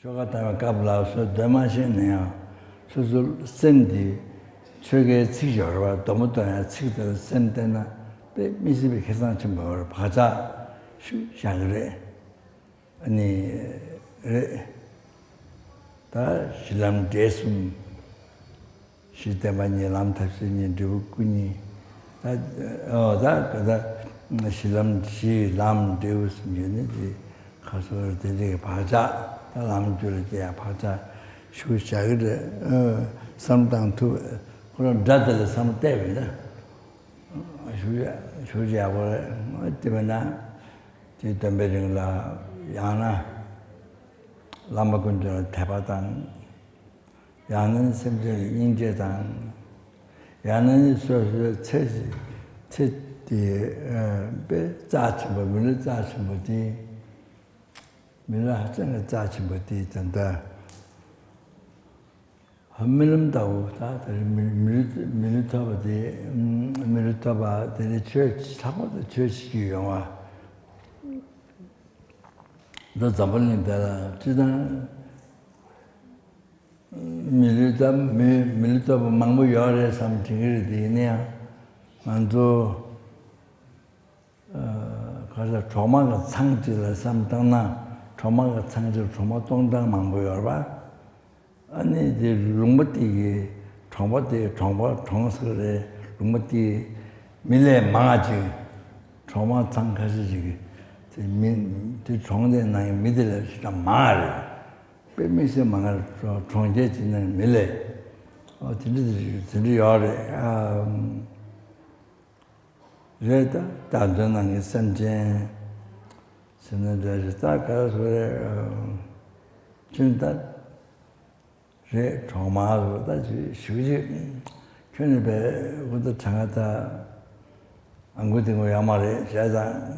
저가 다 갑라서 대마신이야. 수술 쌤디 최게 치료가 너무 더야 치료를 쌤때나 배 미습이 계산 좀 먹어 봐자 샤그래 아니 다 실람 대숨 시대만이 남탑신이 누구니 다 실람 시람 대우스면이 가서 되게 봐자 남줄이야 봐자 슈샤그래 삼당투 그런 다들 삼 때문에 슈샤고 때문에 뒤담배ring라 야나 람바군저 대바당 야는 심지어 인제당 야는 소소 체디 배 자치고 문을 자치고디 밀라真的 자치고디真的 한밀음다고 다들 밀타바 되게 처치 사고도 처치기 영화 너 잡을린다 지단 밀타바 망부 열에 삼팅을 되네야 만도 가서 조마가 상지를 삼당나 조마가 상지를 조마 동당 망부 열봐 아니 이제 룸버티 정보 정서래 룸버티 밀레 망아지 정말 상가지지 민 정대 나이 미들 진짜 말 빼면서 망을 정제지는 밀레 진짜 요래 제다 단전한 선제 선제 다 가서 진짜 제 정말로 다시 쉬지 편집에 우도 장하다 안 고된 거 야말에 제가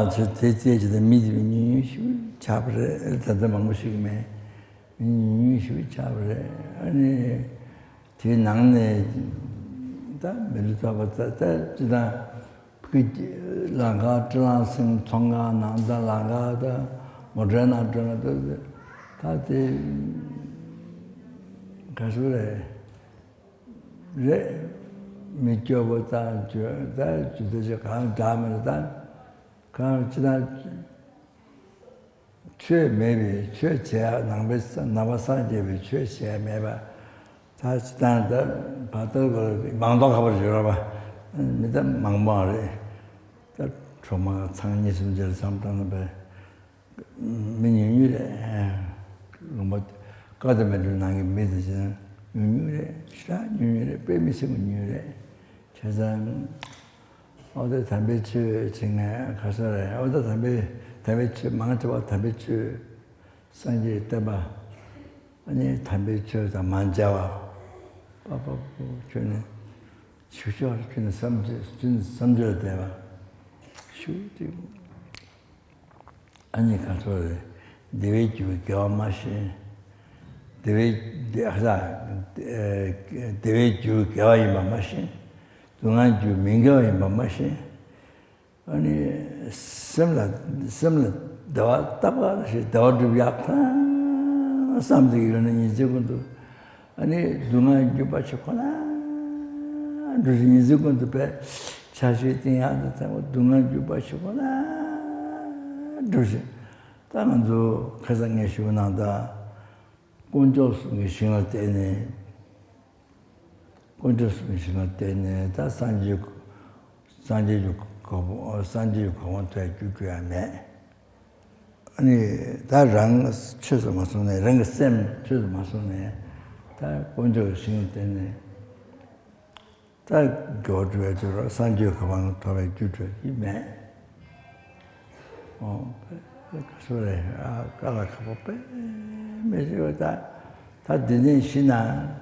저 대체의 미디니 잡으래 일단은 망고식이네 미니 잡으래 아니 뒤 낭내 다 밀타버다 지다 그 랑가 트란스 총가 난다 랑가다 모더나도 다들 가수래 제 미쳐보다 저다 주제가 강 다음에다 강 지나 최 매비 최제 남베서 나와사제비 최제 매바 다 지나다 받을 망도 가버려 봐 믿음 망망을 다 조마 상이 숨질 삼다는 배 민유래 뭐 가다면은 나게 믿으시는 윤유래 시라 윤유래 빼미시는 윤유래 제산 어디 담배치 증에 가서래 어디 담배치 망쳐봐 담배치 산지 때봐 아니 담배치 다 만자와 빠빠고 저는 쉬셔 주는 섬질 때봐 쉬지 아니 가서래 대외주 교마시 대외주 교이 마마시 동안주 민교이 마마시 아니 semla dawa taba시 da와도 약타 삼득이는 이제군도 아니 동안주 바치거나 두신 이제군도 배 자식이 안다고 동안주 바치거나 두신 다만도 가상의 시원하다. 꼰조스의 신을 때네. 꼰조스의 신을 때네. 다 산지육 공원에 주주야매. 아니 다랑 쳐서 마소네. 랑 쌤 쳐서 마소네. 다 꼰조스의 신을 때네. 다 교주에 들어 산지육 공원에 주주야매. 그래, 까라카보페, 메시오다, 다 드네 신나,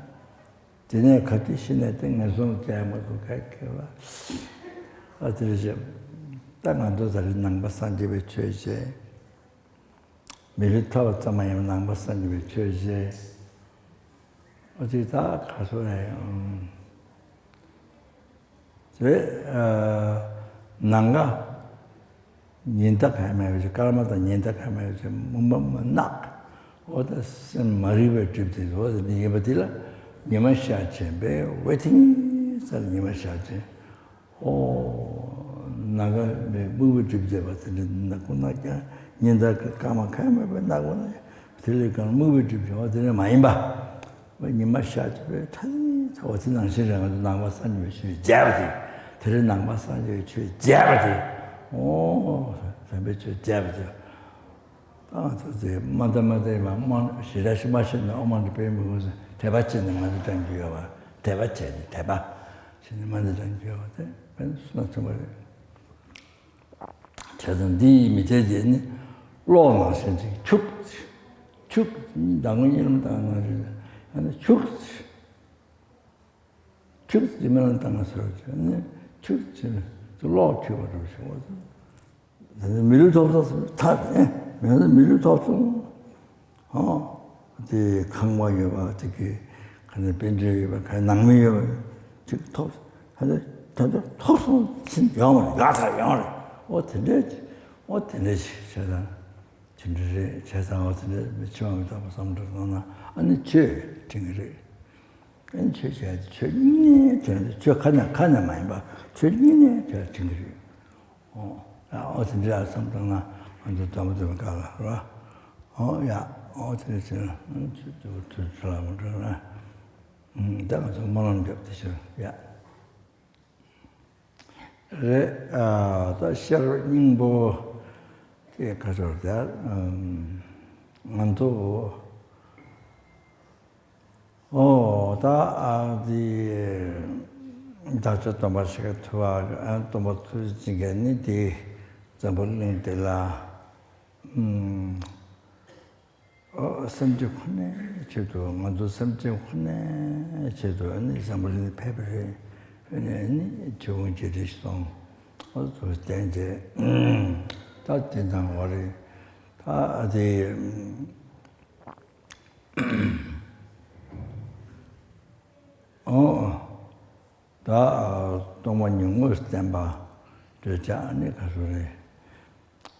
드네 같이 신나 등에 손 대하고 갈게요. 어디서 땅안도 다른 낭바산 집에 쳐이제, 밀타워 자마이 낭바산 집에 쳐이제, 어디 다 가서래요. 제 낭가 nienta kaime karmata nienta kaime mumma nak oda sem maribe tripti oda nibatila nima shache be waiting sal nima shache o naga be bubu tripti batile nakuna kya nienta kama kaime be naguna tili kan bubu tripti oda maimba nima shache be tani oda nangshiranga nangba sanjibe shui jabati tili nangba sanjibe shui jabati 오, 담배주 잡죠. 아, 저제 만다마데마 만 시라시 마시는 어머니 배우면서 대받치는 만도 당겨요. 대받치 대바. 신의 만도 당겨요. ben 수나처럼 저는 네 밑에는 로마 신지 축 당은 이름 당은 아니 축 이면은 당어서 축 로 키워도 밀을 덮었어. 다 밀을 덮었어. 이제 강화여 봐. 되게 가는 벤저여 봐. 가는 낭미여. 즉 덮. 하다 덮어 진 영을 나타 영을. 어떻게 제가 진짜 세상 어떻게 처음 잡아서나 아니 제 등을 enche chöni 저 가나 많이 봐. chöni 저 징그리. 어떤 자 something 먼저 담아도 가라. 그래? 야, 어떻게 저 사람들아. 내가 좀 말하는 게 없듯이. 야. 또 셔닝보 그 가져다 만도 다저 도마시가 투아 도마투 지게니 디 잠벌링 데라 섬적네 저도 만도 섬적네 저도 아니 잠벌링 페베 아니 좋은 제리송 어서 이제 다 된장 월에 다 어디 다 동원용을 스탠바 저자 안에 가서래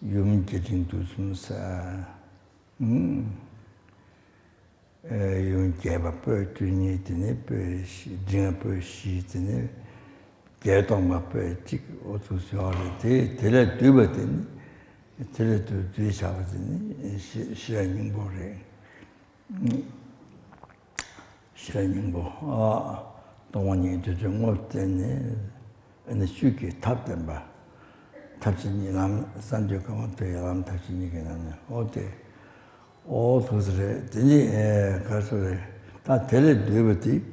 유민계진 두숨사 윤계바 뻘준이 되네 뻘시 딩아 뻘시 되네 개동마 뻘직 어두서래 데레 두버더니 데레도 뒤잡아더니 시라닝보래 시라닝보 동원이 저정 없더니 근데 쉽게 탑된 봐. 탑진이 남 산적하면 돼야 탑진이게 나네. 어때? 도스레 되니 가서래. 다 데려 되버디.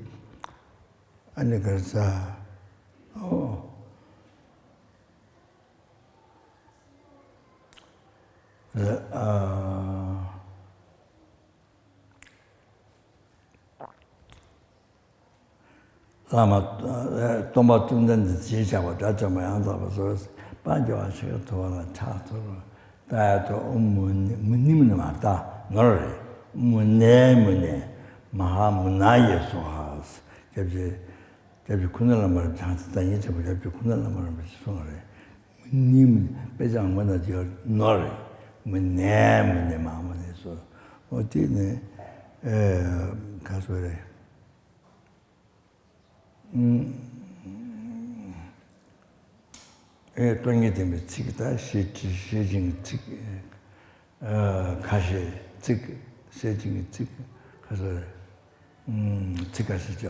아니 그래서 아마 도마 tum는 지자고 자자만 한다고 반겨와서 도와라 차도로 다도 문님은 맞다 너를 문내 마하문나에 소하스 저기 군을 말 장스단이 저 군을 말 소하래 문님 배장 뭐나 저 너를 문내 마음에서 어디네 가서래 동이 되면 지기다 시진 지 가시 지 세진 지 가서 지가시죠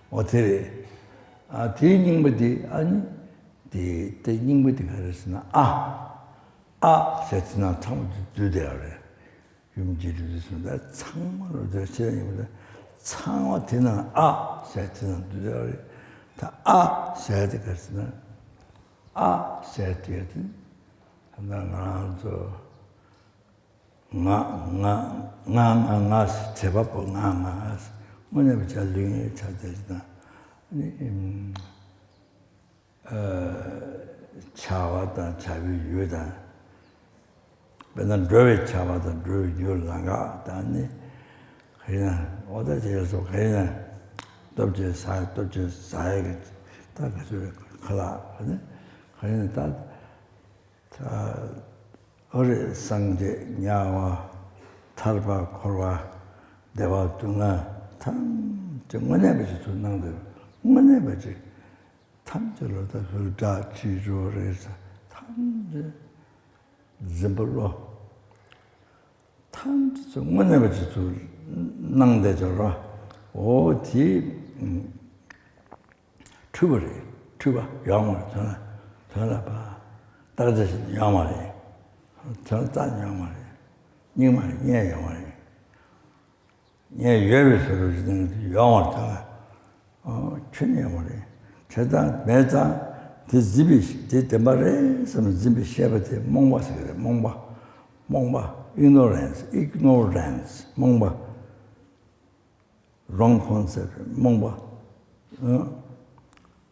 어디 대닝부디 아니 대닝부디 가르스나 세트나 참 주대하래 юм지를 있습니다 창문으로 저시입니다 창화 되는 세트는 두려워 다 세트 같으나 세트에도 하나가 나 제법 나 뭐냐면 잘링이 잘 되지나 차와다 자비 유다 맨날 르웨 차와다 르 유라가 다니 그냥 어디 제에서 그냥 또저 사에 다 가서 갈라 그냥 다 어리 상제 냐와 탈바 코와 대와 둥아 탐 정원에 비지 tunang들 원에 비지 탐절로다 그다 지조에서 탐제 zemballo 탐 정원에 비지 tunang대저로 오디 투바 영어 전화 봐 따라서 영어리 전자 영어리 니말 예 영어리 예 예외서로 지는 영어 전화 춘 영어리 제가 매자 디지비 디데마레 좀 지비 쉐버데 몽바스 그래 몽바 ignorance 몽바 wrong concept 몽바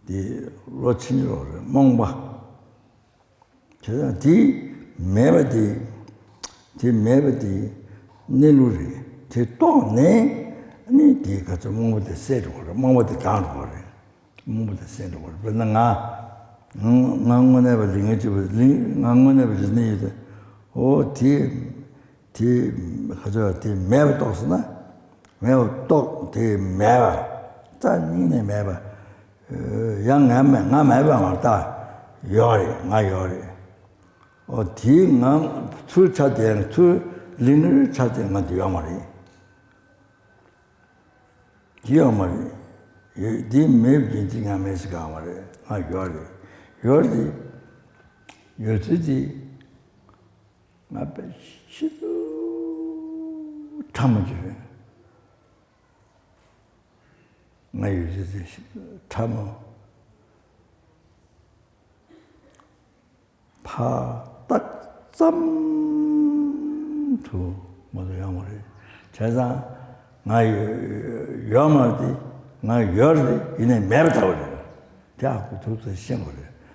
디 로친으로 몽바 제가 디 메바디 네루리 제또네 아니 디가 좀 몽바데 세로 몽바데 간고 몽바데 세로 그러나 나만에 버링이 좀 나만에 버리네 디 가져 디 메바도스나 메바도 디 메바 짠이네 메바 양암에 나매바마다 요리 디는 출차된 린을 찾는 것도 요말이 기어말이 디 메빈지가 메스가 말이 요리지 앞에 시도 참으지 나유지 참어 파딱점투 모두 영어를 제가 나유 영어디 나 열디 이내 매버타고 대학교 도서 시험을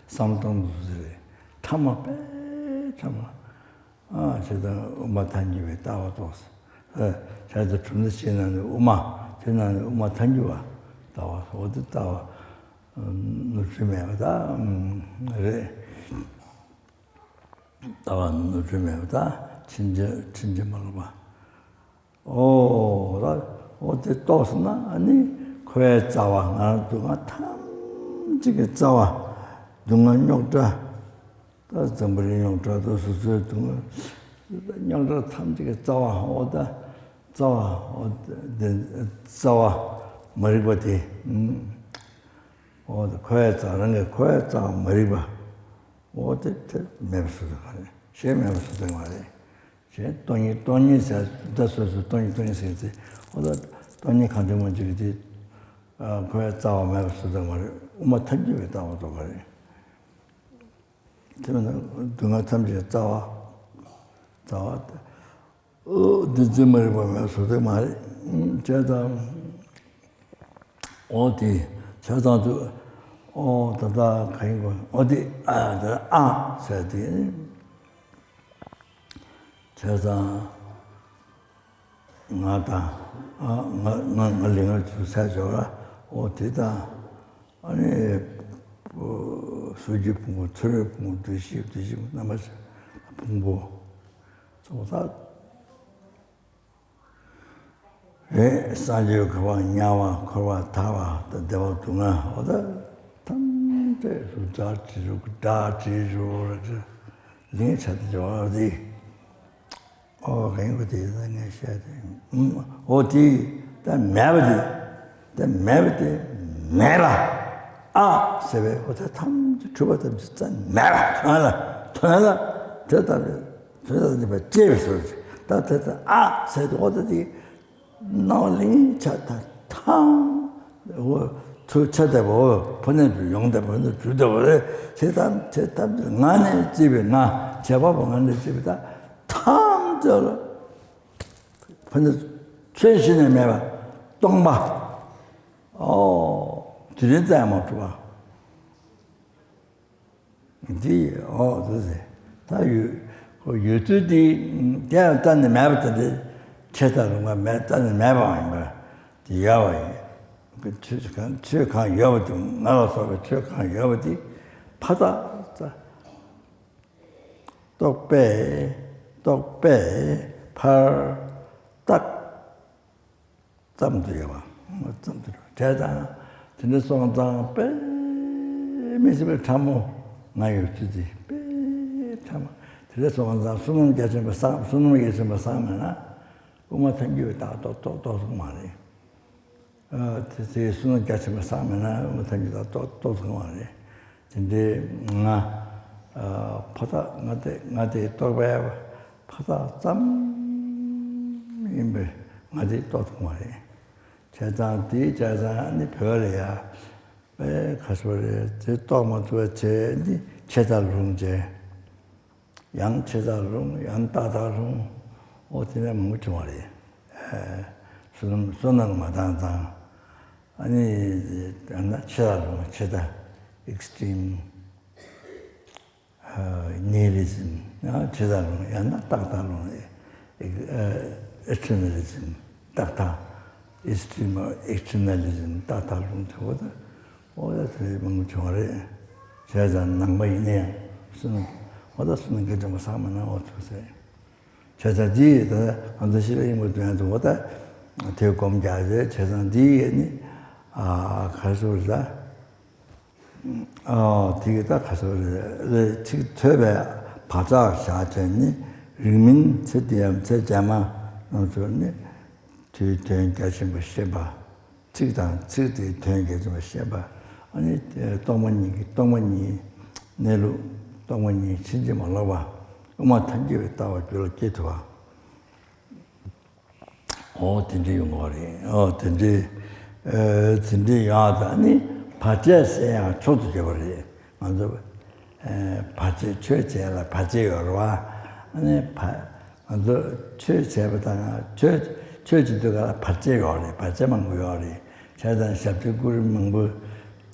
삼동도서래 참어 제가 엄마 단위에 따와뒀어 제가 준비 시간에 엄마 저는 엄마 단위와 따와서 어디 따와 누르면다 그래 따와 누르면다 진짜 먹어봐 나 어디 또 쓰나 아니 그래 짜와 나는 누가 탐지게 짜와 누가 욕자 또 정말 욕자도 수수 누가 욕자 탐지게 짜와 어디 짜와 머리버디 그래 짜는 게 그래 짜 머리봐 어디 매수도 가네 제 매수도 말해 제 돈이 자서서 돈이 세지 돈이 가지면 저기 그래 짜 매수도 말해 엄마 탄지에 따와도 그래 저는 누가 탐지 짜와 늦음을 보면서도 말해 제가 어디 저도 다다 가는 거 어디 세디 제가 나다 나링을 주사줘라 어디다 아니 수지 분고 철 분고 드시 남아서 분고 조사 사지요 그와 냐와 그와 다와 대와 동아 어다 탐제 수자지로 다지로 네 찾죠 어디 그런 거 되는 셔야 돼 어디 다 매버디 메라 세베 어다 탐 주바다 진짜 메라 하나 저다 제베서 다다 세도 어디 나올리 차다 탕 쳐다보 보내주 용대 보내주도 그래 제담 나네 집에 나 제법 안에 집에다 탐저 보내 최신의 매봐 똥마 진짜 못 봐. 디 그래 다 유튜브디 내가 단내 매부터 제다로가 매단을 매봐인 디야와이 그 최강 여부도 나라서 최강 여부디 파다 tóc bè, par, tắc, tâm tuyệt mà, tâm tuyệt. Thế ra, thì nó xong ra bè, mình sẽ bị tham mô, ngay ở chứ gì, bè, tham mô. Thì nó xong ra, sunan cái chân mà sáng mà, cũng mà thành như ta to xuống mà đi. Thì sunan cái chân mà sáng mà, cũng mà thành như ta to xuống mà đi. 근데 파다 나데 또배 파다 짬 임베 나데 또 말해 제자디 제자니 별이야 왜 가서래 저 뭐도 제니 제자롱제 양 제자롱 양 따다롱 어디나 묻지 말해 수능 마당당 아니 안나 제자롱 제자 extreme nihilism, 제자로, 야나 딱다로, externalism, 딱다, extreme externalism, 딱다로 저거다, 어디서 뭔가 좋아해, 제자 낭만이네, 쓰는 게 좀 사면은 어떠세요? 제자지, 안 되시는 것도 뭐다, 대공자제 제자지, 가서다. 되게 딱 가서 지금 처음에 바자 샤전이 리민 제대로 제자마 너저네 뒤된 가신 거 쉐바 지금 지금 된 게좀 쉐바 아니 동문이 내로 동문이 진짜 몰라봐 엄마 탄지에 따와 그렇게 좋아 진짜 용어리 진짜 야다니 바제세야 초두겨버리 먼저 바제 최제라 바제여와 아니 먼저 최제보다 최지도가 바제여리 바제만 고여리 제단 샵트구를 망부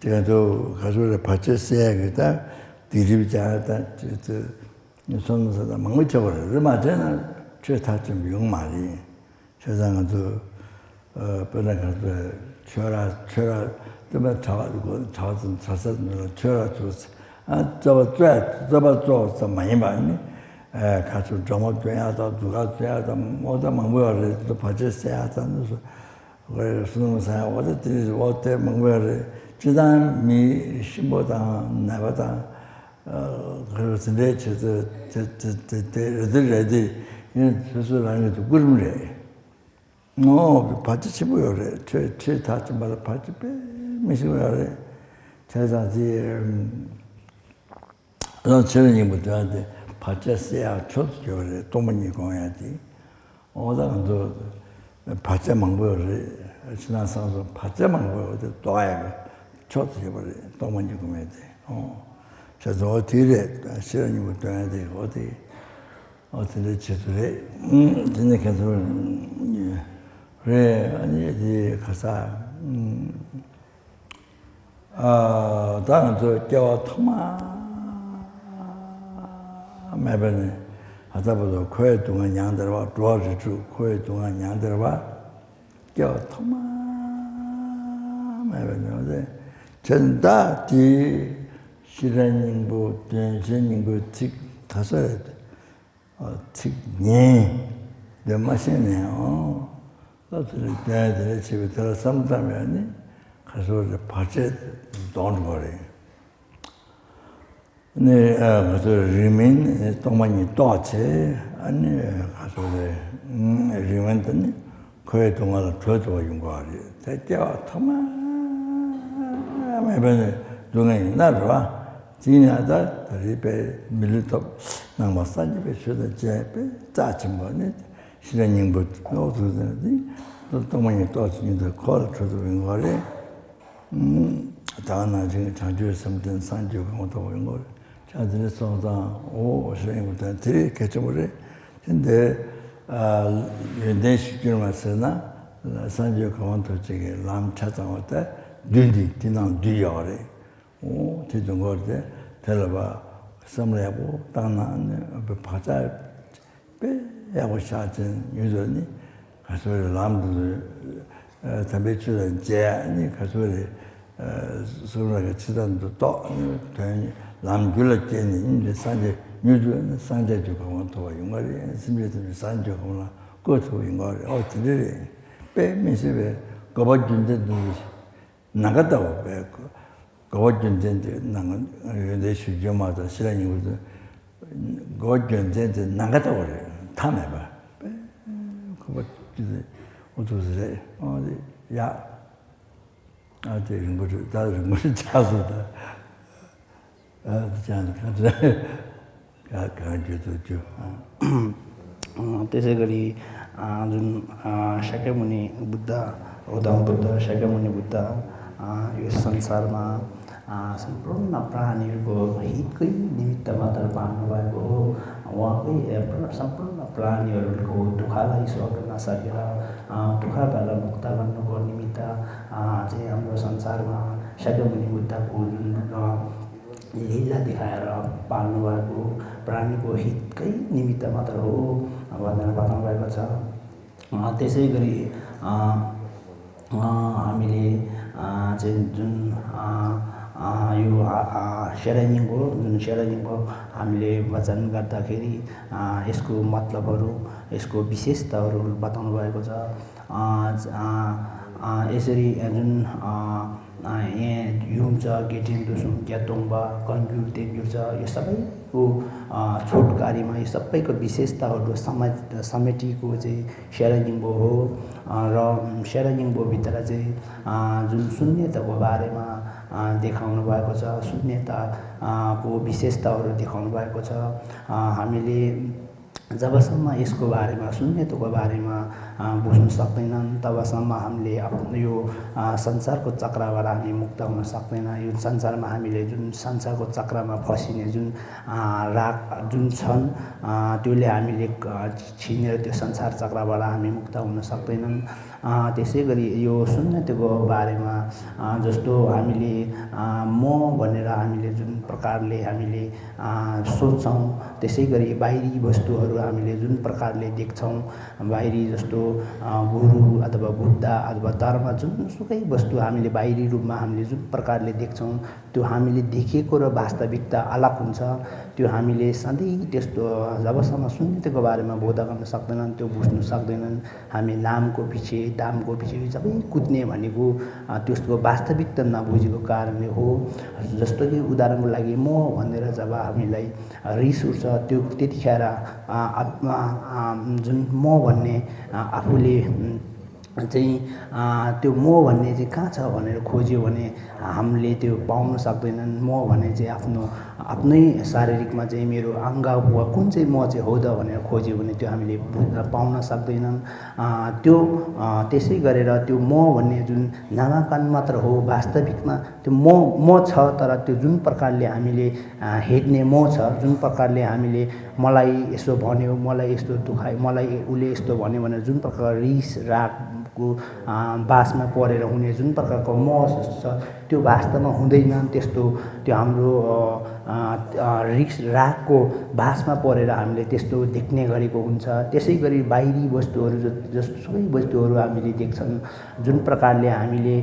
제가도 가서를 바제세야 그다 디리비자다 저 손서다 망고쳐버려 맞잖아 최다좀 용말이 세상에도 번역해서 쳐라 좀 자서는 쳐라 저거 많이 많이 가서 좀 돼야다 누가 돼야다 뭐다 뭐를 또 받으셔야 하잖아요. 그래서 수능사 어디 뭐를 지단 미 신보다 나보다 그래서 내 저들이 이 수술하는 게 그러면 받지 뭐래. 제 다좀 말아 받지 빼. 미시고래. 제자지 저는 이모들한테 받자세야 줬죠. 도문이 공야지. 어다도 받자 망보를 지나서 받자 망보를 또아야 줬죠. 도문이 공야지. 그래서 어디에 시련이부터 해야 돼. 어디에 제대로 진짜 계속 그래 아니 가사 다른 저 깨워 터마 매번에 하다보다 코에 동안 양들과 도와주고 코에 동안 양들과 깨워 터마 매번에 어제 전다 뒤 실현인부 변신인부 직 가서 직네 몇 맛이네요. 그래서 집에 들어 삼다면이 가서 받지 돈 버리. 네, 그래서 리민 동만이 또치 아니 가서 리민들이 거의 동안을 줘도 용거리. 대대와 터마 매번에 동행이 나와 지나다 리베 밀리톱 남마산집에 쉬다 제베 짜증거니 실현인부터 어두더니 또 동만이 또 진짜 걸 줘도 용거리. 다나 지금 자주에 섬든 산지가 뭐도 오는 걸 자들이 써다 오 실행부터 되게 개점을 근데 내 시기를 맞으나 산지가 가만도 저기 람 찾아왔다 뒤뒤 뒤난 뒤여래 오 대중 거때 들어봐 섬내고 땅난 바자 빼야고 샤진 유전이 가서 람도 담배 주는 제니 가서 서로가 치단도 또 남길을 때는 이제 산에 유주 상대 주고 또 용어리 심지어 산조 거나 그것도 용어리 어떻게 빼면서에 거버준데도 나갔다고 배고 거버준데 나는 내 수조마다 시간이 오도 거버준데 나갔다고 그래 탐해 봐 거버준데 어두스래 어디 야 아들 이런 거를 다른 거를 찾아다 저는 त्यसै गरी जुन शाक्यमुनि बुद्ध गौतम बुद्ध शाक्यमुनि बुद्ध यो संसारमा सम्पूर्ण प्राणीहरूको हितकै निमित्त मात्र पाल्नु भएको हो उहाँकै सम्पूर्ण प्राणीहरूको दुःखलाई सहन नसकेर दुःखबाट मुक्त गर्नुको निमित्त चाहिँ हाम्रो संसारमा शाक्यमुनि बुद्धको जुन लीला देखाएर पाल्नु भएको प्राणीको हितकै निमित्त मात्र हो भनेर बताउनु भएको छ त्यसै गरी हामीले चाहिँ जुन यो सेराइङको जुन सेराइङको हामीले वचन गर्दाखेरि यसको मतलबहरू यसको विशेषताहरू बताउनु भएको छ यसरी जुन युम्च गेटिङ दुसुम ग्यातोङबा कन्क्युर तेन्क्युर छ यो सबैको छोटकारीमा यो सबैको विशेषताहरू समेटिएको चाहिँ सेराइङबो हो र सेराइङबोभित्र चाहिँ जुन शून्यताको बारेमा देखाउनु भएको छ शून्यताको विशेषताहरू देखाउनु भएको छ हामीले जबसम्म यसको बारेमा शून्यताको बारेमा बुझ्न सक्दैनन् तबसम्म हामीले आफ्नो यो संसारको चक्रबाट हामी मुक्त हुन सक्दैन यो संसारमा हामीले जुन संसारको चक्रमा फसिने जुन राग जुन छन् त्यसले हामीले छिनेर त्यो संसार चक्रबाट हामी मुक्त हुन सक्दैनन् त्यसै गरी यो शून्यताको बारेमा जस्तो हामीले म भनेर हामीले जुन प्रकारले हामीले सोच्छौँ त्यसै गरी बाहिरी वस्तुहरू हामीले जुन प्रकारले देख्छौँ बाहिरी जस्तो गुरु अथवा बुद्ध अथवा धर्म जुनसुकै वस्तु हामीले बाहिरी रूपमा हामीले जुन प्रकारले देख्छौँ त्यो हामीले देखेको र वास्तविकता अलग हुन्छ त्यो हामीले सधैँ त्यस्तो जबसम्म शून्यताको बारेमा बोध गर्न सक्दैनन् त्यो बुझ्न सक्दैनन् हामी नामको पछि दामको पछि सबै कुद्ने भनेको त्यसको वास्तविकता नबुझेको कारणले हो जस्तो कि उदाहरणको लागि म भनेर जब हामीलाई रिस उठ्छ त्यो त्यतिखेर जुन म भन्ने आफूले चाहिँ त्यो म भन्ने चाहिँ कहाँ छ भनेर खोज्यो भने हामीले त्यो पाउन सक्दैनन् म भन्ने चाहिँ आफ्नै शारीरिकमा चाहिँ मेरो अङ्ग वा कुन चाहिँ म चाहिँ हो त भनेर खोज्यो भने त्यो हामीले पाउन सक्दैनन् त्यो त्यसै गरेर त्यो म भन्ने जुन नामाकरण मात्र हो वास्तविकमा त्यो म छ तर त्यो जुन प्रकारले हामीले हेर्ने म छ जुन प्रकारले हामीले मलाई यसो भन्यो मलाई यस्तो दुखायो मलाई उसले यस्तो भन्यो भनेर जुन प्रकार रिस रागको बासमा परेर हुने जुन प्रकारको म छ त्यो वास्तवमा हुँदैन त्यस्तो त्यो हाम्रो रिस रागको बासमा परेर हामीले त्यस्तो देख्ने गरेको हुन्छ त्यसै गरी बाहिरी वस्तुहरू जसुकै वस्तुहरू हामीले देख्छन् जुन प्रकारले हामीले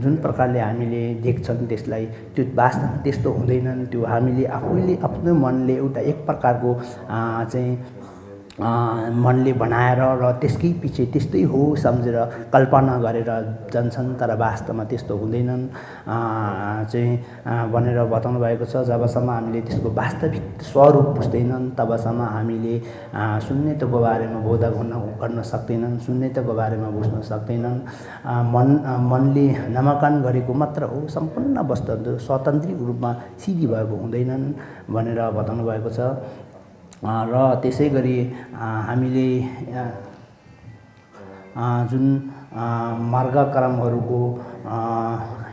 जुन प्रकारले हामीले देख्छन् त्यसलाई त्यो वास्तवमा त्यस्तो हुँदैनन् त्यो हामीले आफैले आफ्नो मनले एउटा एक प्रकारको चाहिँ मनले बनाएर र त्यसकै पछि त्यस्तै हो सम्झेर कल्पना गरेर जान्छन् तर वास्तवमा त्यस्तो हुँदैनन् चाहिँ भनेर बताउनु भएको छ जबसम्म हामीले त्यसको वास्तविक स्वरूप बुझ्दैनन् तबसम्म हामीले शून्यताको बारेमा बोध गर्न सक्दैनन् शून्यताको बारेमा बुझ्न सक्दैनन् मनले नामाकरण गरेको मात्र हो सम्पूर्ण वस्तुहरू स्वतन्त्र रूपमा सिद्धि भएको हुँदैनन् भनेर बताउनु भएको छ र त्यसै गरी हामीले जुन मार्गक्रमहरूको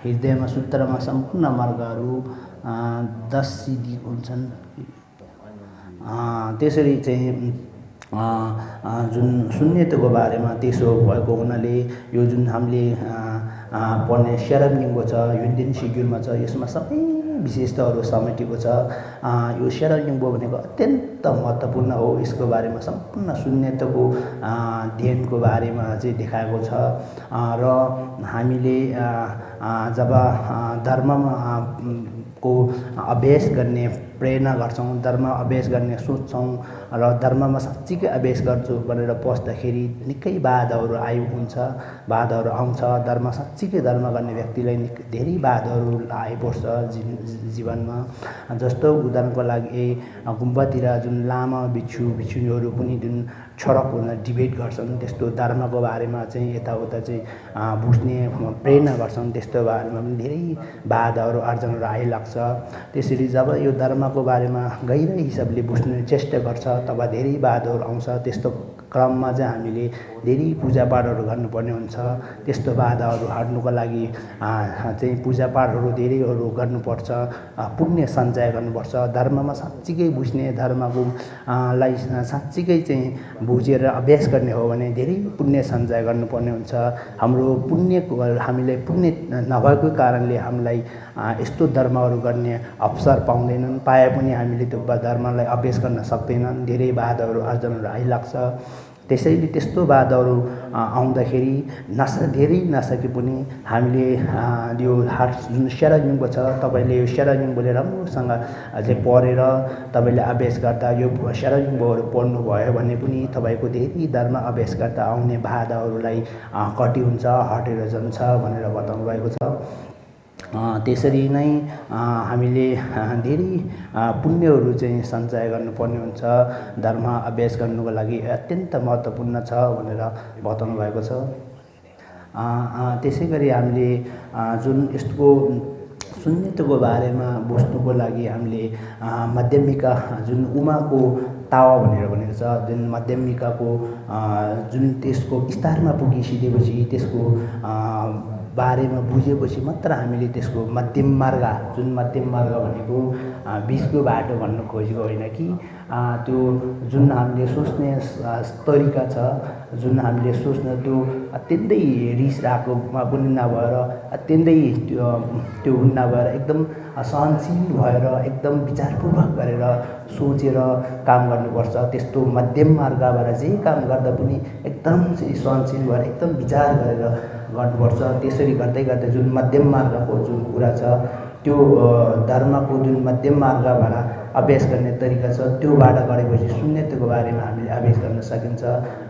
हृदयमा सूत्रमा सम्पूर्ण मार्गहरू 10 सिद्धि हुन्छन् त्यसरी चाहिँ जुन शून्यताको बारेमा त्यसो भएको हुनाले यो जुन हामीले पढ्ने सेरामिङको छ युन्डेन सिग्युलमा छ यसमा सबै विशेषताहरू समेटिएको छ यो सेरामिङको भनेको अत्यन्त महत्त्वपूर्ण हो यसको बारेमा सम्पूर्ण शून्यताको ध्यानको बारेमा चाहिँ देखाएको छ र हामीले जब धर्ममा को अभ्यास गर्ने प्रेरणा गर्छौँ, धर्म अभ्यास गर्ने सोच्छौँ र धर्ममा साँच्चीकै अभ्यास गर्छु भनेर पस्दाखेरि निकै बाधाहरू हुन्छ, बाधाहरू आउँछ। धर्म साँच्चीकै धर्म गर्ने व्यक्तिलाई धेरै बाधाहरू आइपर्छ जीवनमा। जस्तो उदाहरणको लागि गुम्बातिर जुन लामा भिक्षुनीहरू पनि जुन सडकमा डिबेट गर्छन्, त्यस्तो धर्मको बारेमा चाहिँ यताउता चाहिँ बुझ्ने प्रेरणा गर्छन्, त्यस्तो बारेमा पनि धेरै बाधाहरू आर्जनहरू आइलाग्छ। त्यसरी जब यो धर्मको बारेमा गहिरो हिसाबले बुझ्ने चेष्टा गर्छ तब धेरै बाधाहरू आउँछ। त्यस्तो क्रममा चाहिँ हामीले धेरै पूजापाठहरू गर्नुपर्ने हुन्छ। त्यस्तो बाधाहरू हट्नुको लागि चाहिँ पूजापाठहरू धेरैहरू गर्नुपर्छ, पुण्य सञ्चय गर्नुपर्छ। धर्ममा साँच्चीकै बुझ्ने, धर्मको लाई साँच्चीकै चाहिँ बुझेर अभ्यास गर्ने हो भने धेरै पुण्य सञ्चय गर्नुपर्ने हुन्छ। हाम्रो हामीलाई पुण्य नभएको कारणले हामीलाई यस्तो धर्महरू गर्ने अवसर पाउँदैनन्, पाए पनि हामीले त्यो धर्मलाई अभ्यास गर्न सक्दैनन्, धेरै बाधाहरू आर्जनहरू आइलाग्छ। त्यसैले त्यस्तो बाधाहरू आउँदाखेरि धेरै नसके पनि हामीले यो जुन सेराजुङको छ, तपाईँले यो सेराजुङले राम्रोसँग चाहिँ पढेर तपाईँले अभ्यास गर्दा यो सेराजुङहरू पढ्नुभयो भने पनि तपाईँको धेरै धर्म अभ्यास गर्दा आउने बाधाहरूलाई कटी हुन्छ, हटेर जान्छ भनेर बताउनु भएको छ। त्यसरी नै हामीले धेरै पुण्यहरू चाहिँ सञ्चय गर्नुपर्ने हुन्छ। धर्म अभ्यास गर्नुको लागि अत्यन्त महत्त्वपूर्ण छ भनेर बताउनु भएको छ। त्यसै गरी हामीले जुन यसको शून्यताको बारेमा बुझ्नुको लागि हामीले माध्यमिका जुन उमाको तावा भनेर भनेको छ, जुन माध्यमिकाको जुन त्यसको स्तरमा पुगिसकेपछि त्यसको बारेमा बुझेपछि मात्र हामीले त्यसको मध्यम मार्ग, जुन मध्यम मार्ग भनेको बिचको बाटो भन्न खोजेको होइन कि त्यो जुन हामीले सोच्ने तरिका छ, जुन हामीले सोच्न त्यो अत्यन्तै रिस रागमा पनि नभएर, अत्यन्तै त्यो नभएर एकदम सहनशील भएर एकदम विचारपूर्वक गरेर सोचेर काम गर्नुपर्छ। त्यस्तो मध्यम मार्गबाट जे काम गर्दा पनि एकदम सहनशील भएर एकदम विचार गरेर गर्नुपर्छ। त्यसरी गर्दै गर्दै जुन मध्यम मार्गको जुन कुरा छ, त्यो धर्मको जुन मध्यम मार्गबाट अभ्यास गर्ने तरिका छ, त्योबाट गरेपछि शून्यताको बारेमा हामीले अभ्यास गर्न सकिन्छ।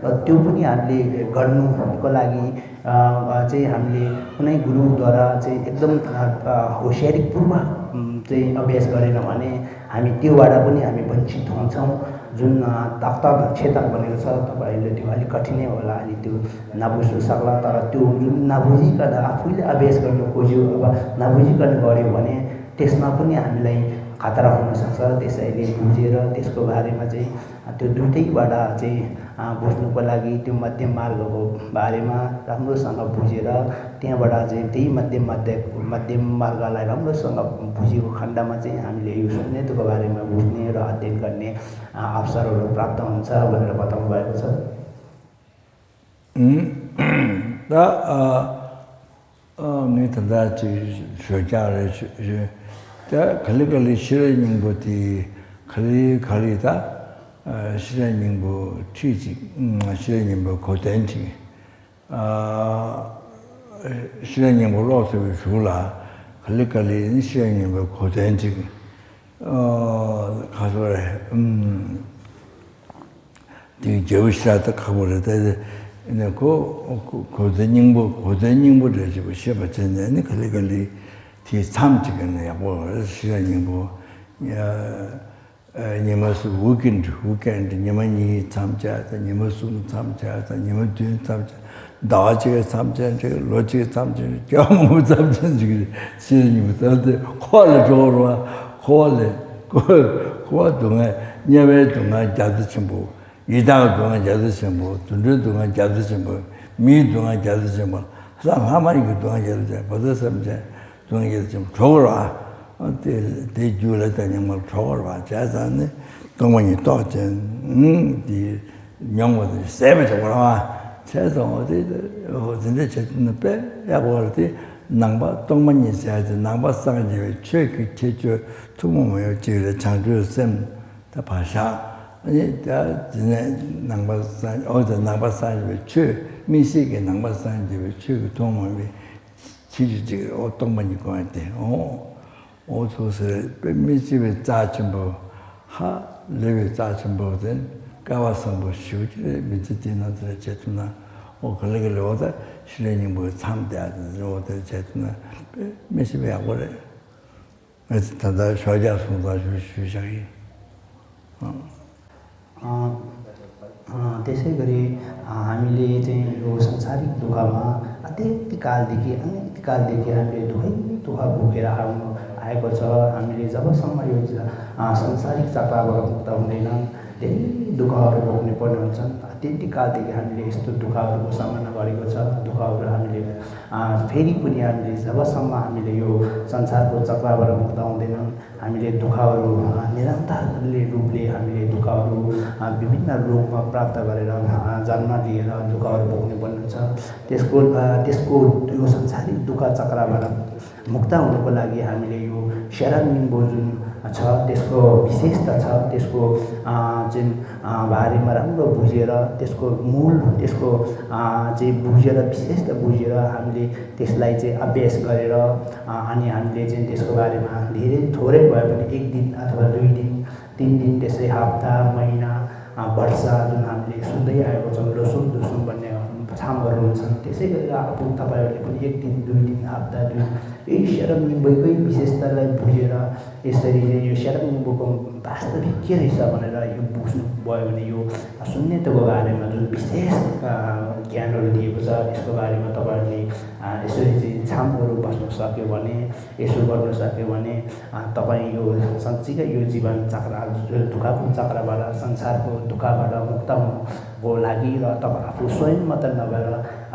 र त्यो पनि हामीले गर्नुको लागि चाहिँ हामीले कुनै गुरुद्वारा चाहिँ एकदम होसियारीपूर्वक चाहिँ अभ्यास गरेन भने हामी त्योबाट पनि हामी वञ्चित हुन्छौँ। जुन क्षेत्र भनेको छ, तपाईँहरूले त्यो अलिक कठिनै होला, अलिक त्यो नबुझ्नु सक्ला। तर त्यो जुन नबुझिकन आफूले अभ्यास गर्नु खोज्यो, अब नबुझिकन गऱ्यो भने त्यसमा पनि हामीलाई खतरा हुनसक्छ। त्यसैले बुझेर त्यसको बारेमा चाहिँ त्यो दुइटैबाट चाहिँ बुझ्नुको लागि त्यो मध्यम मार्गको बारेमा राम्रोसँग बुझेर त्यहाँबाट चाहिँ त्यही मध्यम मार्गलाई राम्रोसँग बुझेको खण्डमा चाहिँ हामीले यो शून्यताको बारेमा बुझ्ने र अध्ययन गर्ने अवसरहरू प्राप्त हुन्छ भनेर बताउनु भएको छ। 칼리칼리 실행님보디 칼리칼리다 실행님보 취직 실행님보 고된지 실행님보로서 주라 칼리칼리 실행님보 고된지 가서래 이 저우시라도 가버려다 이제 고된님보를 지고 시험했는데 칼리칼리 티 참지겠네. 뭐 시간이 뭐 니마스 weekend 니마니 참자다 니마스 참자다 니마드 참자 다지게 참자한테 로지게 참자 좀 참자 지금 시간이부터 콜을 줘라 콜에 콜 동안 예배 동안 자주 전부 이당 동안 자주 전부 dundu 동안 자주 전부 미 동안 자주 전부 상하마니 그 동안 자주 전부 벌써 동의를 좀 줘라. 대주를 다니면 줘라. 자산에 동원이 또전 이 명모들 세면서 올라와. 최소 어디데 제는 빼 야버디 남바 동만이 있어야지. 남바 상지 최그 제주 투모모요 지를 장주 쌤다 파샤 아니 다 진에 남바산 어디 남바산 최 미시게 남바산 지 최그 동모미 지지지 어떤 분이 거한테 오초스에 뱀미집에 짜침보 하 레베 짜침보든 가와성보 쉬우지에 민지디나들 제투나 그러게 로다 실행이 뭐 참대하는 로다 제투나 메시베 하고래 그래서 다다 쇼자 송다 주시샤기 त्यसै गरी हामीले चाहिँ यो संसारिक दुःखमा अत्यधिककालदेखि हामीले दुःख भोगेर आएको छ हामीले जबसम्म यो संसारिक चक्राबाट मुक्त हुँदैनौँ धेरै दुःखहरू भोग्नु पर्ने हुन्छन् त्यति कालदेखि हामीले यस्तो दुःखहरूको सामना गरेको छ दुःखहरू हामीले फेरि पनि हामीले जबसम्म हामीले यो संसारको चक्राबाट मुक्त हुँदैनौँ हामीले दुःखहरू निरन्तर रूपले हामीले दुःखहरू विभिन्न रूपमा प्राप्त गरेर जन्म लिएर दुःखहरू भोग्नु पर्ने हुन्छ त्यसको यो संसारिक दुःख चक्राबाट मुक्त हुनुको लागि हामीले यो शरण निम्बो जुन छ त्यसको विशेषता छ त्यसको जुन बारेमा राम्रो बुझेर त्यसको मूल त्यसको चाहिँ बुझेर विशेषता बुझेर हामीले त्यसलाई चाहिँ अभ्यास गरेर अनि हामीले चाहिँ त्यसको बारेमा धेरै थोरै भए पनि 1 दिन अथवा 2 दिन 3 दिन त्यसै हप्ता महिना वर्ष जुन हामीले सुन्दै आएको छौँ लोसुम भन्ने ठाउँहरू हुन्छन् त्यसै गरेर आफू तपाईँहरूले पनि 1 दिन 2 दिन हप्ता 2 यही शरण निम्बोकै विशेषतालाई बुझेर यसरी यो शरण निम्बोको वास्तविक के रहेछ भनेर यो बुझ्नु भयो भने यो शून्यताको बारेमा जुन विशेष ज्ञानहरू दिएको छ यसको बारेमा तपाईँहरूले यसरी चाहिँ छामहरू बस्न सक्यो भने यसो गर्न सक्यो भने तपाईँ यो साँच्चीकै यो जीवन चक्र दुःखको चक्रबाट संसारको दुःखबाट मुक्त हुनुको लागि र तपाईँ आफू स्वयं मात्र नभएर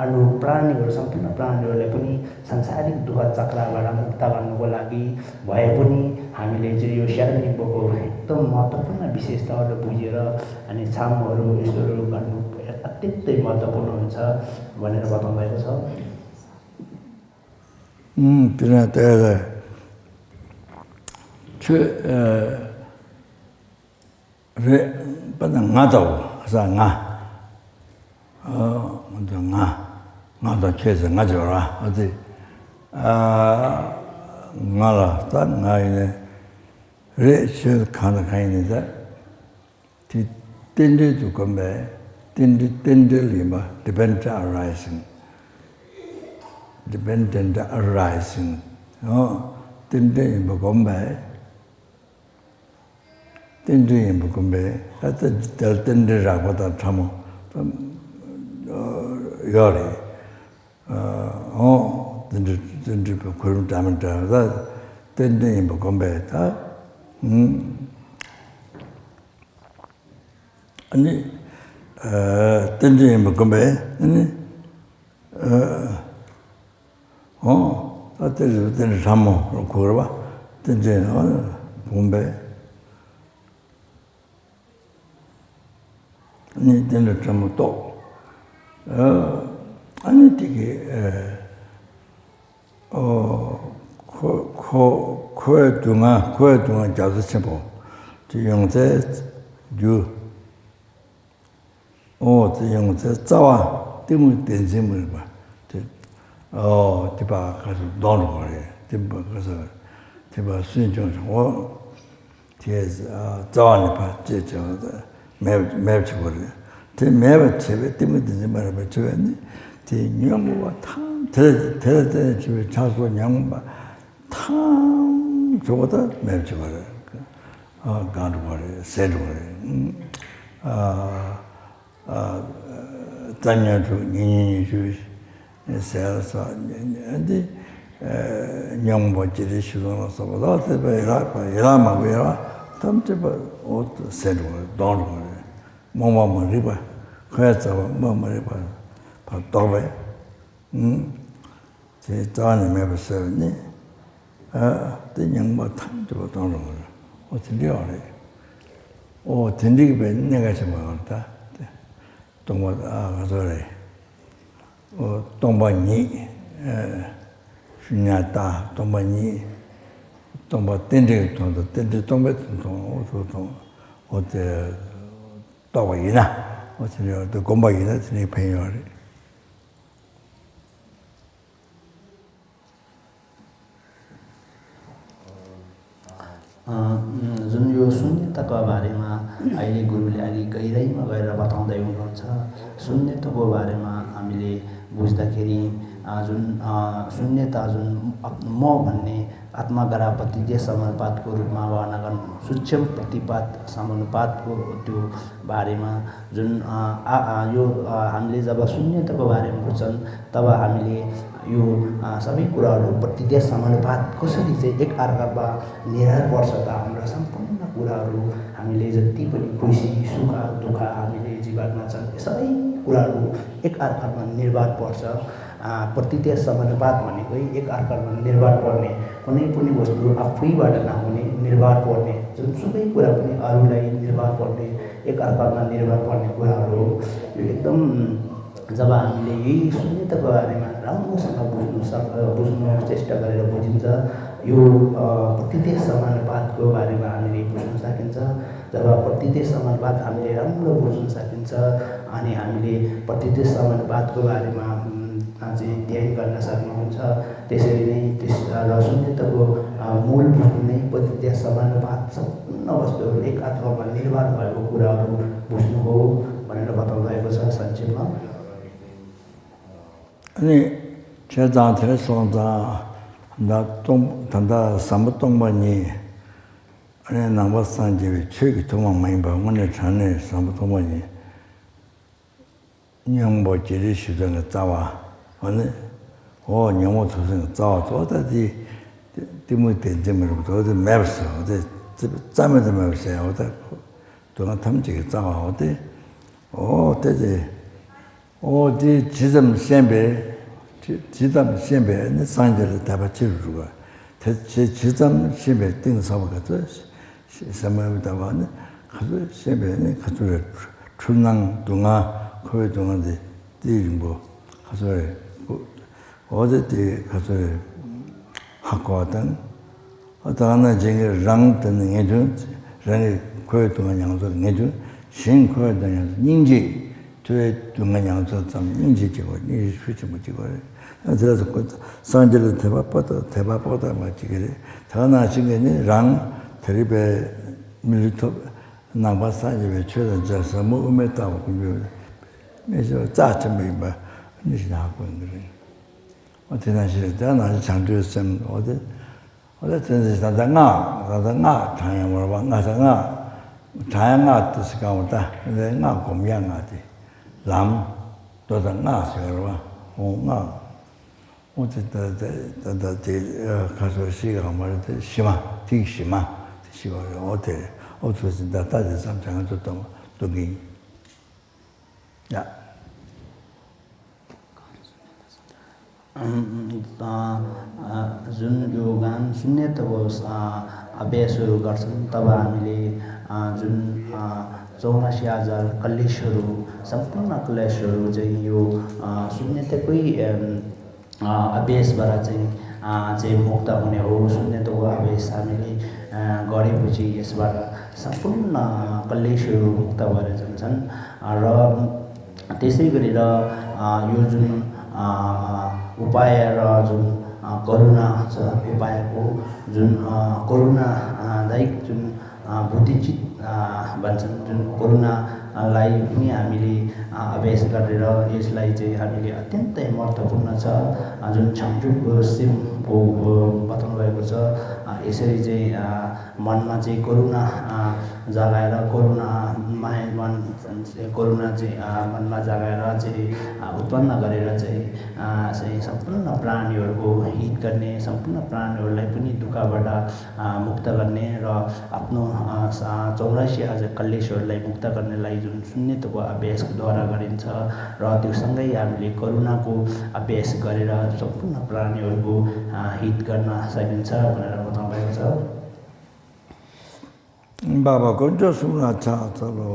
अरू प्राणीहरू सम्पूर्ण प्राणीहरूलाई पनि सांसारिक दुःख चक्रबाट मुक्त गर्नुको लागि भए पनि हामीले चाहिँ यो शरण निम्बोको एकदम महत्त्वपूर्ण विशेषताहरू बुझेर अनि छामहरू यस्तोहरू गर्नु अत्यन्तै महत्त्वपूर्ण हुन्छ भनेर बताउनु भएको छ 나도 최소 나줘라 어디 나라 딱 나이네 레츠 가능하이는데 디 땡데도 건배 땡데리마 dependent arising 땡데 뭐 건배 땡데 뭐 건배 하여튼 될 땡데라고도 참 요리 땡데 그런 다음에 다 땡데 뭐 건배 다 아니 땡데 뭐 건배 아니 땡데 참모 그거 봐 땡데 건배 아니 땡데 참모 또 아니 되게 코에 동안 자주 쳐보 지용제 유 지용제 자와 때문에 된심을 봐 디바 가서 넣는 거래 디바 가서 디바 순정 뒤에서 자와니 봐 제저 매매 쳐버려 대 매매 쳐버 때문에 되지 말아 봐 저니 대 녀모와 탐 대대 집에 자수 녀모바 탐 저거다 매매 쳐버려 가는 거래 세는 거래 단녀도 니니 주 세서 근데 녀모지리 시도로서 보다 이라마 왜라 탐집어 옷 세는 거 넣는 거 뭐뭐 리바 그래서 뭐뭐 리바 바도베 제 자네 매버서니 그냥 탐집어 넣는 거 어떻게 알아 된디게 내가 좀 알았다 동바 가서래 동바니 신야다 동바니 동바 된디 동바 어때 또이나 어떻게 또 공부이나 되는 배열이 जुन यो शून्यताको बारेमा अहिले गुरुले अलि गहिराइमा गएर बताउँदै हुनुहुन्छ। शून्यताको बारेमा हामीले बुझ्दाखेरि जुन शून्यता जुन म भन्ने आत्मग्रापति समानुपातको रूपमा वर्णन सूक्ष्म प्रतिपात समानुपातको त्यो बारेमा जुन यो हामीले जब शून्यताको बारेमा बुझ्छन् तब हामीले यो सबै कुराहरू प्रतिदेश समानुपात कसरी चाहिँ एक अर्कामा निर्भर पर्छ त हाम्रो सम्पूर्ण कुराहरू हामीले जति पनि खुसी सुख दुःख हामीले जीवनमा छन् सबै कुराहरू एक अर्कामा निर्भर पर्छ। प्रतिदेश समानुपात भनेकै एक अर्कामा निर्भर पर्ने कुनै पनि वस्तु आफैबाट नहुने निर्भर पर्ने जुनसुकै कुरा पनि अरूलाई निर्भर पर्ने एक अर्कामा निर्भर पर्ने कुराहरू हो। यो एकदम जब हामीले यही शून्यताको बारेमा राम्रोसँग बुझ्नु चेष्टा गरेर बुझिन्छ यो प्रतिदेश समानुपातको बारेमा हामीले बुझ्न सकिन्छ। जब प्रतिदेश समानुपात हामीले राम्रो बुझ्न सकिन्छ अनि हामीले प्रतिदेश समानुपातको बारेमा चाहिँ ध्यान गर्न सक्नुहुन्छ। त्यसरी नै र शून्यताको मूल बुझ्नु नै प्रतिदेश समानुपात सम्पूर्ण वस्तुहरू एक अर्कामा निर्भर भएको कुराहरू बुझ्नु हो भनेर बताउनु भएको छ संक्षेपमा। अनि 제자한테 sonda 단다 삼부동반이 아니 남바산지 최기 도망 많이 봐. 오늘 전에 삼부동반이 영모 제리 시장에 자와 오늘 영모 조선 자와 도다지 때문에 된점으로 도다 맵스 어디 잠에도 맵스야 어디 도나 탐지게 자와 어디 되지 어디 지점 셈배 지점 셈배 산지를 다 받치르고 대체 지점 셈배 띵 사고가도 세마다 와는 가서 셈배네 가서 출낭 동아 거기 동안에 뭐 가서 어제 가서 학교 왔던 어떤 쟁이 랑 듣는 애들 랑이 거기 동안 양도 애들 신 거기 동안 인지 저 동안 양도 좀 인지 지고 이 수치 못 지고 그래서 그 산지를 대바보다 맞지게 더 나신 게 랑 대립에 밀리터 나바사에 최대 저서 뭐 음했다고 그러면 그래서 짜증이 막 니시나고 그래. 어떻게 나시래? 나는 장주였음 어디 전에 다다가 장양으로 나서가 장양아 뜻이가 온다. 근데 나 공양아지. 람 도다나서로 나 어쨌다 가서 시가 말도 심아 되게 어떻게 다 다들 삼장은 또 또기 야 जुन यो गान शून्यताको अभ्यासहरू गर्छन् तब हामीले जुन 84,000 कलेशहरू सम्पूर्ण कलेशहरू चाहिँ यो शून्यताकै अभ्यासबाट चाहिँ मुक्त हुने हो। शून्यताको अभ्यास हामीले गरेपछि यसबाट सम्पूर्ण कलेशहरू मुक्त भएर जान्छन् र त्यसै गरेर यो जुन उपाय र जुन करुणा छ उपायको जुन करुणादायक जुन बुद्धिचित भन्छन् जुन करुणालाई पनि हामीले अभ्यास गरेर यसलाई चाहिँ हामीले अत्यन्तै महत्त्वपूर्ण छ जुन छामजुको सिमको बताउनु भएको छ। यसरी चाहिँ मनमा चाहिँ करुणा जगाएर करुणा चाहिँ मनमा जगाएर चाहिँ उत्पन्न गरेर चाहिँ सम्पूर्ण प्राणीहरूको हित गर्ने सम्पूर्ण प्राणीहरूलाई पनि दुःखबाट मुक्त गर्ने र आफ्नो 84,000 कलेशहरूलाई मुक्त गर्नलाई जुन शून्यताको अभ्यासद्वारा गरिन्छ र त्यो सँगै हामीले करुणाको अभ्यास गरेर सम्पूर्ण प्राणीहरूको हित गर्न सकिन्छ भनेर बताउनु भएको छ। बाबा कुन सुना चलो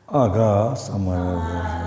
Aga Samaya.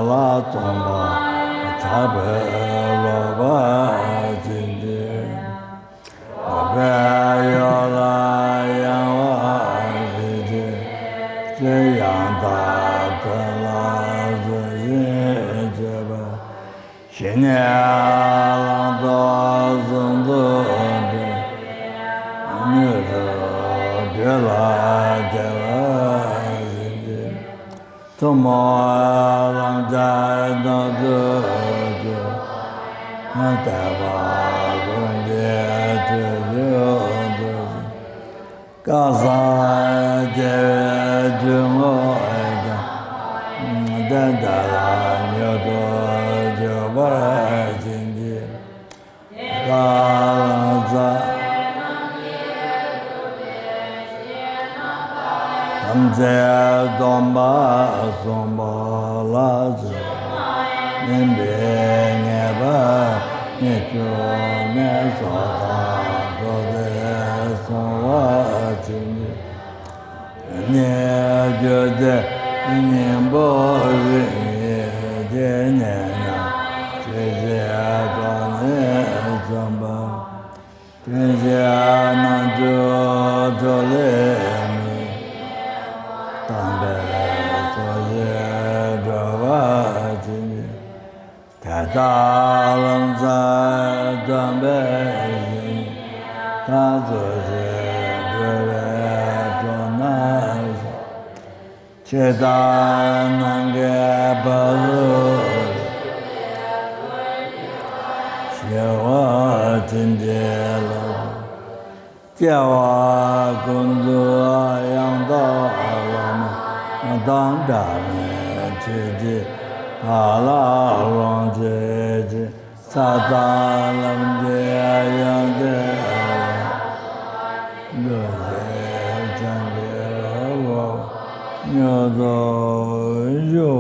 la tomba tabe loba jindi abe yola yawa jindi yang da de la yin jeba xin lang da zong de ni de la de Tomo lang jai no du ju, ta ba gun de ju ju du, ga sa je ju mo da la nyo do ju ba jin ji, ga za Domba somba la zi, nimbe neba, nicho ne soda, dode sonwa chini, ne jode, nimbo zi, de ne na, che je ne somba, che je na jo jole mi. Tambe soye java jini, tata lamza tambe jini, tazo je jove jonaza, cheta nange bazu, shewa jinde labu, jiawa kundu yang da lama. Dang da me chi ji, pa la rong ji ji, sa da lam ji yang de, lu ji chan ji wo, nyo do yu.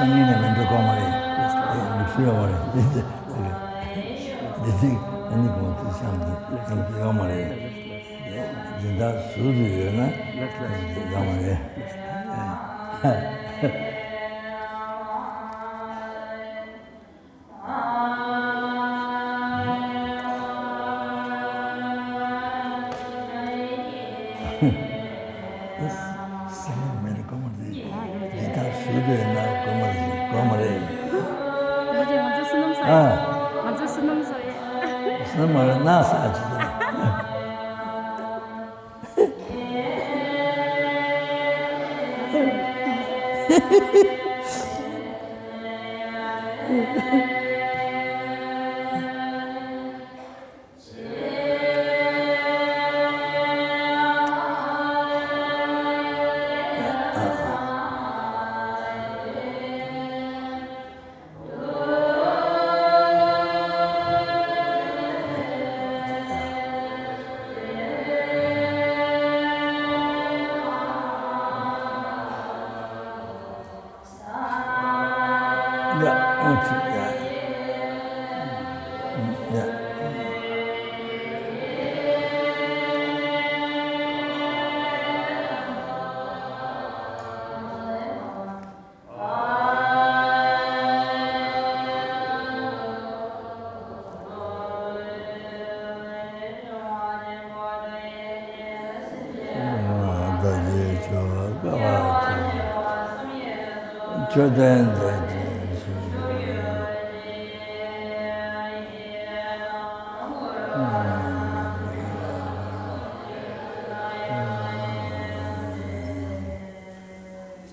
Sangine mentre comare, riusciva a morire. Dici, non dico ti siamo di comare. Da studio, no? Comare. Sangine mentre comare. Da studio, no? Comare. 먼저 수능 서예. 먼저 수능 서예. 무슨 말을 나서 하지.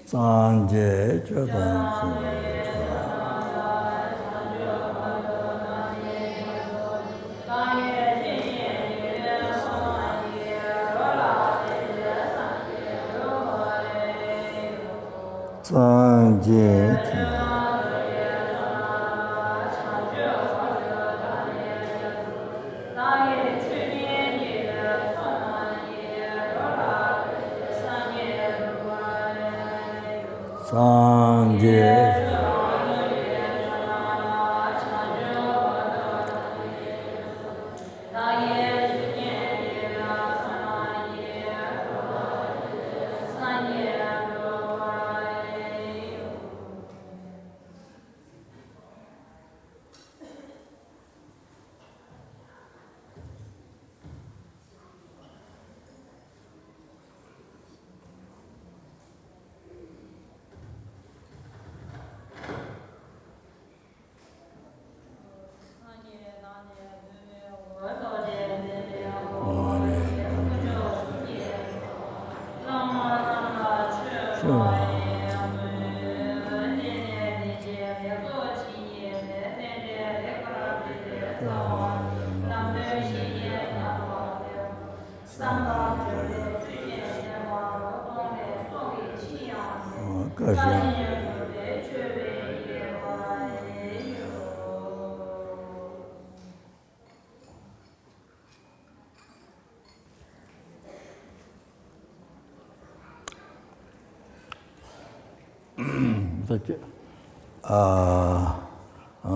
산제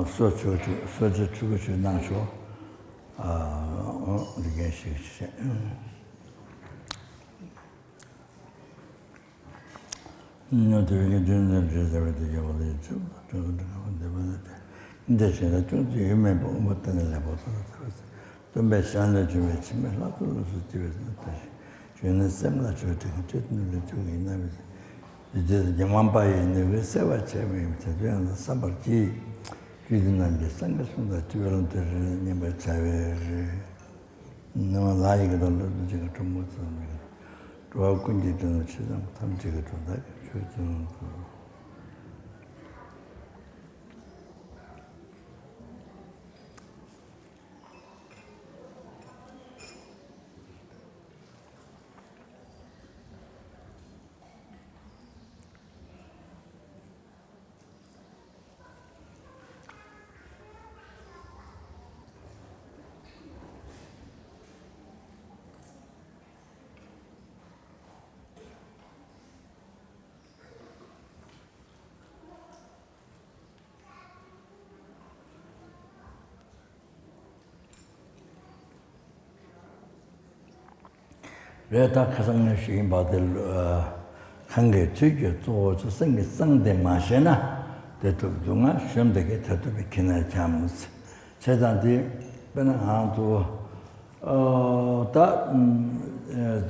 소주 주고 나서 이게 시시 너들이 주는 데서부터 여기 좀 근데 제가 좀 지금에 못 되는 레벨에서 좀 배san을 좀 했지만 나도 수집에서 다시 저는 쌤나 저한테 듣는 게 있나요? 이제 영만바에 있는 그 세와체에 저는 삼박지 그들한테 상관없는 저런들 님을 자외 너무 나이가 돌려도 제가 좀 못합니다. 도와군지도 지금 탐지가 좀다 저좀 레다 가상의 시인 받을 한개 즐겨 또 생기 상대 마셔나 대통령아 시험되게 대통령 기나 잠스 제단디 배는 한도 다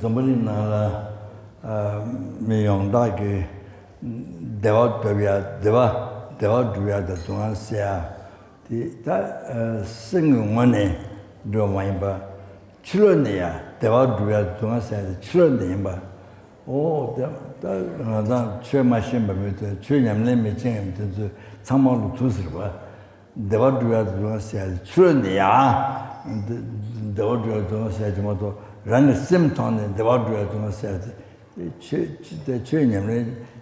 좀벌이나 미용다게 대화도야 대화도야의 동안시야 다 생원에 로마인바 출연이야 대화도야 동안시야 출연이야 오 나 최마신 범위도 최냠내 미팅에도 상망로 두스를 봐 대화도야 동안시야 출연이야 대화도야 동안시야 좀도 ran symptom 대화도야 동안시야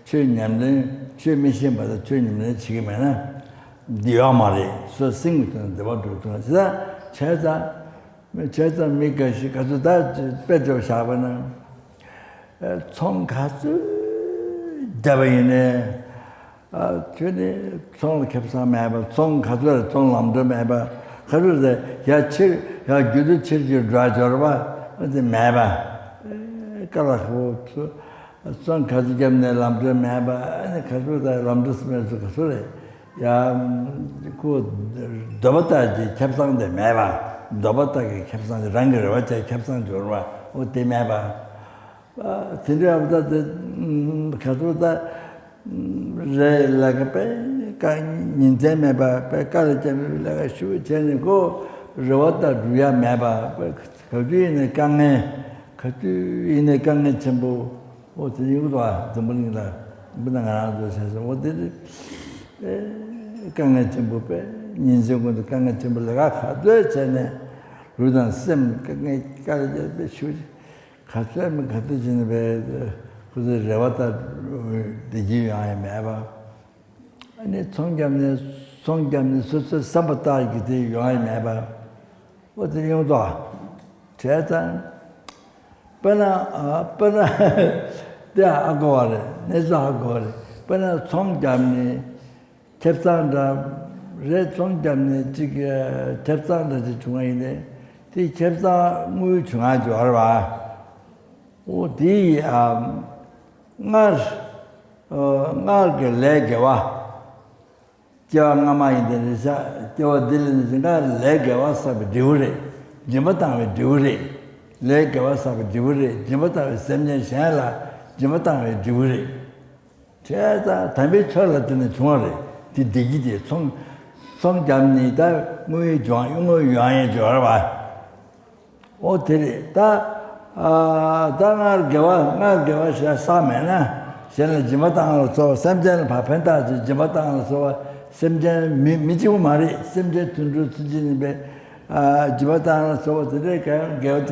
최냠내 최미신 받아 최냠내 지금에는 디아마리 소 생기는 대화도야 동안시야 제자 미가시 가서다 빼줘 샤바는 총 가수 대바이네 저네 총 캡사매바 총 가수 총 남들매바 그러데 야 규도 칠지 드라저바 어디 매바 까라고 총 가지겠네 남들매바 아니 가수다 남들스면서 그래 야그 더버다지 캡상데 매바 더버다게 캡상데 랑거를 왔지 캡상 줘봐 어디 매바 진짜보다 가서다 레라가페 닌제메바 페카르제메라가 슈제네고 로왔다 루야 메바 거기에 강에 전부 어디 이거도 전부니라 문당 하나도 해서 어디 강에 전부 빼 닌제고도 강에 전부 내가 가도 전에 루단 쌤 강에 가르제 슈 가슴에 가득지는 배 그래서 레와다 되지 아이메바 아니 성감네 소소 삼바다 이게 요아이메바 어디 용도 제단 빠나 다 아고래 내가 아고래 빠나 성감네 캡산다 레 성감네 지게 캡산다 중앙이네 이 캡산 무 중앙죠 알아 어디 날 레게와 저가마인데서 저 들리는 레게와 사비 디우레 지마타메 디우레 레게와 사비 디우레 지마타메 셈년 샤라 지마타메 디우레 제가 담배 철라드는 중앙에 디디기디 성감니다 무의 좋아 용어 유한해 줘봐 어디 다 당할 개와 사면은 쟤는 지마당으로 서 샘제는 바펜다 지마당으로 서 샘제 미지고 말이 샘제 둔주 수진인데 지마당으로 서 들에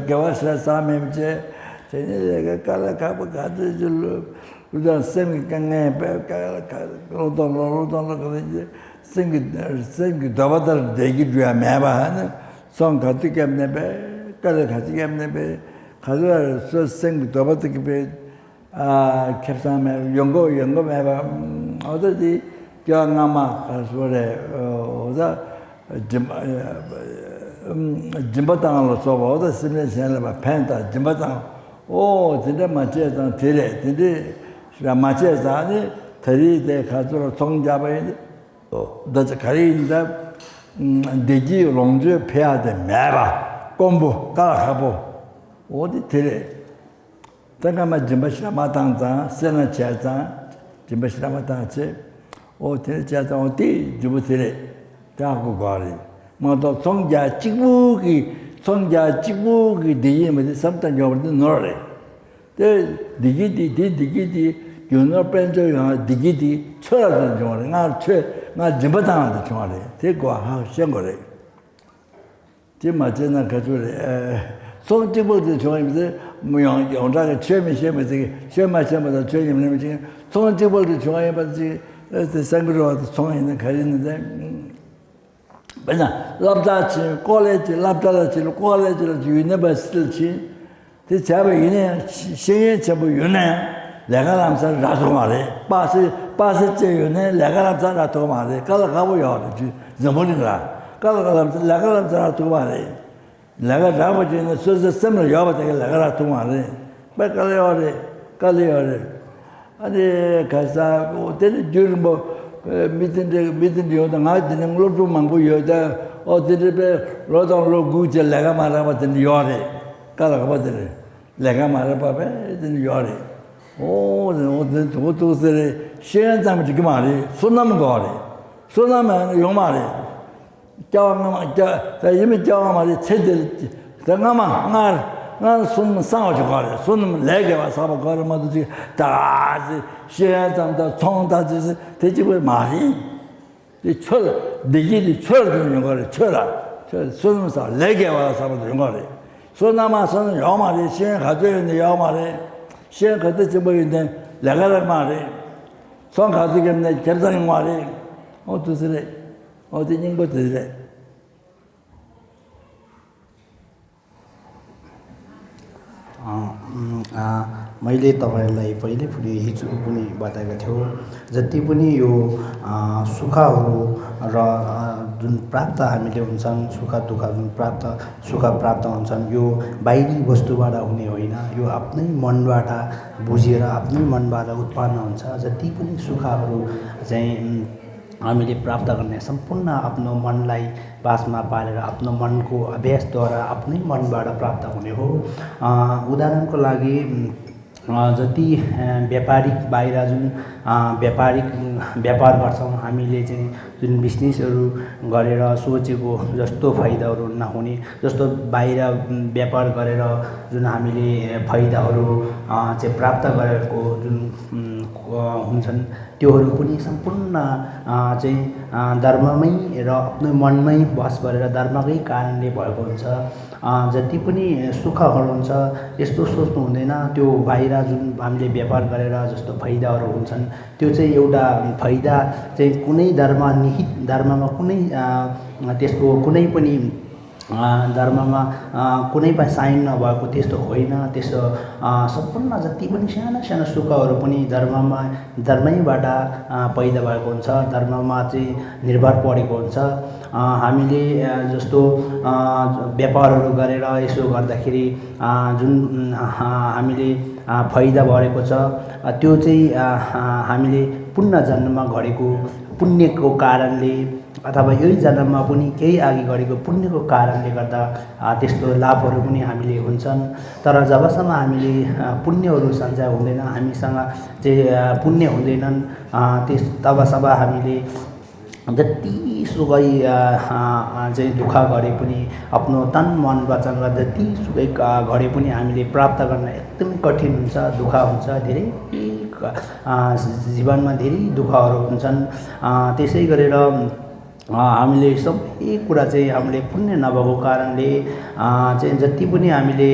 개와 사면제 쟤네가 깔아가고 가지줄 우선 샘이 강에 로동 그러지 생기 더바다 되기 줘야 매바하는 성 같이 겜네베 깔아 같이 겜네베 가서 생 더버티게 배 캡사메 연고 해봐 어디 경아마 가서래 어자 짐바당으로 서 어디 쓰면서 봐 팬다 짐바당 오 진짜 맞지다 되래 근데 맞지다니 다리에 가서 통잡아야 너 가리인다 되지 롱주 패야 돼 매봐 공부 가라가보 어디 들에 잠깐만 짐바시라 마당자 세나 제자 짐바시라 마당체 어디 제자 어디 주부들에 다고 가리 뭐도 성자 찍부기 뒤에면 삼단 요버도 노래 데 디기디 요너 벤저야 디기디 쳐라는 종아리 나 짐바당한테 종아리 대고 하 생거래 지마제나 가지래 손집어도 좋아하면서 뭐양 영자가 최면시면서 최마셔마다 최님님이 지금 손집어도 좋아해봤지 생그러도 손에는 가리는데 맨날 랍다치 콜레지 랍다치 콜레지를 유니버시티지 그 잡아 이네 신의 잡아 유네 내가 남산 라도 말해 빠스째 유네 내가 남산 라도 말해 가보요 저머리라 가라가면서 내가 남산 라도 말해 내가 잡아지는 소소 셈을 여봐도 내가 라도 말해 kaliyore ane kasa tene jurmo mitin yoda nga tene nglotu mangu yoda o tene be lodong lo guje lega mara ba tene yore kala ba tene lega mara ba be tene yore o tene to sere shen zam ji mari sunam gore sunam yo mari jawa ja yimi jawa mari chede ngama ngar sun sao ji gore sun lege wa sa ba gore ma du da shen zam da chong da ji de ji mari 이 철, 내길이 철을 연거래, 손을 사, 레게와 사람들 연거래. 손남아서는 여말이, 시행 가져야 있는 여말이, 시행 가져지 뭐 있는데, 레가를 말이, 손 가져겠네, 결정이 말이, 어떠세요? 어디 있는 것들이래. मैले तपाईहरुलाई पहिले पनि हिजो पनि बताएका थियौ जति पनि यो सुखहरू र जुन प्राप्त हामीले हुन्छन् सुख दुःख जुन सुख प्राप्त हुन्छन् यो बाहिरी वस्तुबाट हुने होइन यो आफ्नै मनबाट बुझेर आफ्नै मनबाट उत्पन्न हुन्छ जति पनि सुखहरू चाहिँ हामीले प्राप्त गर्ने सम्पूर्ण आफ्नो मनलाई पासमा पारेर आफ्नो मनको अभ्यासद्वारा आफ्नै मनबाट प्राप्त हुने हो उदाहरणको लागि जति व्यापारिक बाहिर जुन व्यापार गर्छौं हामीले चाहिँ जुन बिजनेसहरू गरेर सोचेको जस्तो फाइदाहरू नहुने जस्तो बाहिर व्यापार गरेर जुन हामीले फाइदाहरू चाहिँ प्राप्त गरेको जुन हुन्छन् त्योहरू पनि सम्पूर्ण चाहिँ धर्ममै र आफ्नो मनमै बस गरेर धर्मकै कारणले भएको हुन्छ जति पनि सुखहरू हुन्छ यस्तो सोच्नु हुँदैन त्यो बाहिर जुन हामीले व्यापार गरेर जस्तो फाइदाहरू हुन्छन् त्यो चाहिँ एउटा फाइदा चाहिँ कुनै धर्ममा कुनै त्यसको कुनै पनि धर्ममा कुनै पनि साइन नभएको त्यस्तो होइन त्यस्तो सम्पूर्ण जति पनि साना साना सुखहरू पनि धर्मैबाट पैदा भएको हुन्छ धर्ममा चाहिँ निर्भर परेको हुन्छ हामीले जस्तो व्यापारहरू गरेर यसो गर्दाखेरि जुन हामीले फाइदा भएको छ त्यो चाहिँ हामीले पुनर्जन्ममा गरेको पुण्यको कारणले अथवा यही जन्ममा पनि केही अघि गरेको पुण्यको कारणले गर्दा त्यस्तो लाभहरू पनि हामीले हुन्छन् तर जबसम्म हामीले पुण्यहरू सञ्चय हुँदैन हामीसँग चाहिँ पुण्य हुँदैनन् तबसम्म हामीले जति सुकै चाहिँ दुःख गरे पनि आफ्नो तन मन वचन जति सुकै गरे पनि हामीले प्राप्त गर्न एकदमै कठिन हुन्छ दुःख हुन्छ धेरै जीवनमा धेरै दुःखहरू हुन्छन् त्यसै गरेर हामीले सबै कुरा चाहिँ हामीले पुण्य नभएको कारणले चाहिँ जति पनि हामीले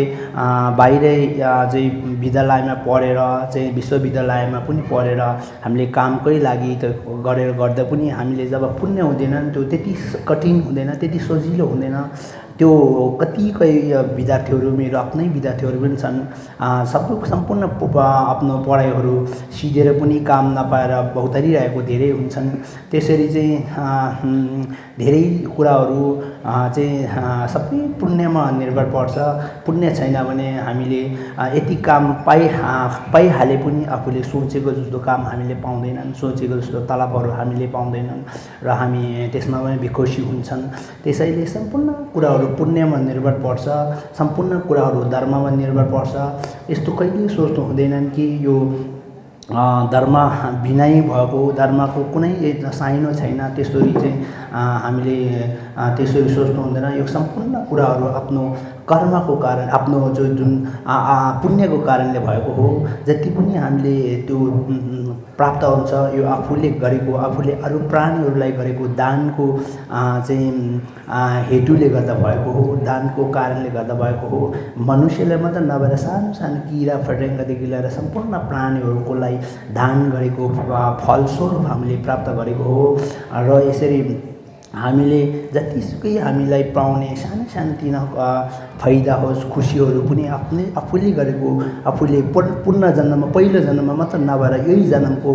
बाहिरै चाहिँ विद्यालयमा पढेर चाहिँ विश्वविद्यालयमा पनि पढेर हामीले कामकै लागि त गरेर गर्दा पनि हामीले जब पुण्य हुँदैन त्यो त्यति कठिन हुँदैन त्यति सजिलो हुँदैन त्यो कतिकै विद्यार्थीहरू मेरो आफ्नै विद्यार्थीहरू पनि छन् सम्पूर्ण आफ्नो पढाइहरू सिधेर पनि काम नपाएर भौतारिरहेको धेरै हुन्छन् त्यसरी चाहिँ धेरै कुराहरू चाहिँ सबै पुण्यमा निर्भर पर्छ पुण्य छैन भने हामीले यति काम पाइहाले पनि आफूले सोचेको जस्तो काम हामीले पाउँदैनन् सोचेको जस्तो तलबहरू हामीले पाउँदैनन् र हामी त्यसमा पनि बेखुसी हुन्छन् त्यसैले सम्पूर्ण कुराहरू पुण्यमा निर्भर पर्छ सम्पूर्ण कुराहरू धर्ममा निर्भर पर्छ यस्तो कहिले सोच्नु हुँदैनन् कि यो धर्म बिनै भएको धर्मको कुनै साइनो छैन त्यसरी चाहिँ हामीले त्यसरी सोच्नु हुँदैन यो सम्पूर्ण कुराहरू आफ्नो कर्मको कारण आफ्नो जुन पुण्यको कारणले भएको हो जति पनि हामीले त्यो प्राप्त हुन्छ यो आफूले गरेको आफूले अरू प्राणीहरूलाई गरेको दानको चाहिँ हेतुले गर्दा भएको हो दानको कारणले गर्दा भएको हो मनुष्यले मात्र नभएर सानो सानो किरा फट्याङ्ग्रादेखि लिएर सम्पूर्ण प्राणीहरूको लागि दान गरेको फलस्वरूप हामीले प्राप्त गरेको हो र यसरी हामीले जतिसुकै हामीलाई पाउने सानो सानोतिनो फाइदा होस् खुसीहरू पनि आफूले गरेको आफूले पूर्ण जन्ममा पहिलो जन्ममा मात्र नभएर यही जन्मको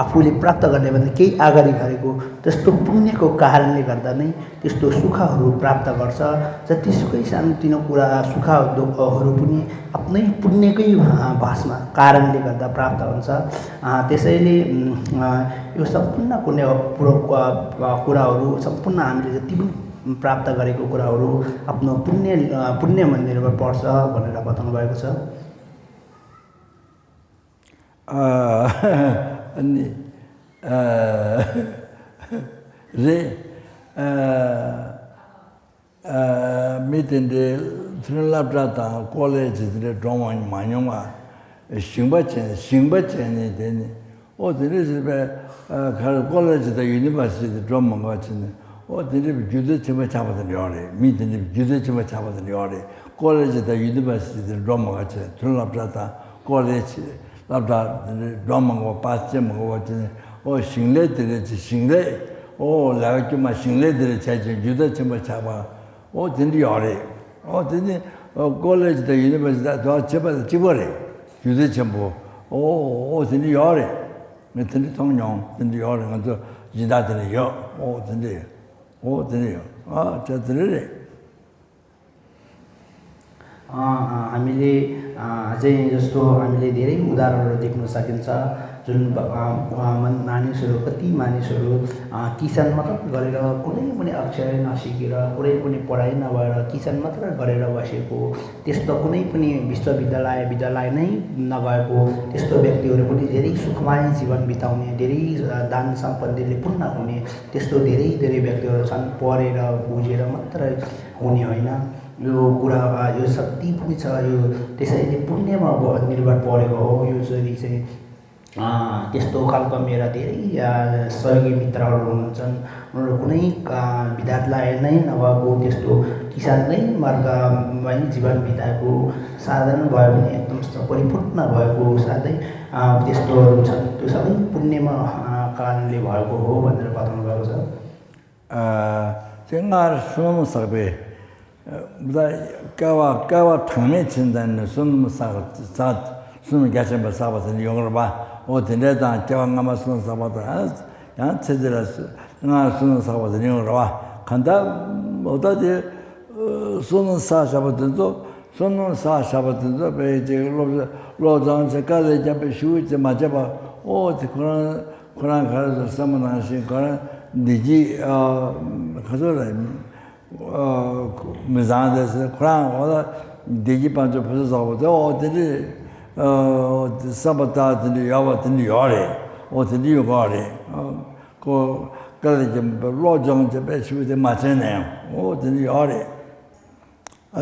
आफूले प्राप्त गर्ने भन्दा केही अगाडि गरेको त्यस्तो पुण्यको कारणले गर्दा नै त्यस्तो सुखहरू प्राप्त गर्छ। जतिसुकै सानोतिनो कुरा सुख दुःखहरू पनि आफ्नै पुण्यकै भाषमा कारणले गर्दा प्राप्त हुन्छ। त्यसैले यो सम्पूर्ण कुराहरू सम्पूर्ण हामीले जति पनि प्राप्त गरेको कुराहरू आफ्नो पुण्यमा निर्भर पर्छ भनेर बताउनु भएको छ। अनि 미든데 트롤랍라다 콜레지들의 동원 만용아 싱바체니 되니 어디를 갈 콜레지다 유니버시티 드럼 같은데 어디를 주제 좀 잡아든 요래 미든데 주제 좀 잡아든 요래 콜레지다 유니버시티 드럼 같이 트롤랍라다 콜레지 랍다 드럼 거 빠스 뭐 같은 싱레들이 싱레 내가 좀 싱레들이 제주 주제 좀 잡아 진짜 요래 진짜 콜레지다 유니버시티 더 잡아 집어래 주제 전부 진짜 요래 밑에 통용 진짜 요래 가서 지나들이요 진짜요 저 들으래 हामीले चाहिँ जस्तो हामीले धेरै उदाहरणहरू देख्न सकिन्छ जुन मानिसहरू कति मानिसहरू किसान मात्र गरेर कुनै पनि अक्षर नसिकेर कुनै पनि पढाइ नभएर किसान मात्र गरेर बसेको त्यस्तो कुनै पनि विद्यालय नै नगएको त्यस्तो व्यक्तिहरू पनि धेरै सुखमय जीवन बिताउने धेरै दान सम्पत्तिले पूर्ण हुने त्यस्तो धेरै व्यक्तिहरू छन्। पढेर बुझेर मात्र हुने होइन यो कुरा यो शक्ति पनि छ यो त्यसैले पुण्यमा निर्भर परेको हो। यो चाहिँ त्यस्तो खालको मेरा धेरै सहयोगी मित्रहरू हुनुहुन्छन् उनीहरू कुनै विद्यालय नै नभएको त्यस्तो किसान नै मार्गमै जीवन बिताएको साधारण भए पनि एकदम परिपूर्ण भएको साथै त्यस्तोहरू छन्। त्यो सबै पुण्यमा कारणले भएको हो भनेर बताउनु भएको छ। 까와 탕에 친다는 손 가슴에 사바서 용을 봐. 어디내다 저강가마 손 사바다. 야 체들었어. 나 손 사바서 용을 봐. 간다 어디에 손은 사샤바든도 손은 사샤바든도 베이제 로장 제까지 잡에 쉬우지 맞아봐. 어디 그런 가서 사문하신 그런 니지 가서라 미ዛ데스 크랑 오다 디지 반조 부서서부터 어디를 사바다들이 야바들이 요래 어디를 요거래 그 그래 좀 로정 집에 쉬우지 맞잖아요. 어디를 요래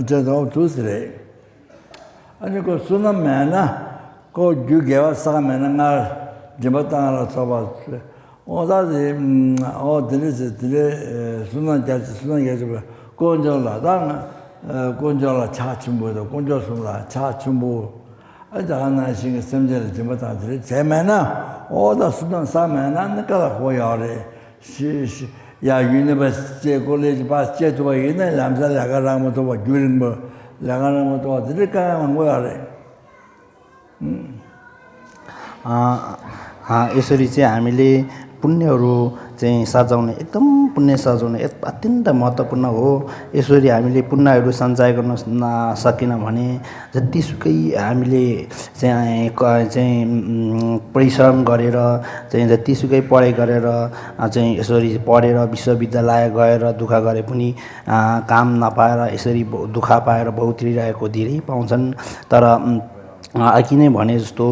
저도 두스래 아니 그 수남매나 그 유개와 싸면은 날 집었다라 써봐 어다지 어디를 수난 가지고 건절라다 건절라 차춘부도 건절수라 차춘부 아자나신 섬제를 집었다들 제매나 어다 수난 싸면은 내가 보여래 야 유니버시티 콜레지 바스케트와 이네 남자 야가라모도 뭐 줄인 뭐 야가라모도 어디를까 한 거야래 यसरी चाहिँ हामीले पुण्यहरू चाहिँ सजाउने एकदम पुण्य सजाउने अत्यन्त महत्त्वपूर्ण हो। यसरी हामीले पुण्यहरू सञ्चय गर्न सकेन भने जतिसुकै हामीले चाहिँ परिश्रम गरेर चाहिँ जतिसुकै पढाइ गरेर चाहिँ यसरी पढेर विश्वविद्यालय गएर दुःख गरे पनि काम नपाएर यसरी दुःख पाएर बहुतिरहेको धेरै पाउँछन्। तर अघि नै भने जस्तो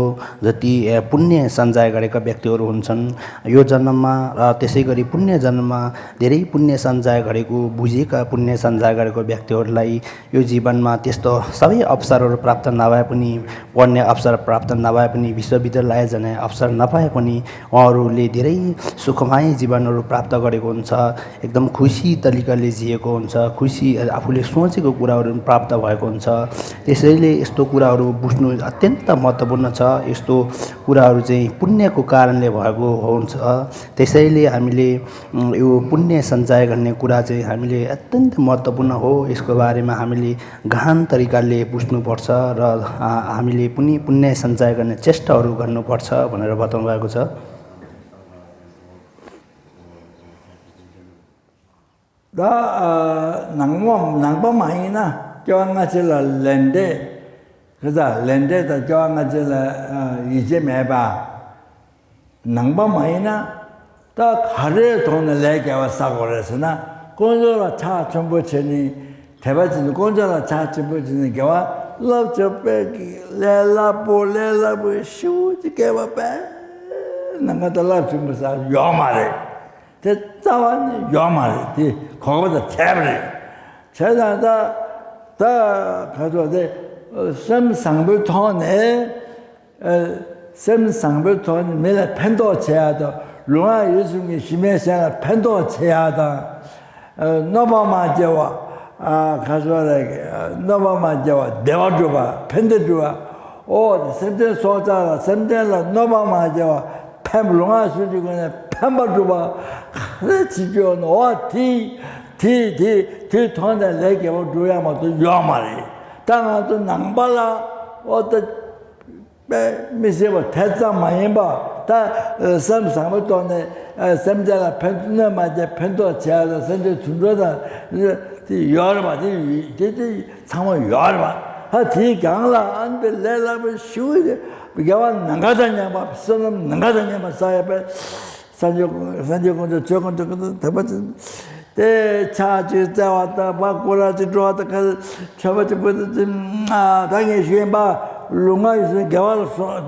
जति पुण्य सञ्चय गरेका व्यक्तिहरू हुन्छन् यो जन्ममा र त्यसै गरी पुण्य जन्ममा धेरै पुण्य सञ्चय गरेको बुझेका पुण्य सञ्चय गरेको व्यक्तिहरूलाई यो जीवनमा त्यस्तो सबै अवसरहरू प्राप्त नभए पनि पढ्ने अवसर प्राप्त नभए पनि विश्वविद्यालय जाने अवसर नपाए पनि उहाँहरूले धेरै सुखमय जीवनहरू प्राप्त गरेको हुन्छ। एकदम खुसी तरिकाले जिएको हुन्छ। खुसी आफूले सोचेको कुराहरू प्राप्त भएको हुन्छ। त्यसैले यस्तो कुराहरू बुझ्नु अत्यन्त महत्त्वपूर्ण छ। यस्तो कुराहरू चाहिँ पुण्यको कारणले भएको हुन्छ। त्यसैले हामीले यो पुण्य सञ्चय गर्ने कुरा चाहिँ हामीले अत्यन्त महत्त्वपूर्ण हो। यसको बारेमा हामीले गहन तरिकाले बुझ्नुपर्छ र हामीले पनि पुण्य सञ्चय गर्ने चेष्टाहरू गर्नुपर्छ भनेर बताउनु भएको छ। 다 낭범마이나 교환가질라 렌데 그다 렌데다 교환가질라 이제 매봐 낭범마이나 다 가래 돈을 내게 와서 그래서나 꼰조라 차 전부 전이 대바진 꼰조라 차 전부 전이 개와 러저 빼기 레라보 슈지 개와 빼 나가다 랍좀 사 요마래 대자완 요마리 거기다 태블릿 제자다 다 가져데 섬상불톤에 섬상불톤 매일 팬도 제하다 롱아 유승이 심해서 팬도 제하다 노바마제와 가져라게 노바마제와 대화줘봐 팬도줘봐 오 섬대 소자라 섬대라 노바마제와 팬롱아 수지고네 팬바줘봐 그래 지겨 놓아 디 돈에 내게 줘야만 또 요마리 당아도 낭발라 어떤 미세버 대장 많이 봐다 섬상을 돈에 섬자가 팬도 맞아 팬도 제하다 선제 준거다 이 여러마디 이 상황 여러마 하디 강라 안데 레라브 슈이데 비가wan 나가다냐 봐 선은 나가다냐 봐 사야베 산적은 저건 대바진 때 차지 왔다 바꾸라지 들어왔다 그 저번주부터 좀 당연히 쉬면 봐 롱아에서 개발서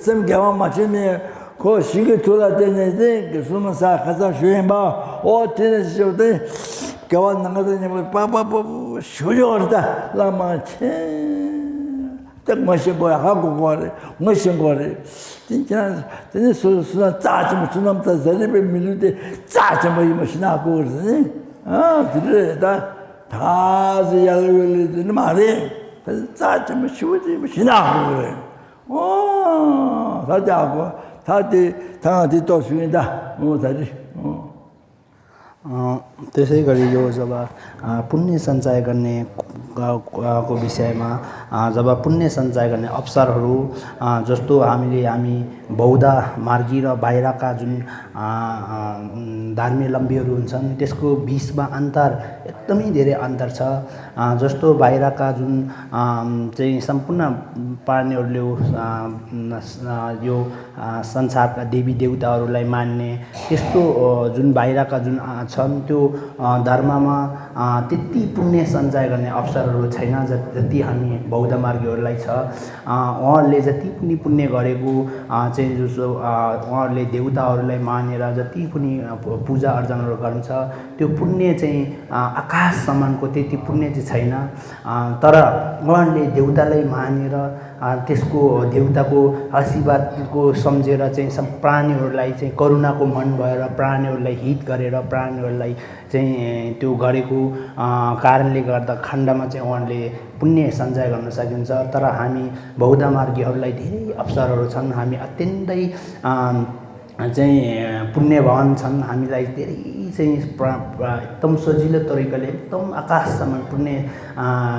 쌤 개발 마치네 그 시기 돌아다니는데 그 숨은 사 가서 쉬면 봐 어때서 돼 개발 나가다니 빠빠빠 쉬려다 라마체 딱 멋있는 거야 하고 거래 멋있는 거래 진짜 수나 짜증 수남다 저리에 밀는데 짜증 뭐 멋있나고 그러더니 그래 다 야르르는 말이 짜증 쉬우지 멋있나고 그래 다자고 다들 당한테 또 쉬는다 다들 त्यसै गरी यो जब पुण्य सञ्चय गर्ने को विषयमा जब पुण्य सञ्चय गर्ने अवसरहरू जस्तो हामी बौद्ध मार्गी र बाहिरका जुन धर्मावलम्बीहरू हुन्छन् त्यसको बीचमा अन्तर एकदमै धेरै अन्तर छ। जस्तो बाहिरका जुन चाहिँ सम्पूर्ण प्राणीहरूले यो संसारका देवी देवताहरूलाई मान्ने त्यस्तो जुन बाहिरका जुन छन् त्यो धर्ममा त्यति पुण्य सञ्चय गर्ने अवसरहरू छैन जति हामी बौद्ध मार्गीहरूलाई छ। उहाँहरूले जति पनि पुण्य गरेको चाहिँ जो उहाँहरूले देवताहरूलाई मानेर जति पनि पूजा अर्चनाहरू गर्छ त्यो पुण्य चाहिँ आकाश समानको त्यति पुण्य चाहिँ छैन। तर उहाँहरूले देवतालाई मानेर त्यसको देवताको आशीर्वादको सम्झेर चाहिँ सब प्राणीहरूलाई चाहिँ करुणाको मन भएर प्राणीहरूलाई हित गरेर प्राणीहरूलाई चाहिँ त्यो गरेको कारणले गर्दा खण्डमा चाहिँ उहाँले पुण्य सञ्चय गर्न सकिन्छ। तर हामी बौद्ध मार्गीहरूलाई धेरै अवसरहरू छन्, हामी अत्यन्तै चाहिँ पुण्यवान छन्, हामीलाई धेरै चाहिँ एकदम सजिलो तरिकाले एकदम आकाशसम्म पुण्य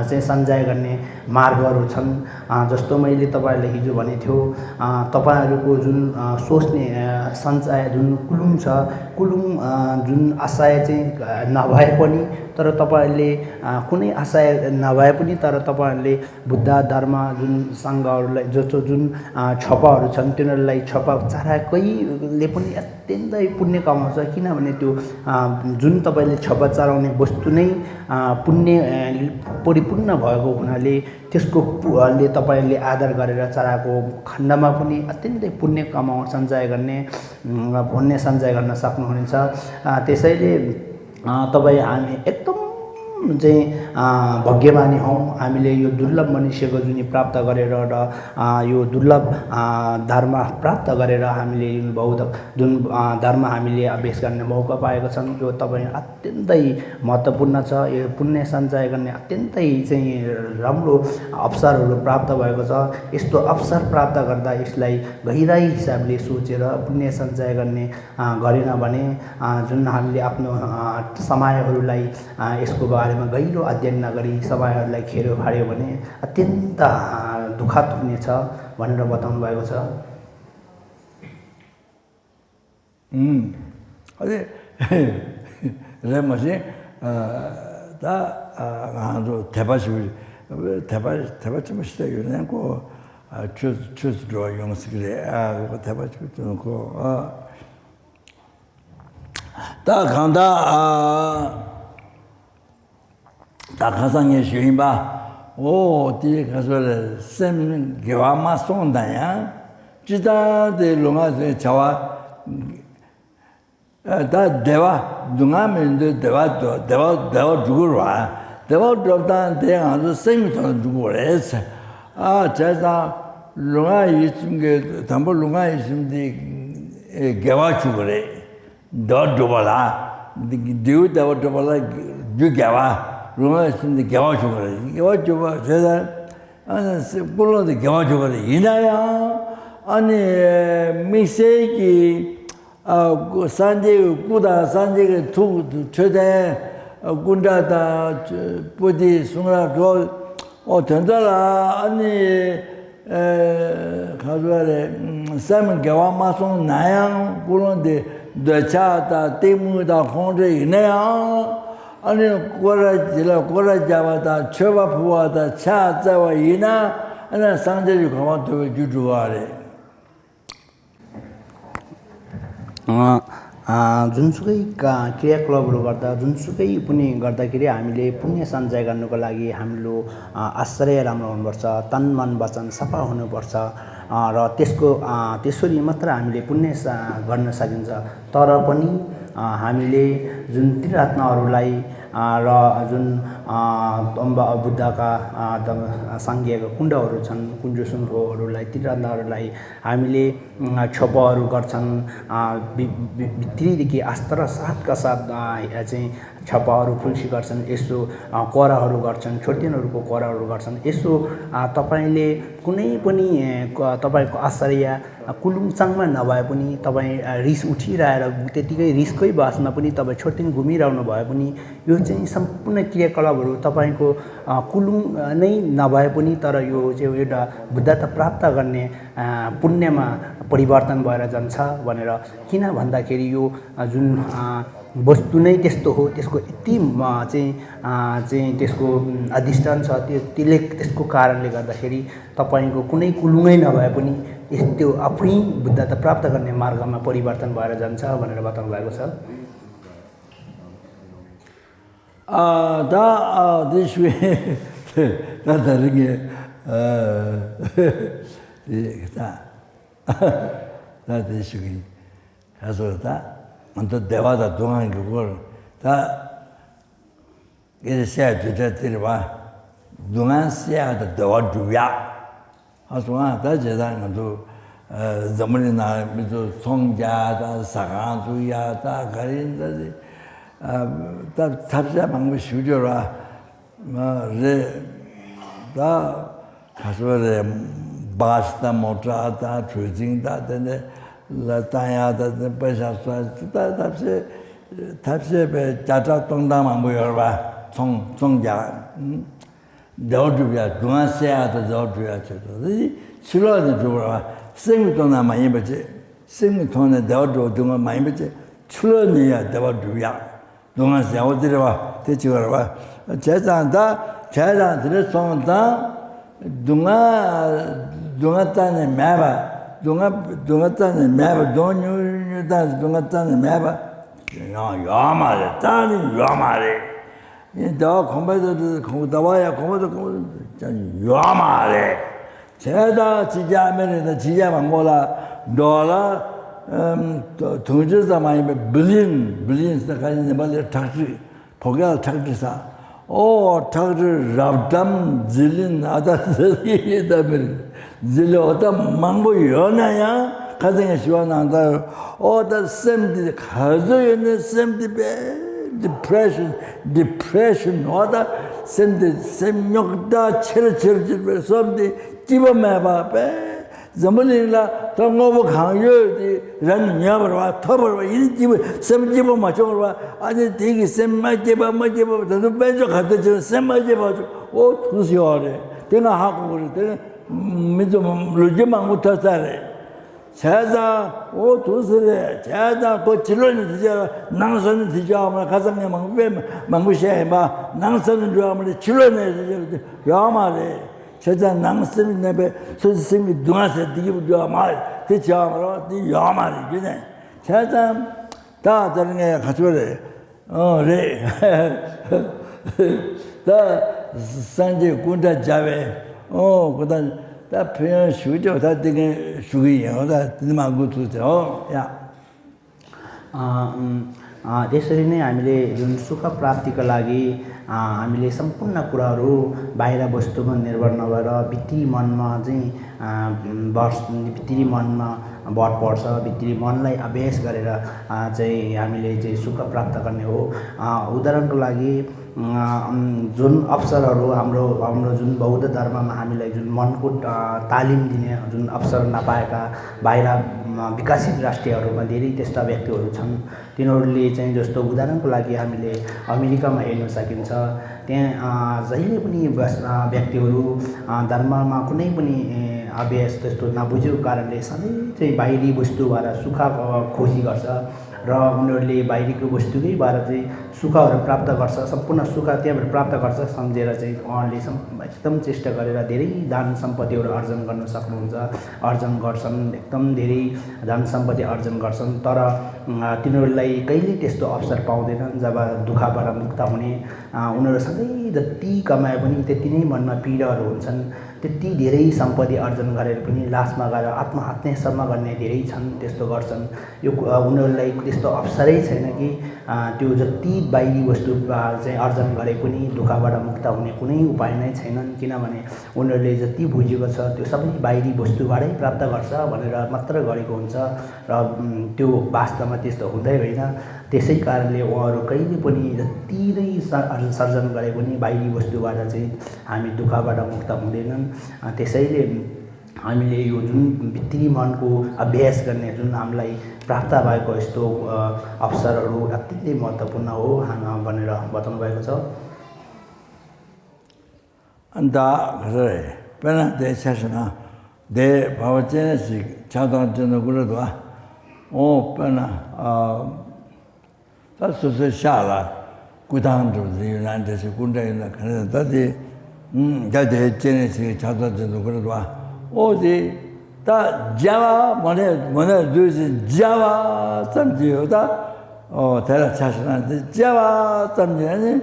चाहिँ सञ्चय गर्ने मार्गहरू छन्। जस्तो मैले तपाईँहरूले हिजो भनेको थियो, तपाईँहरूको जुन सोच्ने सञ्चय जुन कुलुङ छ, कुलुङ जुन आशय चाहिँ नभए पनि तर तपाईँहरूले कुनै आशय नभए पनि तर तपाईँहरूले बुद्ध धर्म जुन सङ्घहरूलाई जस्तो जुन छपाहरू छन् तिनीहरूलाई छपा चढाएकैले पनि अत्यन्तै पुण्य कमाउँछ। किनभने त्यो जुन तपाईँले छपा चढाउने वस्तु नै पुण्य परिपूर्ण भएको हुनाले त्यसको ले तपाईँले आदर गरेर चढाएको खण्डमा पनि अत्यन्तै पुण्य सञ्चय गर्ने पुण्य सञ्चय गर्न सक्नुहुनेछ। त्यसैले तपाईँ हामी एकदम चाहिँ भाग्यमानी हौँ हामीले यो दुर्लभ मनुष्यको जुनी प्राप्त गरेर र यो दुर्लभ धर्म प्राप्त गरेर हामीले बौद्ध जुन धर्म हामीले अभ्यास गर्ने मौका पाएको छन् यो तपाईँ अत्यन्तै महत्त्वपूर्ण छ यो पुण्य सञ्चय गर्ने अत्यन्तै चाहिँ राम्रो अवसरहरू प्राप्त भएको छ यस्तो अवसर प्राप्त गर्दा यसलाई गहिराई हिसाबले सोचेर पुण्य सञ्चय गर्ने गरेन भने जुन हामीले आफ्नो समयहरूलाई यसको बारेमा गहिरो अध्ययन नगरी समयहरूलाई खेरो फाड्यो भने अत्यन्त दुःखद हुनेछ भनेर बताउनु भएको छ अरे रे मसे 다 아주 대바치 멋있다 이러고 주스로 용스그래 그 대바치 놓고 다 간다 다 가상의 주인바 오 뒤에 가서 쌤 개와마 쏜다야 지다데 롱아서 자와 다 대화 누가면도 대화 죽으러 와 대화 들었다 대화도 쌤이 죽으래 아 제가 롱아 있은 게 담보 롱아 있으면 개와 죽으래 너 죽어라 디우 대화 죽어라 죽여와 롱아 있으면 개와 죽으래 개와 죽어 제가 아니 불러도 개와 죽으래 이나야 아니 미세기 그 산지 꾸다 산지가 두 최대 군다다 부디 송라 전달아 아니 가져와래 쌈은 개와마송 나양 그런데 너차다 때문에다 공제 이내야 아니 꼬라자마다 쳐바부와다 차자와 이나 아니 상제를 가만둬 주주와래 जुनसुकै क्रियाकलापहरू गर्दा जुनसुकै पनि गर्दाखेरि हामीले पुण्य सञ्चय गर्नुको लागि हाम्रो आश्रय राम्रो हुनुपर्छ तन मन वचन सफा हुनुपर्छ र त्यसरी मात्र हामीले पुण्य गर्न सकिन्छ तर पनि हामीले जुन त्रिरत्नहरूलाई र जुन बुद्धका साङ्घ्यका कुण्डहरू छन् कुञ्जसुङ्खहरूलाई त्रिरत्नहरूलाई हामीले छोपहरू गर्छन् भित्रीदेखि आस्था र साथका साथ चाहिँ छपाहरू फुल्सी गर्छन् यसो कोराहरू गर्छन् छोर्तेनहरूको कोराहरू गर्छन् यसो तपाईले कुनै पनि तपाईको आश्रय कुलुङचाङमा नभए पनि तपाईँ रिस उठिरहेर त्यतिकै रिसकै बासमा पनि तपाईँ छोर्तेन घुमिरहनु भए पनि यो चाहिँ सम्पूर्ण क्रियाकलापहरू तपाईँको कुलुङ नै नभए पनि तर यो चाहिँ एउटा बुद्धता प्राप्त गर्ने पुण्यमा परिवर्तन भएर जान्छ भनेर किन भन्दाखेरि यो जुन वस्तु नै त्यस्तो हो त्यसको यति चाहिँ त्यसको अधिष्ठान छ त्यसले त्यसको कारणले गर्दाखेरि तपाईको कुनै कुलुङै नभए पनि त्यो आफै बुद्धता प्राप्त गर्ने मार्गमा परिवर्तन भएर जान्छ भनेर बताउनु भएको छ 다 this way 다 다르게 다 this way 가서 다 먼저 대화다 동안 그걸 다 이제 시야 주제들이 봐 동안 시야도 대화 주야 하소아 다 제단도 점을이나 미도 성자다 사강주야다 가린다지 다 탑자 방법 쉬우더라 다 가서래 바스타 모자다 조징다 되네 라타야다 배사서 다 탑세 자자 동담만 모여 봐 성자 너주야 동아시아도 너주야 저도 실로도 줘봐 생도 남아 이버지 생도는 너도 동안 많이 버지 출연이야 너주야 동아시아 어디로 와 대치거라 봐 제자다 제자들의 성다 동아탄에 매봐 동아탄에 매봐 동유다 동아탄에 매봐 야마래 따니 야마래 너 공부도 공부다와야 공부도 야마래 제다 지자면에다 지자만 몰라 너라 동주자 많이 빌린 스타카니 말에 탁지 보가 탁지사 탁을 랍담 질린 아다들이 다들 질려 어다 망보 연아야 가정에 시원한다 어다 샘디 가져있는 샘디 depression 어다 샘디 샘욕다 체르체르 샘디 집어매봐 zambalila tangobo khangyo di ran nyabarwa thobarwa yin jibo sem jibo ma chorwa ane digi sem ma jibo da benjo khata je sem ma jibo o tusiore tena haku ore tena mizo loje manguta sare chaza o tusire chaza ko chiloni dija nangsan dija ma kazamne mangushe ma nangsan jo ma chiloni dija yamare 제자 낭스미 내배 선생님이 누나서 디기부터 말 대처하러 디 야말이 그네 제자 다 다른 애 가져래 래 다 산제 군다 자베 그다 다 표현 수죠 다 되게 수기요 다 드마고 두죠 야 त्यसरी नै हामीले जुन सुख प्राप्तिका लागि हामीले सम्पूर्ण कुराहरू बाहिर वस्तुमा निर्भर नभएर भित्री मनमा चाहिँ भित्री मनमा भर पर्छ भित्री मनलाई अभ्यास गरेर चाहिँ हामीले चाहिँ सुख प्राप्त गर्ने हो उदाहरणको लागि जुन अवसरहरू हाम्रो जुन बौद्ध धर्ममा हामीलाई जुन मनको तालिम दिने जुन अवसर नपाएका बाहिर विकसित राष्ट्रहरूमा धेरै त्यस्ता व्यक्तिहरू छन् तिनीहरूले चाहिँ जस्तो उदाहरणको लागि हामीले अमेरिकामा हेर्न सकिन्छ त्यहाँ जहिले पनि व्यक्तिहरू धर्ममा कुनै पनि अभ्यास त्यस्तो नबुझेको कारणले सधैँ चाहिँ बाहिरी वस्तुबाट सुख खोजी गर्छ र उनीहरूले बाहिरीको वस्तुकैबाट चाहिँ सुखहरू प्राप्त गर्छ सम्पूर्ण सुख त्यहाँबाट प्राप्त गर्छ सम्झेर चाहिँ उहाँहरूले एकदम चेष्टा गरेर धेरै धन सम्पत्तिहरू अर्जन गर्न सक्नुहुन्छ अर्जन गर्छन् एकदम धेरै धन सम्पत्ति अर्जन गर्छन् तर तिनीहरूलाई कहिले त्यस्तो अवसर पाउँदैनन् जब दुःखबाट मुक्त हुने उनीहरू सधैँ जति कमाए पनि त्यति नै मनमा पीडाहरू हुन्छन् त्यति धेरै सम्पत्ति अर्जन गरेर पनि लास्टमा गएर आत्महत्यासम्म गर्ने धेरै छन् त्यस्तो गर्छन् यो उनीहरूलाई त्यस्तो अवसरै छैन कि त्यो जति बाहिरी वस्तु चाहिँ अर्जन गरे पनि दुःखबाट मुक्त हुने कुनै उपाय नै छैनन् किनभने उनीहरूले जति बुझेको छ त्यो सबै बाहिरी वस्तुबाटै प्राप्त गर्छ भनेर मात्र गरेको हुन्छ र त्यो वास्तवमा त्यस्तो हुँदै होइन त्यसै कारणले उहाँहरू कहिले पनि जति नै सर्जन गरे पनि बाहिरी वस्तुबाट चाहिँ हामी दुःखबाट मुक्त हुँदैनन् त्यसैले हामीले यो जुन भित्री मनको अभ्यास गर्ने जुन हामीलाई प्राप्त भएको यस्तो अवसरहरू अत्यन्तै महत्त्वपूर्ण हो भनेर बताउनु भएको छ अन्त 그래 ਪਹਿਲਾਂ ਦੇ ਸੈਸ਼ਨਾ ਦੇ ਭਾਵਚੇ ਸੀ ਚਾਦਾਂ ਜਨ ਗੁਰਦਵਾ ਉਹ ਪਹਿਲਾਂ ਤਾਂ ਸੋਸੇ ਸ਼ਾਲਾ 구당 조지 난데서 군대에 가는 다들 다들 제네시 차도도 그래도 어디 다 자와 뭐네 주지 자와 잠지요다 대라 자신한테 자와 잠지니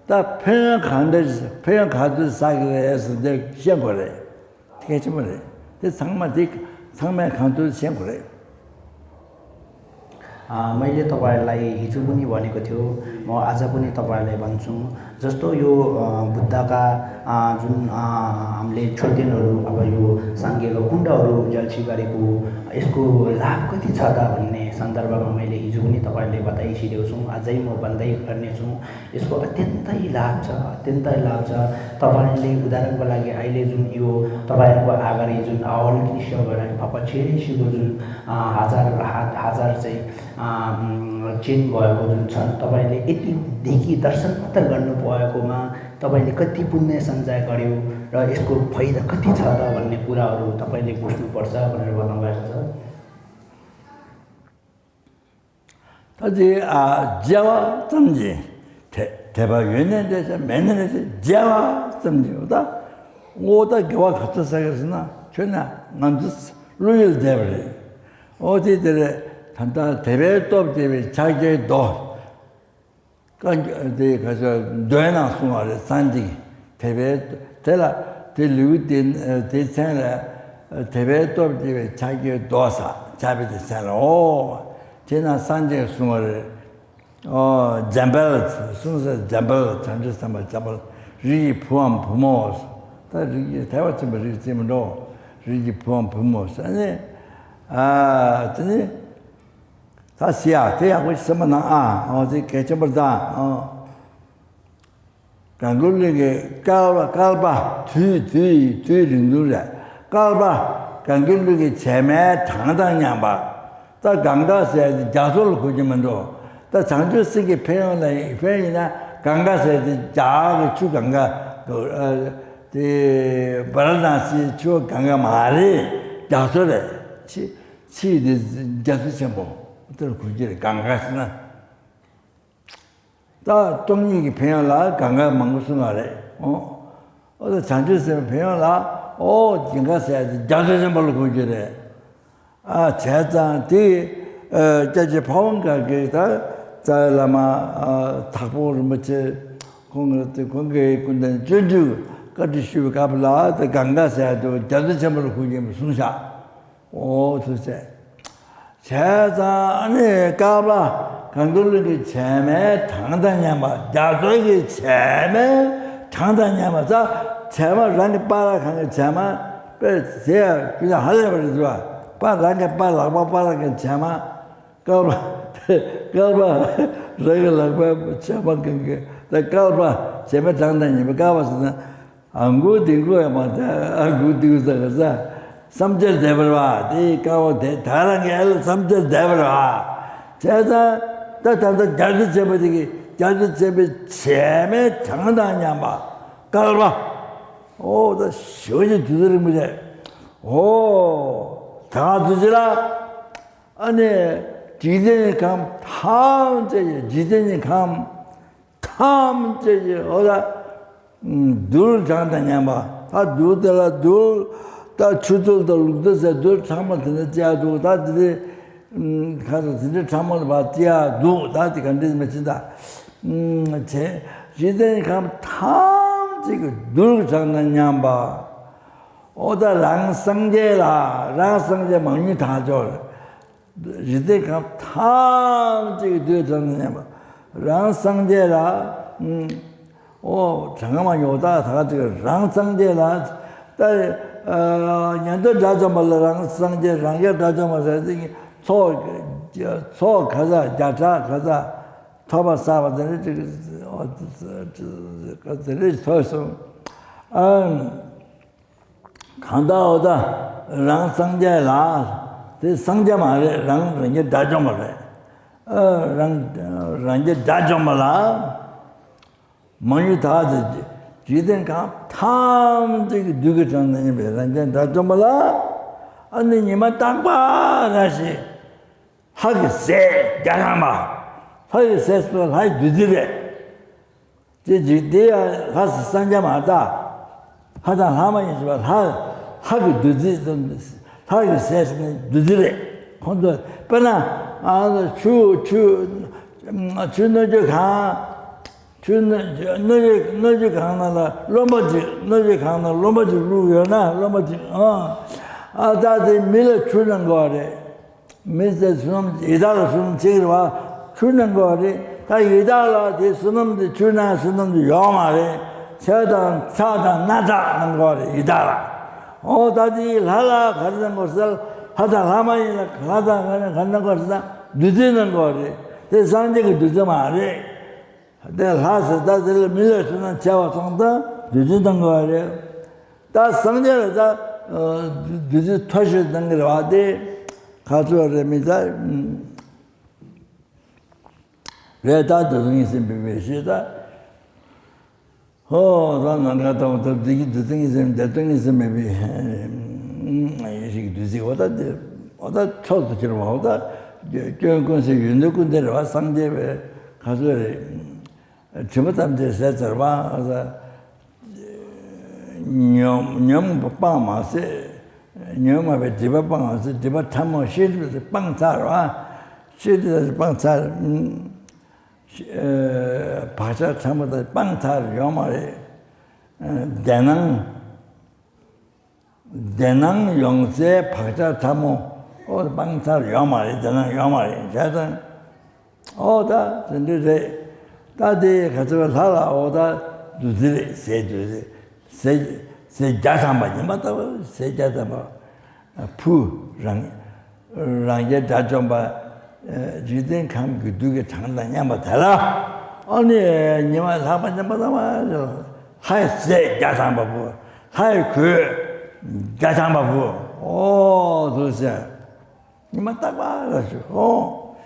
다 평양 가도 사기에서 내 시험 거래 되게 좀 그래 그 상마 간도 시험 그래 मैले तपाईहरुलाई हिजो पनि भनेको थियो म आज पनि तपाईहरुलाई भन्छु जस्तो यो बुद्धका जुन हामीले छोडेनहरु अब यो सांघ्यको कुण्डहरु जल्सी गरेको यसको लाभ कति छ त भन्ने सन्दर्भमा मैले हिजो पनि तपाईहरुलाई बताइसकेको छु अझै म भन्दै गर्ने छु यसको अत्यन्तै लाभ छ तपाईहरुले उदाहरणको लागि अहिले जुन यो तपाईहरुको अगाडि जुन अवल दृश्य गराइ पपछेरीको जुन हजार चाहिँ चेन भएको जुन छन् तपाईले यति देखि दर्शन मात्र गर्नु भएकोमा तपाईले कति पुण्य सञ्चय गर्यो र यसको फाइदा कति छ त भन्ने कुराहरू तपाईले बुझ्नु पर्छ भनेर बताउनु भएको छ अझै ज्यावा सम्झे 대박 연년에서 매년에서 ज्यावा सम्झे हो त वो त गवा खर्च सकेसना छैन नन्दस रोयल देवले 어디 들에 단다 대배도 대배 자기의 도 간데 가서 뇌나 수마를 산지 대배 대라 대류된 대체라 대배도 대배 자기의 도사 자비도 살아 오 제나 산지 수마를 잠벨 순서 잠벨 장주 삼아 잠벨 리 포함 부모 다 리 대화 좀 리 때문에 리 포함 부모 아니 저는 다시야 대하고 있으면 어디 개점보다 강글리게 깔바 뒤링들래 깔바 강글리게 제매 당당냐 다 강가서 자솔 고지면도 다 장주 쓰기 표현에 표현이나 강가서 자가 주강가 그 바라나시 주 강가 말이 자솔에 치치 자수sembo 또 그게 강가스나 다 동익이 표현라 강가 망고스나래 어디 장주스 표현라 진가서 자수sembo로 그게 제자한테 저기 파원가게다 자라마 탁보를 뭐지 공개 군대 전주 거기서 가블라 강가서도 자주점을 구기면 순사 도대체 제자 안에 가블라 강돌리기 제매 당당냐마 자주기 제매 당당냐마 자 제마 란이 빠라 강에 제마 제 그냥 하려버리 좋아 빠랑게 빠라게 제마 가블라 레글라고 제마경게 가블라 제매 당당냐마 가봐서는 안고 되고야 맞아 안고 되고서 삼절 대버와 이 가고 다랑게 삼절 대버와 제자 다다 자주 제버지기 자주 제매 장난하냐 마 가봐 다 시원히 두드리는 거지 다 두지라 아니 지전이 감 탐제지 지전이 감 탐제지 둘 장난하냐 마다 두들라 둘다 주들도 루드서 둘 참을 듣는 자도 다들 가서 진짜 참을 받지야 누 다들 간데 맺힌다 제 지전이 감 탐제지 둘 장난하냐 마 오다 랑상제라 랑상제 많이 다죠 이제가 탐지게 되었잖아요 랑상제라 잠깐만 오다 다가지고 랑상제라 딸 년도 자주 말라 랑상제 랑야 자주 말라 소 가자 자자 가자 타바 사바들 그들이 서서 간다 오다 랑상제라 그 상제 말에 랑이 다죠 말에 랑이 다죠 말아 많이 다지 지den가 탐지기 누구 전에 랑이 다죠 말아 아니 니만 땅바라시 하기 세 야마 하기 세스도 하이 두지래 지대야 가서 상제 말다 하다 하면 있으면 하기 두지 하기 세스는 두드레 혼자 뻔나 주너저 강나라 로마지 강나 로마지 루요나 로마지 다들 밀어 주는 거래 밀어 주는 이달로 주는 제일와 주는 거래 다 이달로 대수는 주나 수는 요마래 차단 나다는 거래 이달아 다들 하라 가는 것을 하다 하마이나 하다 가는 것을 늦는 거래. 대상적이 늦으면 말해. 내가 하서 다들 밀어주는 자와 성다 늦는 거래. 다 성제를 다 늦은 터시는 걸 와대 가져오랍니다. 왜 다 늦은 있으면 비비시다. 나는 갔다 오다 늦은 있으면 대통령 있으면 이식 두지고다 어다 쳐도 지금 와다 교육권세 윤덕군들 와 상대에 가서 저번에 세서와 냠 빵마세 냠아베 집빵마세 집아 참모 시르서 빵사와 시르서 빵사 바자 참모다 빵사 요마레 대낭 영세 박자 참모 빵사 요마레 대낭 요마레 자든 오다 근데 다들 가서 살아 오다 두지 세 자산만 맞다 세 자산만 푸랑 랑게 다좀바 지든 감 그두게 장난이야 뭐 달라 아니 니마 사반자 받아마 하세 자산바부 하이 그 자산바부 오 도대체 니마 딱 봐가지고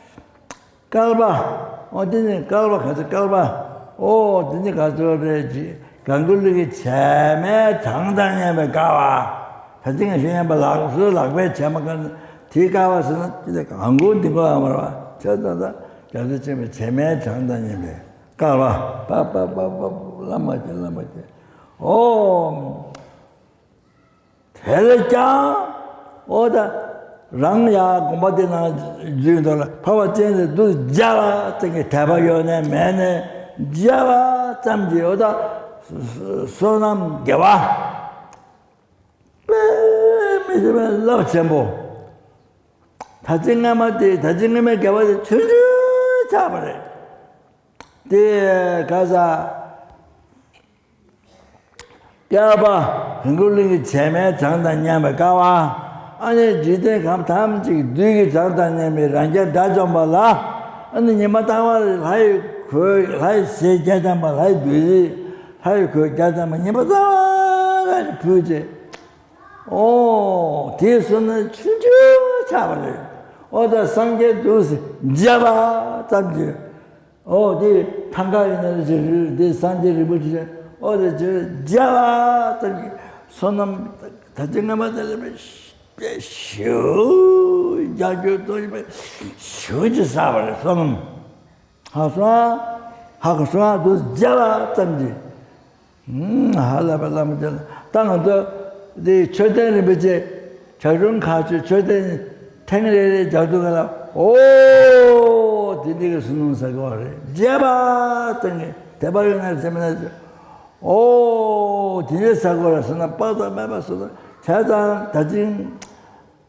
깔바 어디니 깔바 가서 깔바 어디니 가서 그래지 강글리기 제매 장단님에 가와 사진에 그냥 발라서 라베 제마간 뒤가와서는 이제 광고 되고 아마라 저다다 저도 좀 제매 장단님에 가와 빠빠빠빠 라마지 오 대레짱 오다 랑야 공바데나 지도라 파와체는 두 자와 되게 대박이네 매네 자와 잠지 오다 소남 개와 빼미지면 러브챔보 다징감에 개와서 추르 잡아래 대 가자 야봐 한글링이 제매 장단냐면 가와 아니 지대 감 다음지 누기 장단냐면 랑자 다좀 봐라 아니 니마 다와 하이 그 하이 세자단 말 하이 누이 하이 그 자자만 니마 다와 부제 오 뒤에서는 추주 잡아래 어다 상계 두스 잡아 잠지 어디 탄가리는 저 산지를 보지 어디 저 잡아 잠지 손은 다정감하다면 슈 자주 돌면 슈지 사버려 손은 하수아 두 잡아 잠지 할라발라면 땅도 네 최대는 이제 저런 가지 최대 탱레레 자두가 오 디디가 수능 사고래 잡아 땅에 대박이 날 때면 오 디디 사고라서 나 빠다 매봤어 자자 다진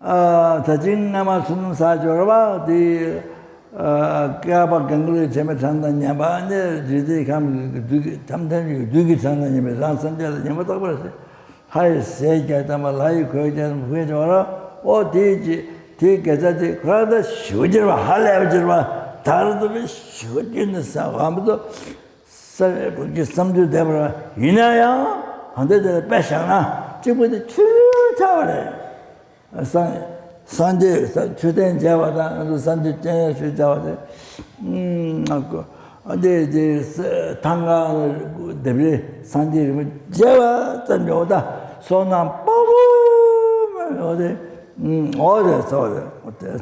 다진 남아 수능 사줘라 디 까바 강글에 제메 산다냐 바네 디디 감 두기 담다니 두기 산다냐 산산들 냐마다 그랬어 하이 세게다 말라이 거기는 왜 저라 어디지 뒤에자지 그러다 쉬지마 할래지마 다르도 쉬지는 사람도 그게 삼주 되버라 이나야 한대들 빼상나 지금부터 추차래 산제 추된 잡아다 산제 째 추자와데 아고 근데 이제 당가를 대비 산제 이름을 잡아 던져다 소남 빠고 어디 어디서 어때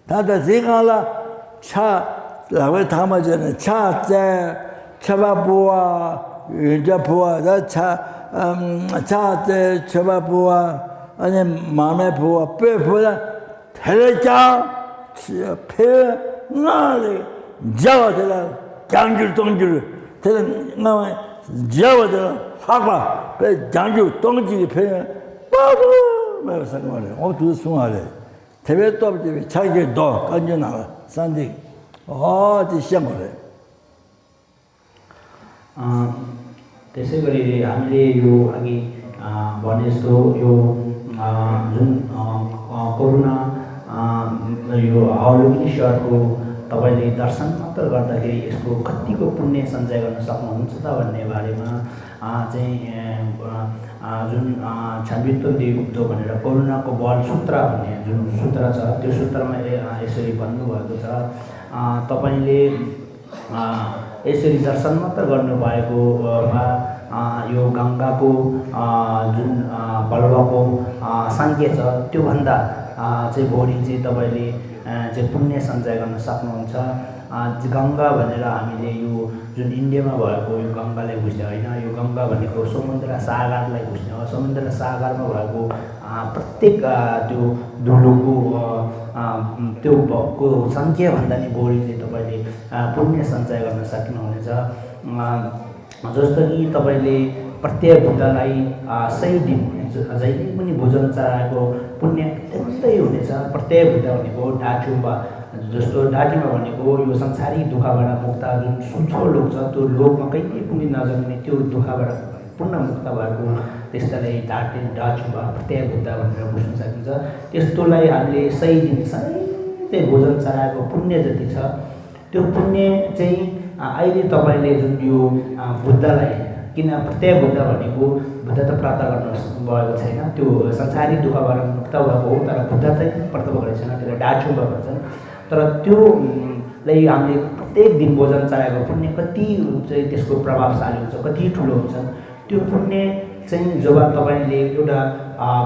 다다 지가라 차 라고 담아지는 차제 차바부와 이자부와 차제 차바부와 아니 마음의 부와 빼부와 대레자 폐 나리 자와들아 장줄 동줄 대는 나와 자와들아 하바 배 장줄 동지 폐 빠고 뭐 상관해 어두 숭아래 대배 또 자기 도 간주 나와 산디 어디 시험을 त्यसै गरी हामीले यो अघि भने जस्तो यो जुन कोरोना यो अवलोकन सर्टको तपाईले दर्शन मात्र गर्दाखेरि यसको कतिको पुण्य सञ्चय गर्न सक्नुहुन्छ त भन्ने बारेमा चाहिँ जुन छान्वित्व देवदो भनेर कोरोनाको बल सूत्र भन्ने जुन सूत्र छ त्यो सूत्रमा यसरी भन्नुभएको छ तपाईले यसरी दर्शन मात्र गर्नु पाएको यो गंगाको जुन बलुवाको संख्या छ त्यो भन्दा चाहिँ बढी चाहिँ तपाईले चाहिँ पुण्य सञ्चय गर्न सक्नुहुन्छ गंगा भनेर हामीले यो जुन इन्डियामा भएको यो गंगालाई बुझ्ने हैन यो गंगा भनेको समुद्र सागरलाई बुझ्ने हो समुद्र सागरमा भएको प्रत्येक त्यो धुलोको त्यो भएको संख्या भन्दा नि बढी चाहिँ तपाईले पुण्य सञ्चय गर्न सक्नुहुनेछ जस्तो कि तपाईले प्रत्येक बुद्धलाई सही दिन जहिले पनि भोजन चढाएको पुण्य त्यस्तै हुनेछ प्रत्येक बुद्ध भनेको डाचुम्बा जस्तो डाटीमा भनेको यो संसारिक दुःखबाट मुक्त जुन सुन्छो लोक छ त्यो लोकमा कहिले पनि नजन्मिने त्यो दुःखबाट पूर्ण मुक्त भएको त्यस्तालाई डाचुम्बा प्रत्यय बुद्ध भनेर बुझ्न सकिन्छ। त्यस्तोलाई हामीले सही दिन सधैँ भोजन चढाएको पुण्य जति छ त्यो पुण्य चाहिँ अहिले तपाईँले जुन यो बुद्धलाई, किन प्रत्यय बुद्ध भनेको बुद्ध त प्राप्त गर्नु भएको छैन, त्यो संसारिक दुःखबाट मुक्त भएको हो, तर बुद्ध चाहिँ प्राप्त भएको छैन, त्यसलाई डाचुम्बा भन्छन्। तर त्योलाई हामीले प्रत्येक दिन भोजन चढाएको पुण्य कति चाहिँ त्यसको प्रभावशाली हुन्छ, कति ठुलो हुन्छ। त्यो पुण्य चाहिँ जब तपाईँले एउटा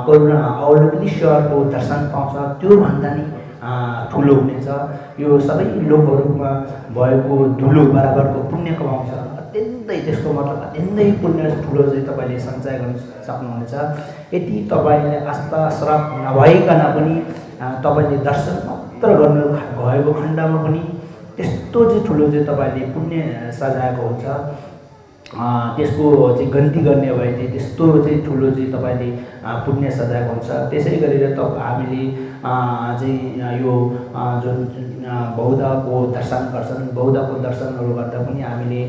करुणा अवलोकनीश्वरको दर्शन पाउँछ त्योभन्दा नि ठुलो हुनेछ। यो सबै लोकहरूमा भएको धुलो बराबरको पुण्य कमाउँछ। अत्यन्तै त्यसको मतलब अत्यन्तै पुण्य ठुलो चाहिँ तपाईँले सञ्चय गर्न सक्नुहुनेछ। यदि तपाईँले आस्था श्राप नभइकन पनि तपाईँले दर्शन मात्र गर्नु भएको खण्डमा पनि त्यस्तो चाहिँ ठुलो चाहिँ तपाईँले पुण्य सजाएको हुन्छ। त्यसको चाहिँ गन्ती गर्ने भए चाहिँ त्यस्तो चाहिँ ठुलो चाहिँ तपाईँले पुण्य सजाएको हुन्छ। त्यसै गरेर हामीले चाहिँ यो जुन बौद्धको दर्शन गर्छन्, बौद्धको दर्शनहरू गर्दा पनि हामीले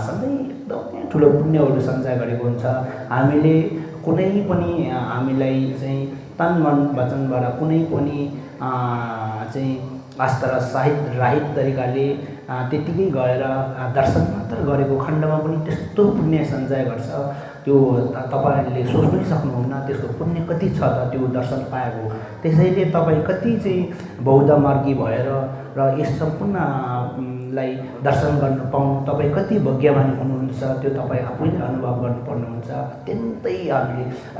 सधैँ एकदमै ठुलो पुण्यहरू सञ्चय गरेको हुन्छ। हामीले कुनै पनि हामीलाई चाहिँ तन मन वचनबाट कुनै पनि चाहिँ आस्था र राहित तरिकाले त्यतिकै गएर दर्शन मात्र गरेको खण्डमा पनि त्यस्तो पुण्य सञ्चय गर्छ। त्यो तपाईँहरूले सोच्नै सक्नुहुन्न त्यसको पुण्य कति छ त त्यो दर्शन पाएको। त्यसैले तपाईँ कति चाहिँ बौद्ध मार्गी भएर र यस सम्पूर्णलाई दर्शन गर्नु पाउनु तपाईँ कति भाग्यमानी हुनुहुन्छ त्यो तपाईँ आफैले अनुभव गर्नुपर्ने हुन्छ।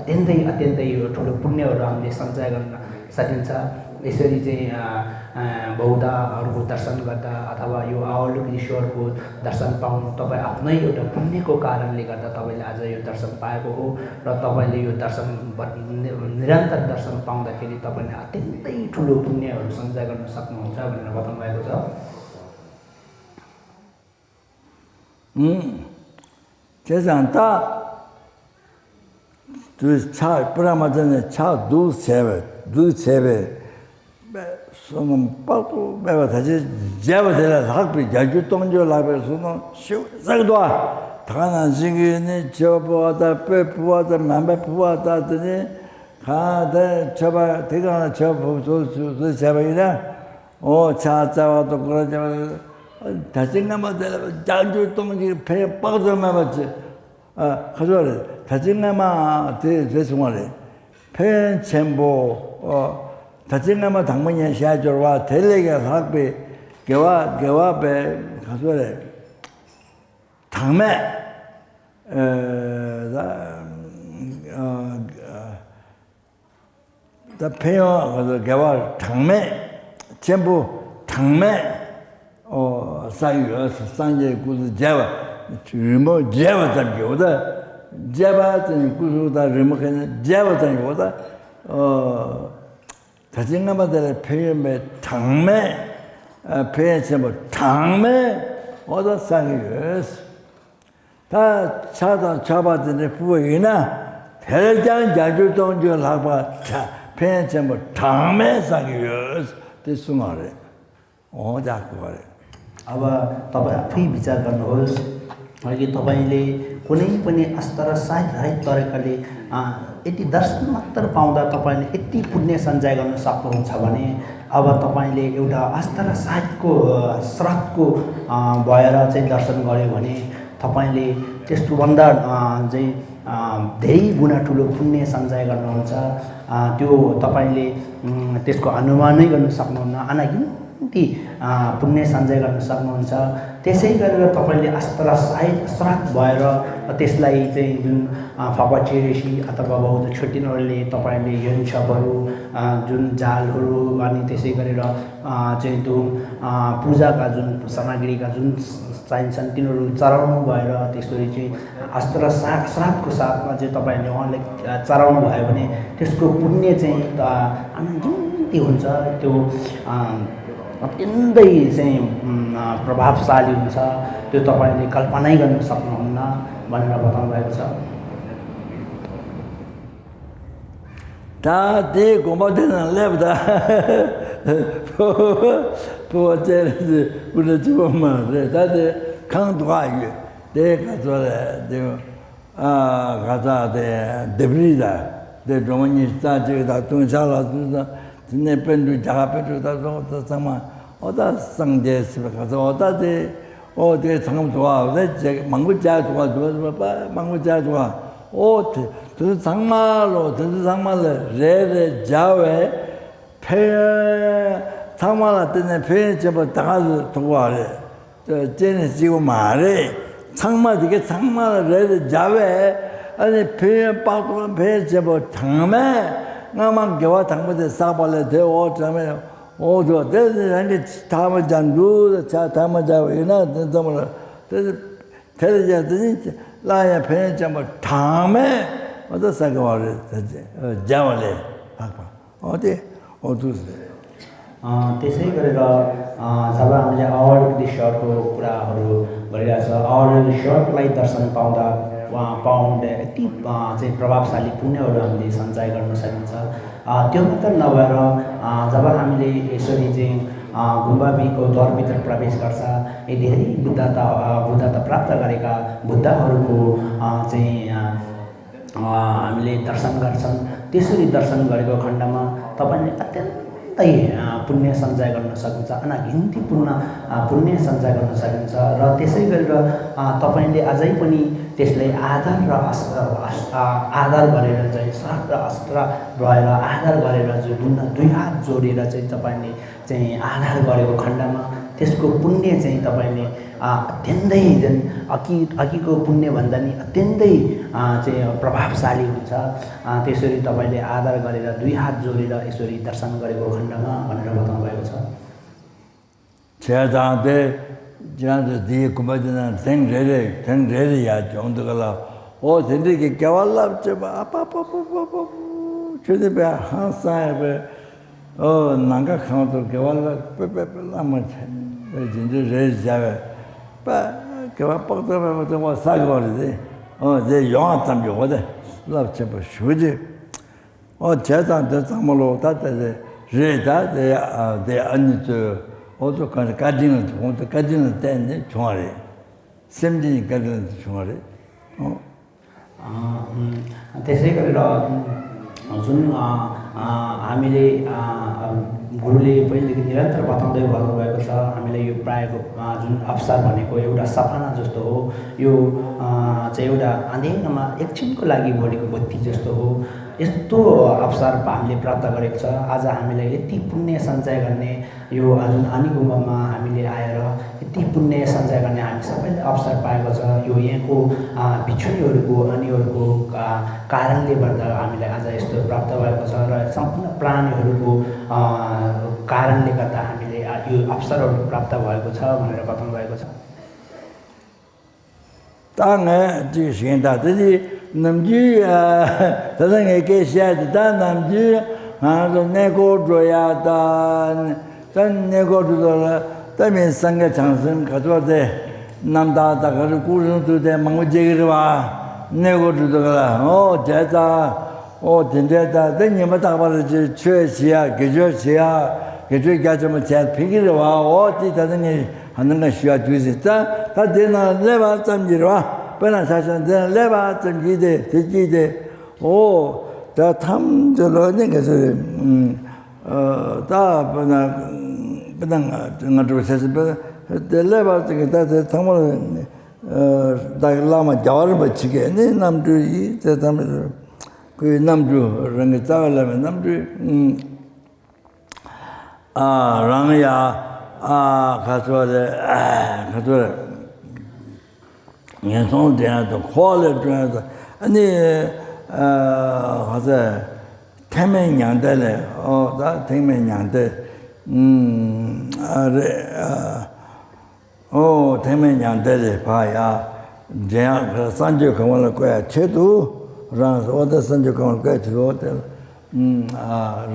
अत्यन्तै यो ठुलो पुण्यहरू हामीले सञ्चय गर्न सकिन्छ। यसरी चाहिँ बौद्धहरूको दर्शन गर्दा अथवा यो अवलोक ईश्वरको दर्शन पाउनु तपाईँ आफ्नै एउटा पुण्यको कारणले गर्दा तपाईँले आज यो दर्शन पाएको हो र तपाईँले यो दर्शन निरन्तर दर्शन पाउँदाखेरि तपाईँले अत्यन्तै ठुलो पुण्यहरू सञ्चय गर्न सक्नुहुन्छ भनेर बताउनु भएको छ। त्यसो अन्त पुरामा चाहिँ दुसेबे 소는 빠고 매가 다시 제바들 학비 자주동조 라벨 소는 싹도 다가난 신기니 저보다 빼부하다 만배부하다 더니 가대 저바 대가나 저보도 제바이나 차자와도 그러자면 다진나마들 자주동지 배 빠져만 맞지 가져래 다진나마 대송하래 팬 챔보 다진나마 당문이 시아저와 텔레가 학비 개와배 가서래 당매 다 폐어 가서 개와 당매 전부 당매 사유 상제 구스 제와 주모 제와 담겨다 제바든 구스다 르모케는 제와 담겨다 다진나마들의 표현에 당매 표현처럼 당매 어디 상이었어 다 차다 잡아드는 부위나 대장 자주동절 하고 표현처럼 당매 상이었어 त्यसो 말해 जाको गरे। अब तपाईँ आफै विचार गर्नुहोस् कि तपाईँले कुनै पनि आस्था र राहित तरिकाले यति दर्शन मात्र पाउँदा तपाईँले यति पुण्य सञ्चय गर्न सक्नुहुन्छ भने अब तपाईँले एउटा आस्था र साहित्यको श्राद्धको भएर चाहिँ दर्शन गर्यो भने तपाईँले त्यसभन्दा चाहिँ धेरै गुणा ठुलो पुण्य सञ्चय गर्नुहुन्छ। त्यो तपाईँले त्यसको अनुमानै गर्न सक्नुहुन्न, अनागिन्ती पुण्य सञ्चय गर्न सक्नुहुन्छ। त्यसै गरेर तपाईँले आस्था र श्राद्ध भएर त्यसलाई चाहिँ जुन फपचेरेसी अथवा बौद्ध छोटिनहरूले तपाईँले यन्त्रहरू जुन जालहरू अनि त्यसै गरेर चाहिँ त्यो पूजाका जुन सामग्रीका जुन चाहिन्छन् तिनीहरू चढाउनु भएर त्यसरी चाहिँ आस्था र श्राद्धको साथमा चाहिँ तपाईँले उहाँलाई चढाउनु भयो भने त्यसको पुण्य चाहिँ अनगिन्ती हुन्छ। त्यो अत्यन्तै चाहिँ प्रभावशाली हुन्छ। त्यो तपाईँले कल्पनै गर्न सक्नुहुन्न भनेर बताउनु भएको छ। 다 대 고마대는 랩다 포제르 우리 집엄마 다들 강도가 대 가서래 아 가자데 데브리다 데 로마니스타 제가 동사라도 진내 밴드 자가밴드다 또 상마 어다 상대스 가서 어다데 어디 상금 좋아 제 망고자 좋아 망고자 좋아 그 상말로 레레 자외 폐 상말아 때문에 폐 접어 다가서 도와래 저 쟤는 지고 말해 상말 이게 상말 레레 자외 아니 폐 빠고 폐 접어 장매 나만 겨와 당부대 사발에 되어 점에 오도 대한테 다만 잔두 자 다만 자외나 된다면 대대자더니 라야 폐 접어 장매 어디 사과를 자발에 아까 어디 त्यसै गरेर जब हामीले अवार्ड सर्टको कुराहरू गरिरहेछ अवार्ड सर्टलाई दर्शन पाउँदा यति चाहिँ प्रभावशाली पुण्यहरू हामीले सञ्चय गर्न सकिन्छ त्यो मात्र नभएर जब हामीले यसरी चाहिँ गुम्बाको द्वारभित्र प्रवेश गर्छ यी धेरै बुद्धता प्राप्त गरेका बुद्धहरूको चाहिँ हामीले दर्शन गर्छन् त्यसरी दर्शन गरेको खण्डमा तपाईले अत्यन्तै पुण्य सञ्चय गर्न सकिन्छ अनागिन्ती पुण्य सञ्चय गर्न सकिन्छ र त्यसै गरेर तपाईले अझै पनि त्यसलाई आदर गरेर चाहिँ श्रद्धा र अस्त्र भएर आदर गरेर जो दुई हात जोडेर चाहिँ तपाईले चाहिँ आदर गरेको खण्डमा त्यसको पुण्य चाहिँ तपाईले अत्यन्तै अघिको पुण्य भन्दा नि अत्यन्तै चाहिँ प्रभावशाली हुन्छ त्यसरी तपाईले आदर गरेर दुई हात जोडेर यसरी दर्शन गरेको खण्डमा भनेर बताउनु भएको छ 제자한테 지난주 뒤에 구마지는 생레야 정도가라 오 된대게 깨발랍죠 아빠빠빠빠빠 저대배 한사에 난가 강도 깨발랍 빼빼빼라면 진짜 레자베 빠 깨발빡도 뭐 사고리지 제 영화 참 요거데 랍죠 쇼지 제자한테 참으로 다들 레다 내 안주 어저까지 까지는 때인데 종아리 샘지니까는 종아리 त्यसै गरेर जुन हामीले गुरुले पहिलेदेखि निरन्तर बताउँदै भन्नुभएको छ हामीलाई यो प्रायको जुन अवसर भनेको एउटा सपना जस्तो हो यो चाहिँ एउटा अन्धेरमा एकछिनको लागि बढेको बत्ती जस्तो हो यस्तो अवसर हामीले प्राप्त गरेको छ आज हामीलाई यति पुण्य सञ्चय गर्ने यो जुन अनिगुम्बमा हामीले आएर यति पुण्य सञ्चय गर्ने हामी सबैले अवसर पाएको छ यो यहाँको भिक्षुनीहरूको अनिहरूको कारणले गर्दा हामीलाई आज यस्तो प्राप्त भएको छ र सम्पूर्ण प्राणीहरूको कारणले गर्दा हामीले यो अवसरहरू प्राप्त भएको छ भनेर बताउनु भएको छ 땅에 지신다든지 남지 세상에 계셔야다 남지 아주 내고 줘야다 전 내고 주더라 때문에 상계 장선 가져와대 남다다 가지고 구름도 돼 망고제기를 와 내고 주더라 제자 된대다 내님은 다 말이지 최시야 계절시야 계절 가지면 제 피기를 와 어디 다든지 하는 거 쉬어 주시다 다 되나 내가 잠지러 와本来才想这样来吧，整体的，这他们这个那个是，他不能我这才是不，这来吧这个他们大概拉嘛叫人不去个，那男主一在他们个男主人个早来嘛，男主让呀他说的。年终这样的快乐这样的，你好像天门娘的嘞，他天门娘的，天门娘的嘞，怕呀，这样三九跟我了怪切度，让我的三九跟我怪切度的，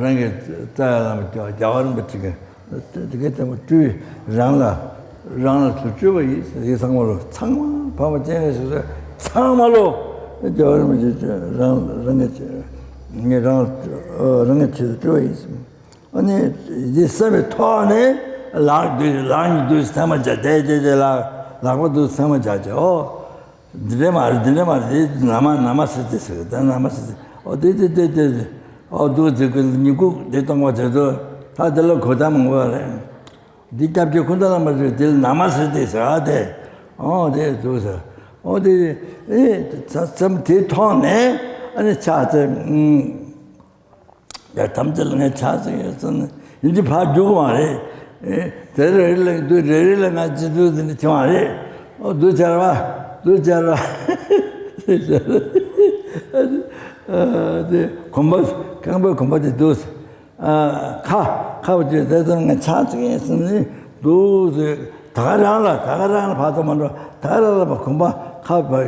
人给在那么叫人不这个，这个怎么注意让了出去吧，一上我了，长嘛。밤에 쟤네서 상말로 저러면 저 랑랑에 rāngā chīdhā chūwa yīsī. Ani yī sāmi tōni lāng dūsi tāma chā, dē lāgwa dūsi tāma chā chā, dīne mārī, nāma sītī sī, nāma sītī. Dē, dūsi nīgū, dē tōngwa chā dō, tā dēlā kōtā māngwā rē. Dī kāpchī kūntā nāma chā, dē nāma sītī sī, dē, dē dūsi. dē, sāmi dē tōni, 아니 차트 야 담들네 차스에서는 이제 봐 주고 말해 데르를 데르를 가지고 되는 말해 너 잘봐 네 컴버 도스 가버지 되는 차스에서는 도스 다가라나 봐도만 다가라 봐 금방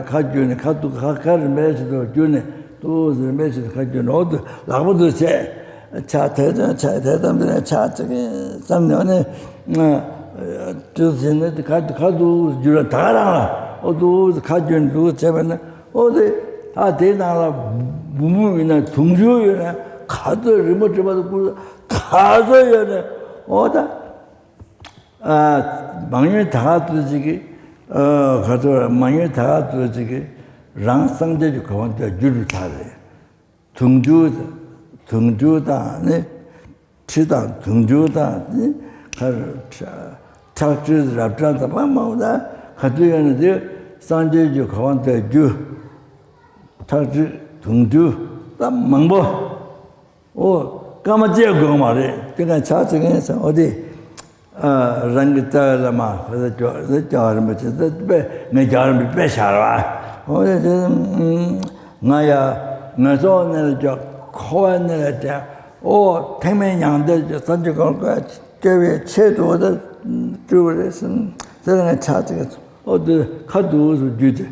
가주네 가를 매주도 주네 도스 매주도 가주네 어디 라고도 차 대담들의 차 저기 삼년에 저선에 가도 주라 다가라 어디 가주네 도 제발 어디 다 대나라 무무이나 동주요나 가도 리모트 받고 가서요네 어다 망에 다가도지기 가서 망에 다가도지기 랑상대주 그한테 줄을 타래 등주다네 치다 등주다네 차트 잡자다 봐마다 가도야는데 상대주 그한테 주 차트 등주 다 망보 까마지야 그 말에 그러니까 차트에서 어디 रंगता लमा तो चार में तो बे मैं चार में पैसा रहा और नया नजो ने जो खोए ने जो ओ ठेमे यांदे जो संजय को के वे छे तो जो सन तेरे छाते और खादू जुजे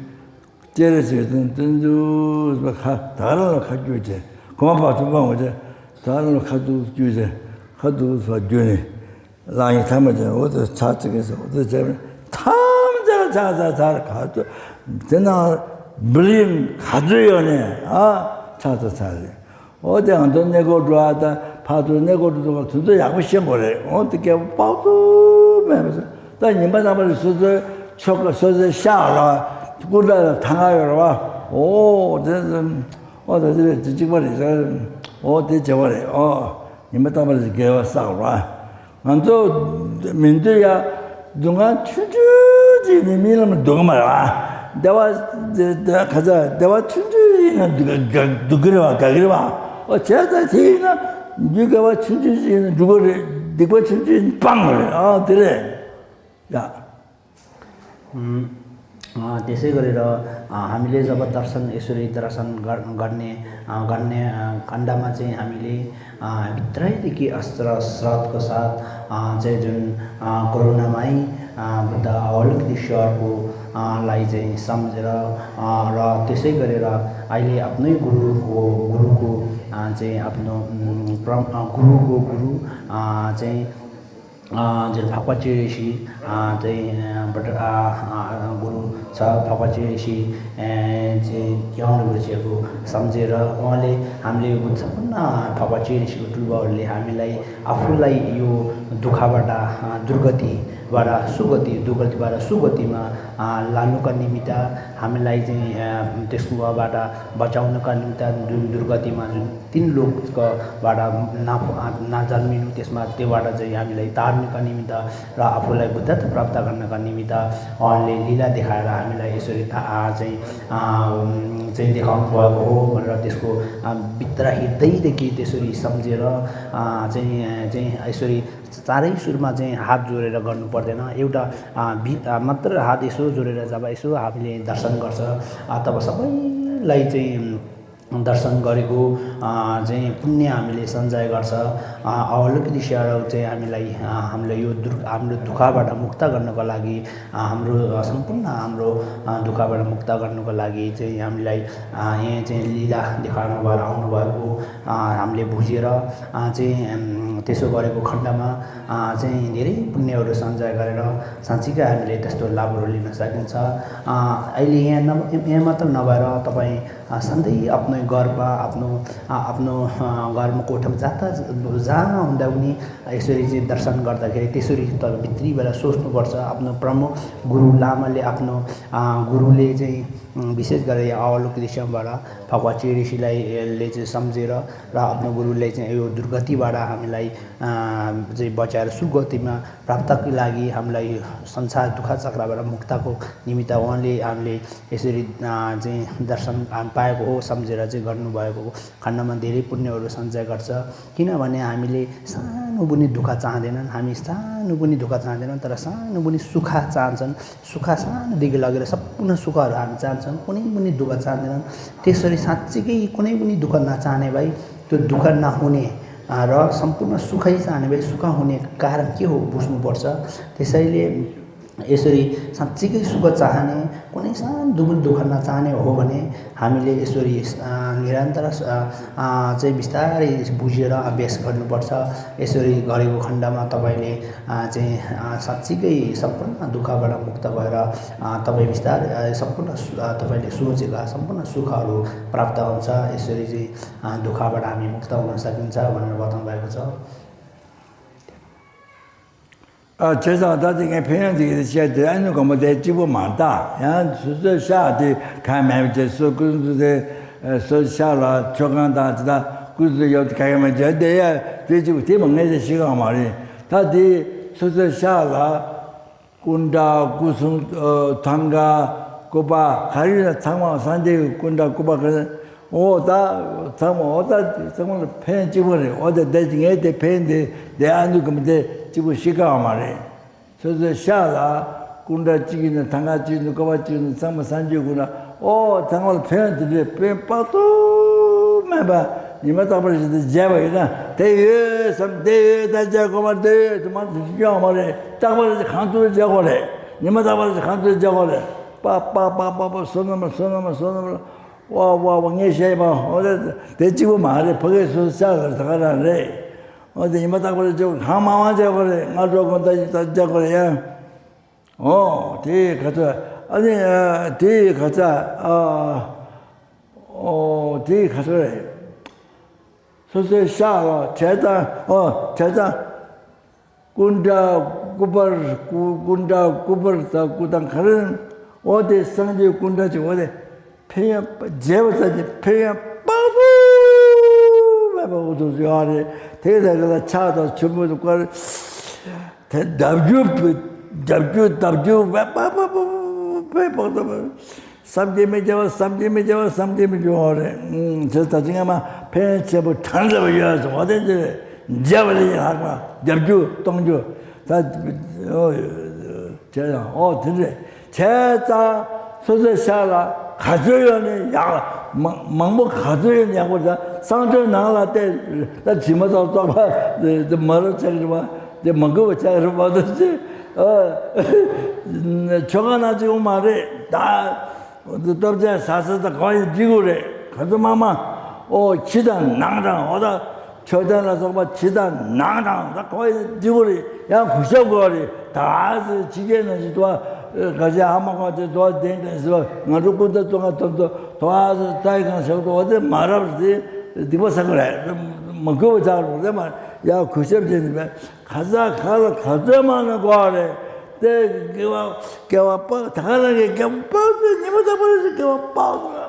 तेरे से तंजू खा तारा खादू जे कोमा पाचू बावजे तारा खादू जुजे खादू जुने 라이 타면은 어디 차쪽에서 어디 제가 탐자 가도 되나 블린 가져요네 차도 차리 어디 안 돈 내고 들어와다 파도 내고 들어가 두도 야구 시험 거래 어떻게 빠도 매면서 나 님만 남을 수도 초가 소재 샤라 꾸다 당하여 와 저는 어디 지금은 어디 저거래 님만 남을 개와 싸워 안도 민들야 동안 추주지니 미는 동마라 내가 가자 내가 추주지는 누구라 가기라 제가 지나 네가 와 추주지는 누구를 네가 추주진 빵을 그래 야 त्यसै गरेर हामीले जब दर्शन यसरी दर्शन गर्ने खण्डमा चाहिँ हामीले भित्रैदेखि अस्त्र श्रद्धको साथ चाहिँ जुन करुणामय बुद्ध अलौकिक ईश्वरको लाई चाहिँ सम्झेर र त्यसै गरेर अहिले आफ्नै गुरुको चाहिँ आफ्नो गुरु चाहिँ जुन फापाची ऋषि चाहिँ गुरु छ फापाची ऋषि चाहिँ यौन गुरुजीको सम्झेर उहाँले हामीले सम्पूर्ण फापाची ऋषिको टुलबाहरूले हामीलाई आफूलाई यो दुःखबाट दुर्गतिबाट सुगतिमा लानुका निमित्त हामीलाई चाहिँ त्यसकोबाट बचाउनका निमित्त जुन दुर्गतिमा जुन 3 लोकबाट नजन्मिनु त्यसमा त्योबाट चाहिँ हामीलाई तार्नका निमित्त र आफूलाई बुद्धत्व प्राप्त गर्नका निमित्त उहाँले लीला देखाएर हामीलाई यसरी चाहिँ देखाउनु भएको हो भनेर त्यसको भित्र हृदयदेखि त्यसरी सम्झेर चाहिँ यसरी चारै सुरमा चाहिँ हात जोडेर गर्नु पर्दैन एउटा मात्र हात यसो जोडेर जब यसो हामीले दर्शन गर्छ तब सबैलाई चाहिँ दर्शन गरेको चाहिँ पुण्य हामीले सञ्चय गर्छ अलौकिक ईश्वर चाहिँ हामीलाई यो हाम्रो दुःखबाट मुक्त गर्नको लागि हाम्रो सम्पूर्ण हाम्रो दुःखबाट मुक्त गर्नको लागि चाहिँ हामीलाई यहाँ चाहिँ लीला देखाउनु भएर आउनुभएको हामीले बुझेर चाहिँ त्यसो गरेको खण्डमा चाहिँ धेरै पुण्यहरू सञ्चय गरेर साँच्चीकै हामीले त्यस्तो लाभहरू लिन सकिन्छ। अहिले यहाँ मात्र नभएर तपाईँ सधैँ आफ्नो घरमा आफ्नो घरमा कोठामा जहाँ हुँदा पनि यसरी चाहिँ दर्शन गर्दाखेरि त्यसरी तपाईँ भित्री बेला सोच्नुपर्छ। आफ्नो प्रमुख गुरु लामाले आफ्नो गुरुले चाहिँ विशेष गरेर अवलोक दिशाबाट भगवती ऋषिलाई चाहिँ सम्झेर र आफ्नो गुरुले चाहिँ यो दुर्गतिबाट हामीलाई चाहिँ बचाएर सुगतिमा प्राप्तको लागि हामीलाई संसार दुःख चक्रबाट मुक्तको निमित्त उहाँले हामीले यसरी चाहिँ दर्शन पाएको हो सम्झेर चाहिँ गर्नुभएको खण्डमा धेरै पुण्यहरू सञ्चय गर्छ। किनभने हामीले सानो पनि दुःख चाहँदैनन्, हामी सानो पनि दुःख चाहँदैनन्, तर सानो पनि सुख चाहन्छन्। सुख सानोदेखि लगेर सम्पूर्ण सुखहरू हामी चाहन्छन्, कुनै पनि दुःख चाहँदैनन्। त्यसरी साँच्चीकै कुनै पनि दुःख नचाहने भाइ त्यो दुःख नहुने र सम्पूर्ण सुखै चाहने भाइ सुख हुने कारण के हो बुझ्नुपर्छ। त्यसैले यसरी साँच्चीकै सुख चाहने कुनै सानो दुःख नचाहने हो भने हामीले यसरी निरन्तर चाहिँ बिस्तारै बुझेर अभ्यास गर्नुपर्छ। यसरी गरेको खण्डमा तपाईँले चाहिँ साँच्चीकै सम्पूर्ण दुःखबाट मुक्त भएर तपाईँ बिस्तारै सम्पूर्ण तपाईँले सोचेका सम्पूर्ण सुखहरू प्राप्त हुन्छ। यसरी चाहिँ दुःखबाट हामी मुक्त हुन सकिन्छ भनेर बताउनु भएको छ। 至少他这个培养这个些的，俺那个么的几乎蛮大，然后就是下的看买这说工资的，说下了超干大知道，工资要开嘛这的呀，这就这么爱的习惯嘛的，他的说是下了，滚到古松汤嘎古巴，还是长毛山的滚到古巴可能。我打长毛，我打长毛的培养几乎的，我的在这个的培养的，在俺那个么的。 这不习惯嘛嘞，所以说下了，公的几个人，堂家几个人，各把几个人，三么三九个人，哦，堂我培养的嘞，培养包都买吧，你们大不是是结尾的，对于什么对于大家各嘛对，他妈是要嘛嘞，大不是杭州的结果嘞，你们大不是杭州的结果嘞，把，说那么，我爱写嘛，我这几个嘛的，不给说下个他个人嘞。 어디 이마다 그래 저 가마와 저 그래 나도 건다 저 그래야 뒤 가자 아니 뒤 가자 뒤 가자 소소 샤로 제다 군다 구버 구당 가는 어디 상지 군다지 어디 폐야 제버다지 폐야 빠부 뭐도 좋아해 대대가 차도 전부 걸 답주 왜빠빠빠 삼디메 좋아해 저 다중에만 폐체부 탄자버려서 어딘지 잡으려 하고 답주 동주 다 제가 들래 제자 소소샤라 가져야네 야 망목 가져야냐고 상저 나갈 때나 지마다 또봐 저 말을 찾으면 내 먹어 찾으러 받았지 저가 나지고 말해 다 또저 사서다 거의 지구래 가서 마마 지단 낭당 어다 저단에서 뭐 지단 낭당 다 거의 지구래 야 구셔거리 다 지게는 또 가지 아마가 또 된데서 나루고도 또 도와서 다이간서도 어디 말아버지 디버서 그래 먹고 자고 그러면 야 구셔지면 가자만 거래 때 개와 빠 다가게 개빠 니마다 버려서 개와 빠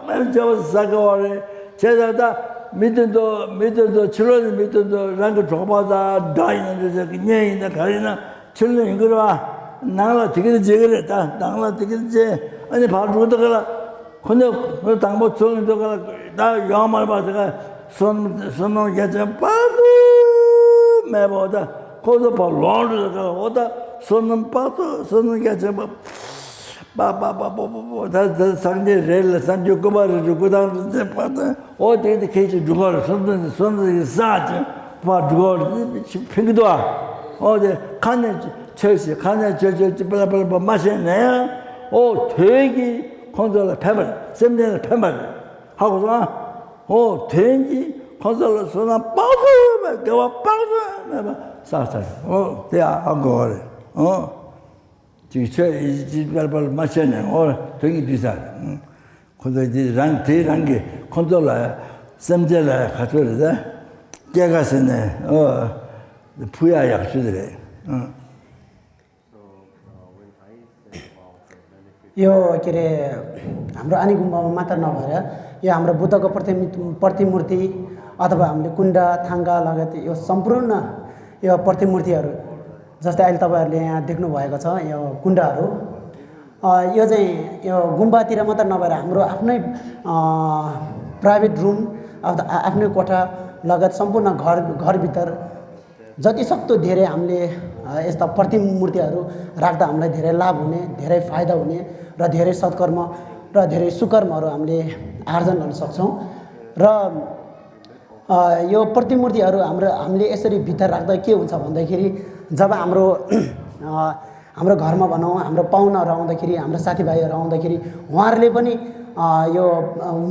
맨저 사고래 제자다 믿음도 출연 믿음도 랑거 줘봐다 다이는 저 그냥이나 가리나 출연 이거라 나라 되게 제거랬다 나라 되게 제 아니 바로 들어가라 근데 그 당보 처음 들어가라 나 영말 받다가 손을 개점 빠도 매보다 거기서 바로 들어가 오다 손은 빠도 손을 개점 다 상대 레일 산주 거바를 주고 다는데 빠도 어디에 계속 죽어라 손을 싸지 봐 죽어 핑기도 어제 칸에 철시 칸에 빨리 마시네 되게 콘솔 패물 샘전을 패물 하고서 되게 콘솔 손아 빠고 给我抱着，那么啥啥，对啊，好过的，这这马些呢，等于第三，或者这让给看到了，甚至了还说的，这个是呢，不要要吃的嘞，यो के अरे हाम्रो आनी गुम्बामा मात्र नभएर यो हाम्रो बुद्धको प्रतिमूर्ति अथवा हामीले कुण्ड थाङ्गा लगायत यो सम्पूर्ण यो प्रतिमूर्तिहरू जस्तै अहिले तपाईँहरूले यहाँ देख्नु भएको छ यो कुण्डहरू यो चाहिँ यो गुम्बातिर मात्र नभएर हाम्रो आफ्नै प्राइभेट रुम आफ्नै कोठा लगायत सम्पूर्ण घरभित्र जति सक्दो धेरै हामीले यस्ता प्रतिमूर्तिहरू राख्दा हामीलाई धेरै लाभ हुने, धेरै फाइदा हुने र धेरै सत्कर्म र धेरै सुकर्महरू हामीले आर्जन गर्न सक्छौँ र यो प्रतिमूर्तिहरू हामीले यसरी भित्र राख्दा के हुन्छ भन्दाखेरि जब हाम्रो घरमा भनौँ हाम्रो पाहुनाहरू आउँदाखेरि हाम्रो साथीभाइहरू आउँदाखेरि उहाँहरूले पनि यो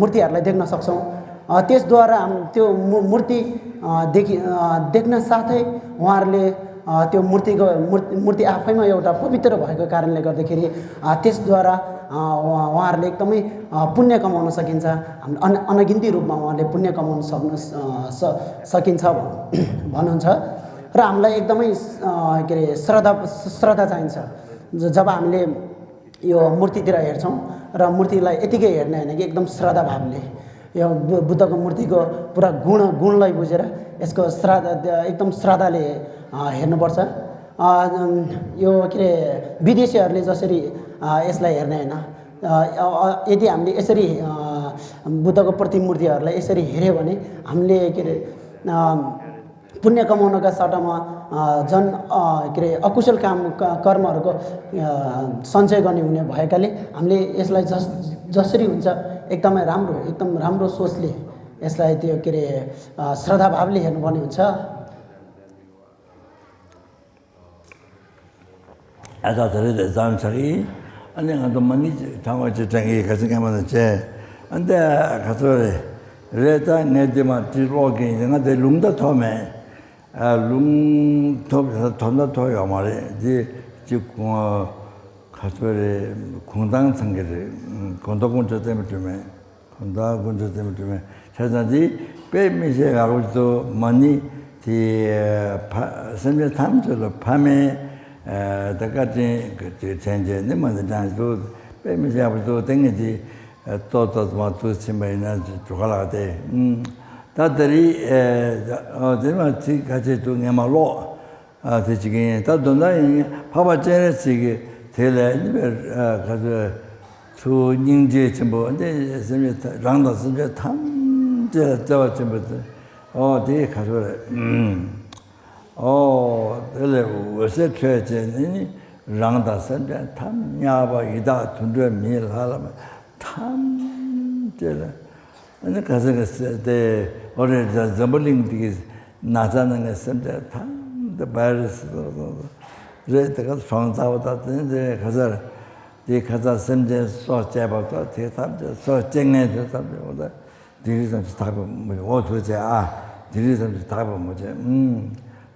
मूर्तिहरूलाई देख्न सक्छौँ त्यसद्वारा त्यो मूर्ति देख्न साथै उहाँहरूले त्यो मूर्ति आफैमा एउटा पवित्र भएको कारणले गर्दाखेरि त्यसद्वारा उहाँहरूले एकदमै पुण्य कमाउन सकिन्छ अनगिन्ती रूपमा उहाँहरूले पुण्य कमाउन सकिन्छ भन्नुहुन्छ र हामीलाई एकदमै के अरे श्रद्धा चाहिन्छ जब हामीले यो मूर्तितिर हेर्छौँ र मूर्तिलाई यतिकै हेर्ने होइन कि एकदम श्रद्धा भावले यो बुद्धको मूर्तिको पुरा गुणलाई बुझेर यसको एकदम श्रद्धाले हेर्नुपर्छ यो के अरे विदेशीहरूले जसरी यसलाई हेर्ने होइन यदि हामीले यसरी बुद्धको प्रतिमूर्तिहरूलाई यसरी हेऱ्यो भने हामीले के अरे पुण्य कमाउनका सट्टामा झन् के अरे अकुशल कर्महरूको सञ्चय गर्ने हुने भएकाले हामीले यसलाई जसरी हुन्छ एकदम राम्रो सोचले यसलाई त्यो के अरे श्रद्धा भावले हेर्नुपर्ने हुन्छ आज धेरै जानकारी अनि अन्त मनी ठाउँमा चाहिँ चाहिँ कसै काममा चाहिँ अन्त खतरे रेता नेदेमा तिरोगे जंगा दे लुंगदा थोमे लुंग थो थोंदा थो हमारे जे खतरे खुंदांग संगे खुंदा गुंजते में खुंदा गुंजते में शायद पे में से आगे तो मनी थी संजय थाम चलो फामे तकाते चेंज ने मन डांस तो पे में से आगे तो तेंगे जी तो मातु सिंबाइना चुकालाते तादरी जेमा ची काचे तो नेमालो तेजिगे तादोंदा पापा चेरे चिगे तेले नि베 काजे छु 닝제 전부 근데 랑다 선제 탐제 저와 전부 되게 가서 그래 어서 최전이 랑다 선제 탐냐바 이다 둔드 밀하라면 탐제라 근데 가서 그때 어제 점블링 되게 나자는 게 선제 탐the virus 제가 상자보다 이제 가서 이 가자 선제 소제부터 대담제 소쟁내 대담보다 디리선 답은 뭐 어두제 디리선 답은 뭐지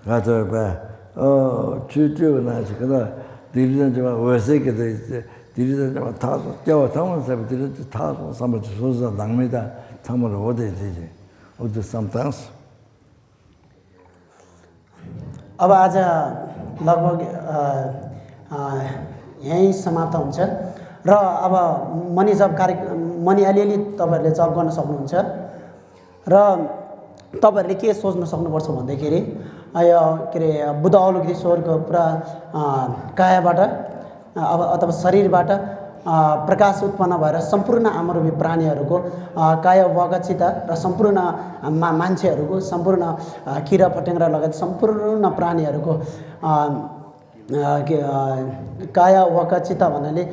가서 봐 주주나 그다 디리선 좀 어색게 돼 디리선 좀 타서 저 상원서 디리선 타서 삼을 소서 낭매다 참을 어디 되지 어디 sometimes अब आज लगभग यहीँ समाप्त हुन्छ र अब मनी जब मनी अलिअलि तपाईँहरूले जब गर्न सक्नुहुन्छ र तपाईँहरूले के सोच्न सक्नुपर्छ भन्दाखेरि यो के अरे बुद्ध अवलोकितेश्वरको पुरा कायाबाट अथवा शरीरबाट प्रकाश उत्पन्न भएर सम्पूर्ण आमरूपी प्राणीहरूको काया वगचिता र सम्पूर्ण मान्छेहरूको सम्पूर्ण किरा फट्याङ्ग्रा लगायत सम्पूर्ण प्राणीहरूको काया वगचिता भन्नाले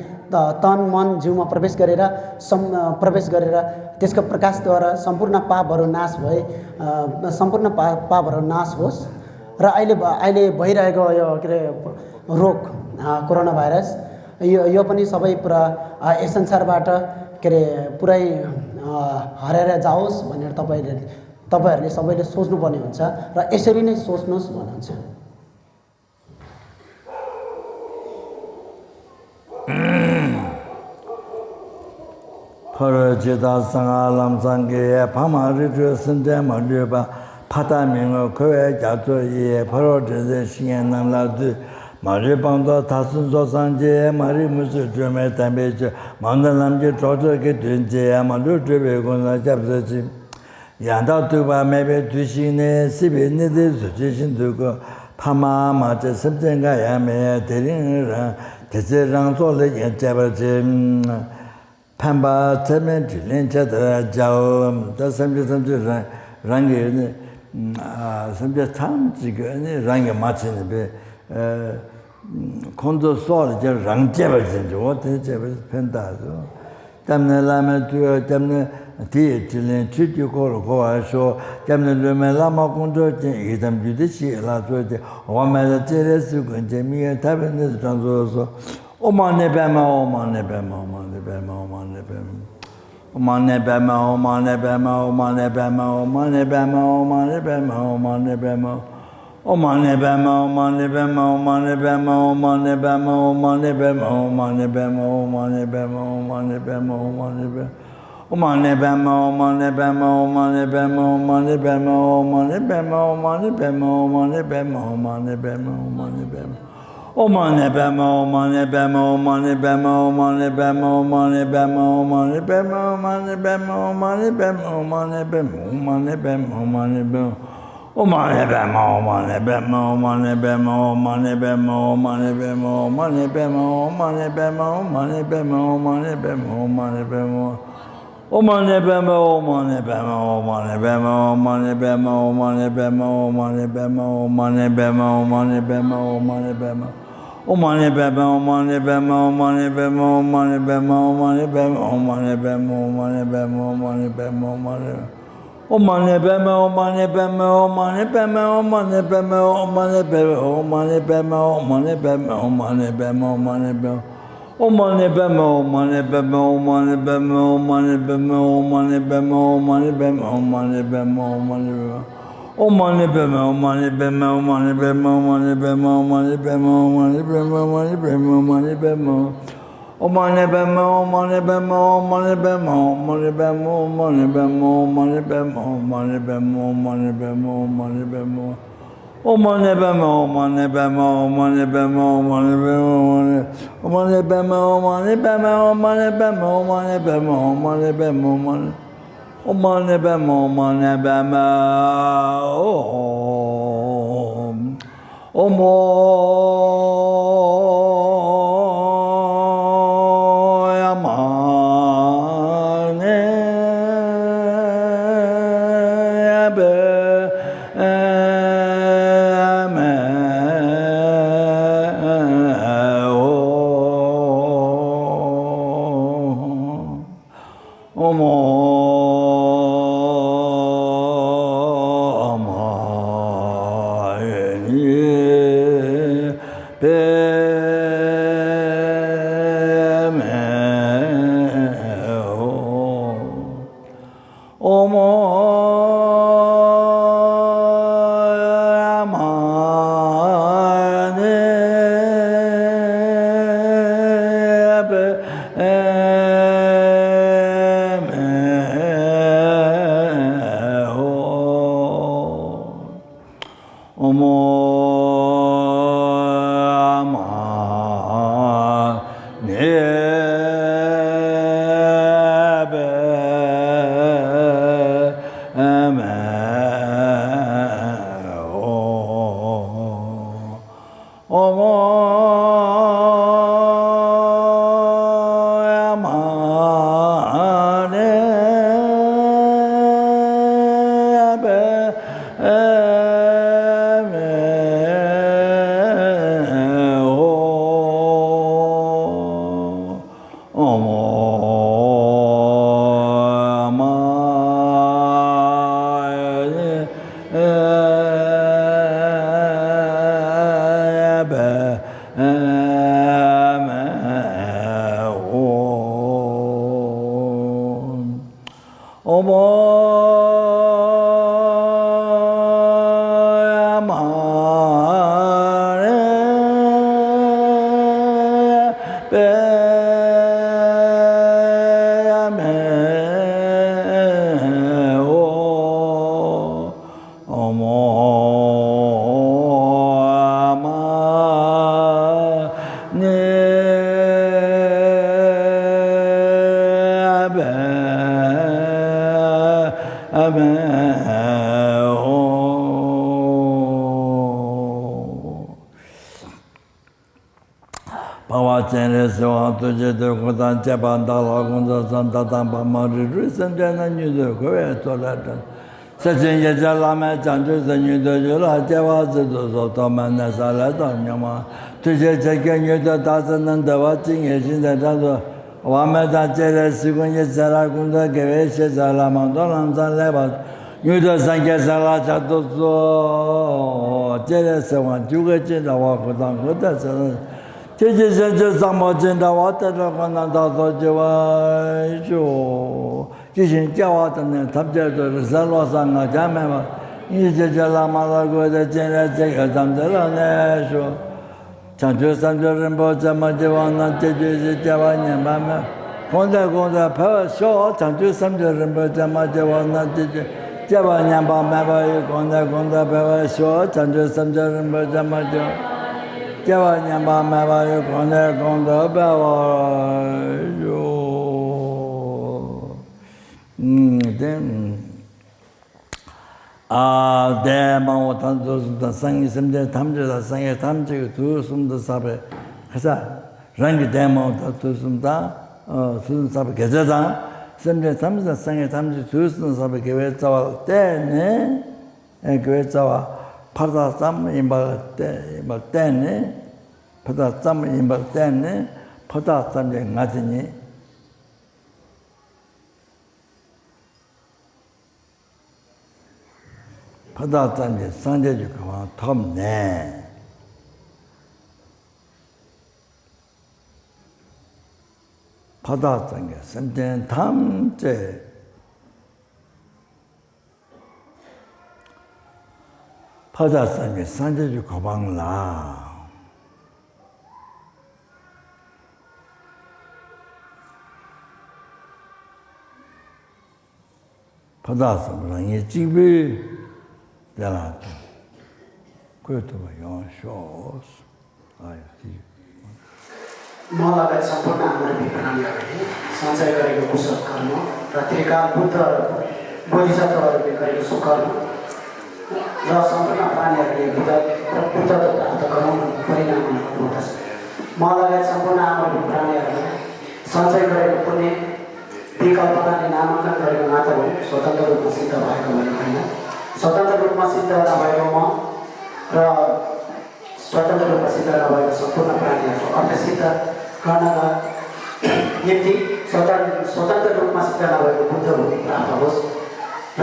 तन मन जिउमा प्रवेश गरेर त्यसको प्रकाशद्वारा सम्पूर्ण पापहरू नाश भए सम्पूर्ण पापहरू नाश होस् र अहिले भइरहेको यो के अरे रोग कोरोना भाइरस यो पनि सबै पुरा यस संसारबाट के अरे पुरै हराएर जाओस् भनेर तपाईहरूले सबैले सोच्नुपर्ने हुन्छ र यसरी नै सोच्नुहोस् भन्नुहुन्छ। Parajita Sangalam Sange, Pamaritu Sindamaliba, Patamingo, Koya Jato, Ye, Parajita Shinam Ladu, Maripanda Tasunzo Sanje, Marimusu, Jumetamage, Mandalamji, Toto Kitunje, Amadu, Guna Japsi, Yanda Tuba, maybe Tushine, Sibini, Sujishin Dugo, Pama, Mata, something I am a telling Tessirang Sole, Jabberjim. Pamba Temen, Lencha, Jal, does something Rangi, some time, Ranga Martin, Condo Sol, Rang Jefferson, what is Jefferson Pentazo? Damn Lama to a damn tea, Chilean, treat you call a show, damn Lama Condo, Idam Judici, Lato, one man that tells you, and Jamie, Tavern is Transoso. Omane bema, omane bema, omane bema, omane bema. Omane bema, omane bema, omane bema, omane bema, omane bema, omane bema. Omane bema, omane bema, omane bema, omane bema, omane bema, omane bema, omane bema, omane bema, omane bema. Omane bema, omane bema, omane bema, omane bema, omane bema, omane bema, omane bema, omane bema, omane bema. Omane bema, omane bema, omane bema, omane bema, omane bema, omane bema, omane bema, omane bema, omane bema, omane bema, omane bema. Omane bema, omane bema, omane bema, omane bema, omane bema, omane bema, omane bema, omane bema, omane bema, omane bema. Omane bema, omane bema, omane bema, omane bema, omane bema, omane bema, omane bema, omane bema, omane bema. Omane bema, omane bema, omane bema, omane bema, omane bema, omane bema, omane bema, omane bema, omane. Omane bema, omane bema, omane bema, omane bema, omane bema, omane bema, omane bema, omane bema, omane bema. Omane bema, omane bema, omane bema, omane bema, omane bema, omane bema, omane bema, omane bema. Omane bema, omane bema, omane bema, omane bema, omane bema, omane bema, omane bema, omane bema. Omane bema, omane bema, omane bema, omane bema, omane bema, omane bema, omane bema, omane bema, omane bema. Omane bema, omane bema, omane bema, omane bema, omane bema, omane bema, omane bema, omane bema, omane bema, omane. Omane bema, omane bema, लगायत सम्पूर्ण हाम्रो प्राणीहरूले सञ्चय गरेको कुशल कर्म र त्रिकाल बुद्ध र बोधिसत्वहरूले गरेको सुकर्म र सम्पूर्ण प्राणीहरूले बुद्धत्व प्राप्त गरौँ परिणाम हुनुपर्छ। लगायत सम्पूर्ण हाम्रो प्राणीहरूले सञ्चय गरेको पुण्य विकल्पनाले नामाङ्कन गरेको मात्र हो, स्वतन्त्र रूपमा सिद्ध भएको भने होइन। स्वतन्त्र रूपमा सिद्ध नभएको म र स्वतन्त्र रूपमा सिद्ध नभएको सम्पूर्ण प्राणीहरूको अर्थसिद्ध गर्नका निम्ति स्वतन्त्र रूपमा सिद्ध नभएको बुद्ध भूमि प्राप्त होस् र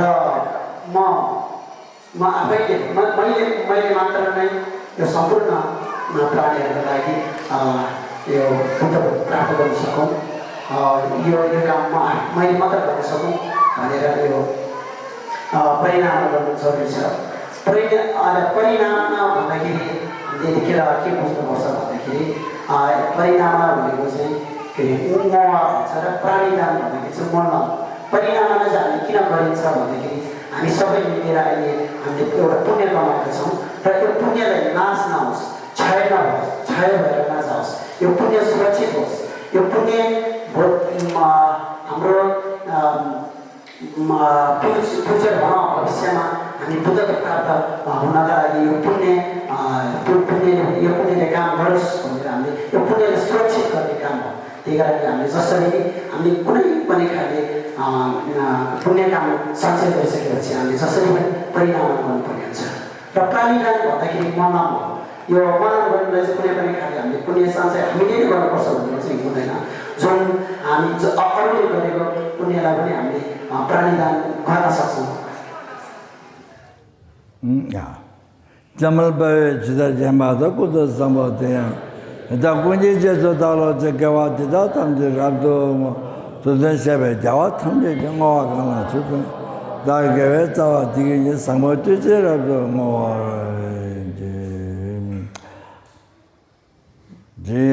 म आफैले मैले मात्र नै यो सम्पूर्ण प्राणीहरूको लागि यो बुद्ध भूमि प्राप्त गर्न सकौँ, यो काम मैले मात्र गर्न सकौँ भनेर यो परिणाम गर्नु जरुरी छ। परिणाम भन्दाखेरि यतिखेर के बुझ्नुपर्छ भन्दाखेरि परिणाम भनेको चाहिँ के भन्छ र प्राणीदान भन्दाखेरि चाहिँ मर्न। परिणाममा चाहिँ हामी किन गरिन्छ भन्दाखेरि हामी सबै मिलेर अहिले हामीले एउटा पुण्य कमाएका छौँ र यो पुण्यलाई नाश नहोस्, क्षय नहोस्, क्षय भएर नजाओस्, यो पुण्य सुरक्षित होस्। यो पुण्य हाम्रो फ्युचर भविष्यमा हामी बुद्धत्व प्राप्त हुनका लागि यो पुण्यले काम गरोस् भनेर हामीले यो पुण्यले सुरक्षित गर्ने काम हो। त्यही कारणले हामीले जसरी हामीले कुनै पनि खाले पुण्य काम सञ्चय गरिसकेपछि हामीले जसरी पनि परिणाम गर्नुपर्ने हुन्छ। र प्राणीदान भन्दाखेरि मनन हो। यो मनन गर्नुलाई चाहिँ कुनै पनि खाले हामीले पुण्य सञ्चय हामीले नै गर्नुपर्छ भनेर चाहिँ हुँदैन। जुन हामी अरूले गरेको पुण्यलाई पनि हामीले प्राणीदान गर्न सक्छौँ। जमल जिता जमादा कुद सम्बोधे दा कुंजे जो दालो जे गवा दिदा तम जे रातो सुदन से बे जावा थम जे गवा गाना सुद दा गवे जावा दिगे जे सम्बोधे जे रातो मो जे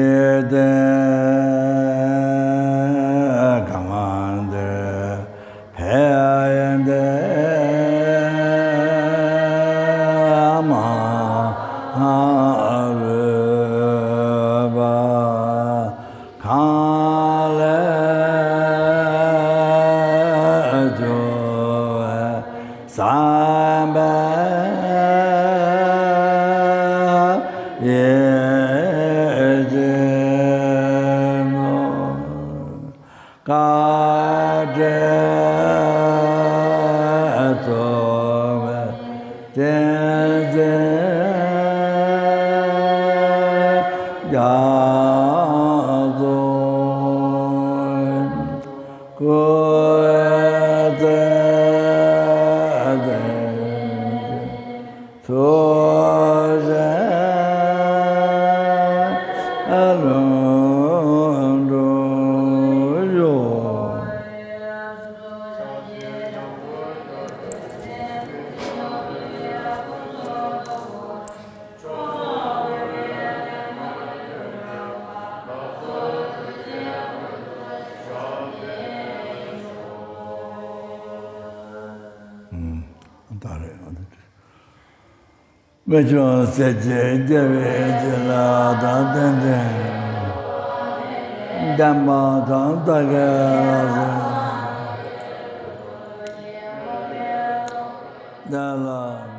Vejo se deve la da Dhamma da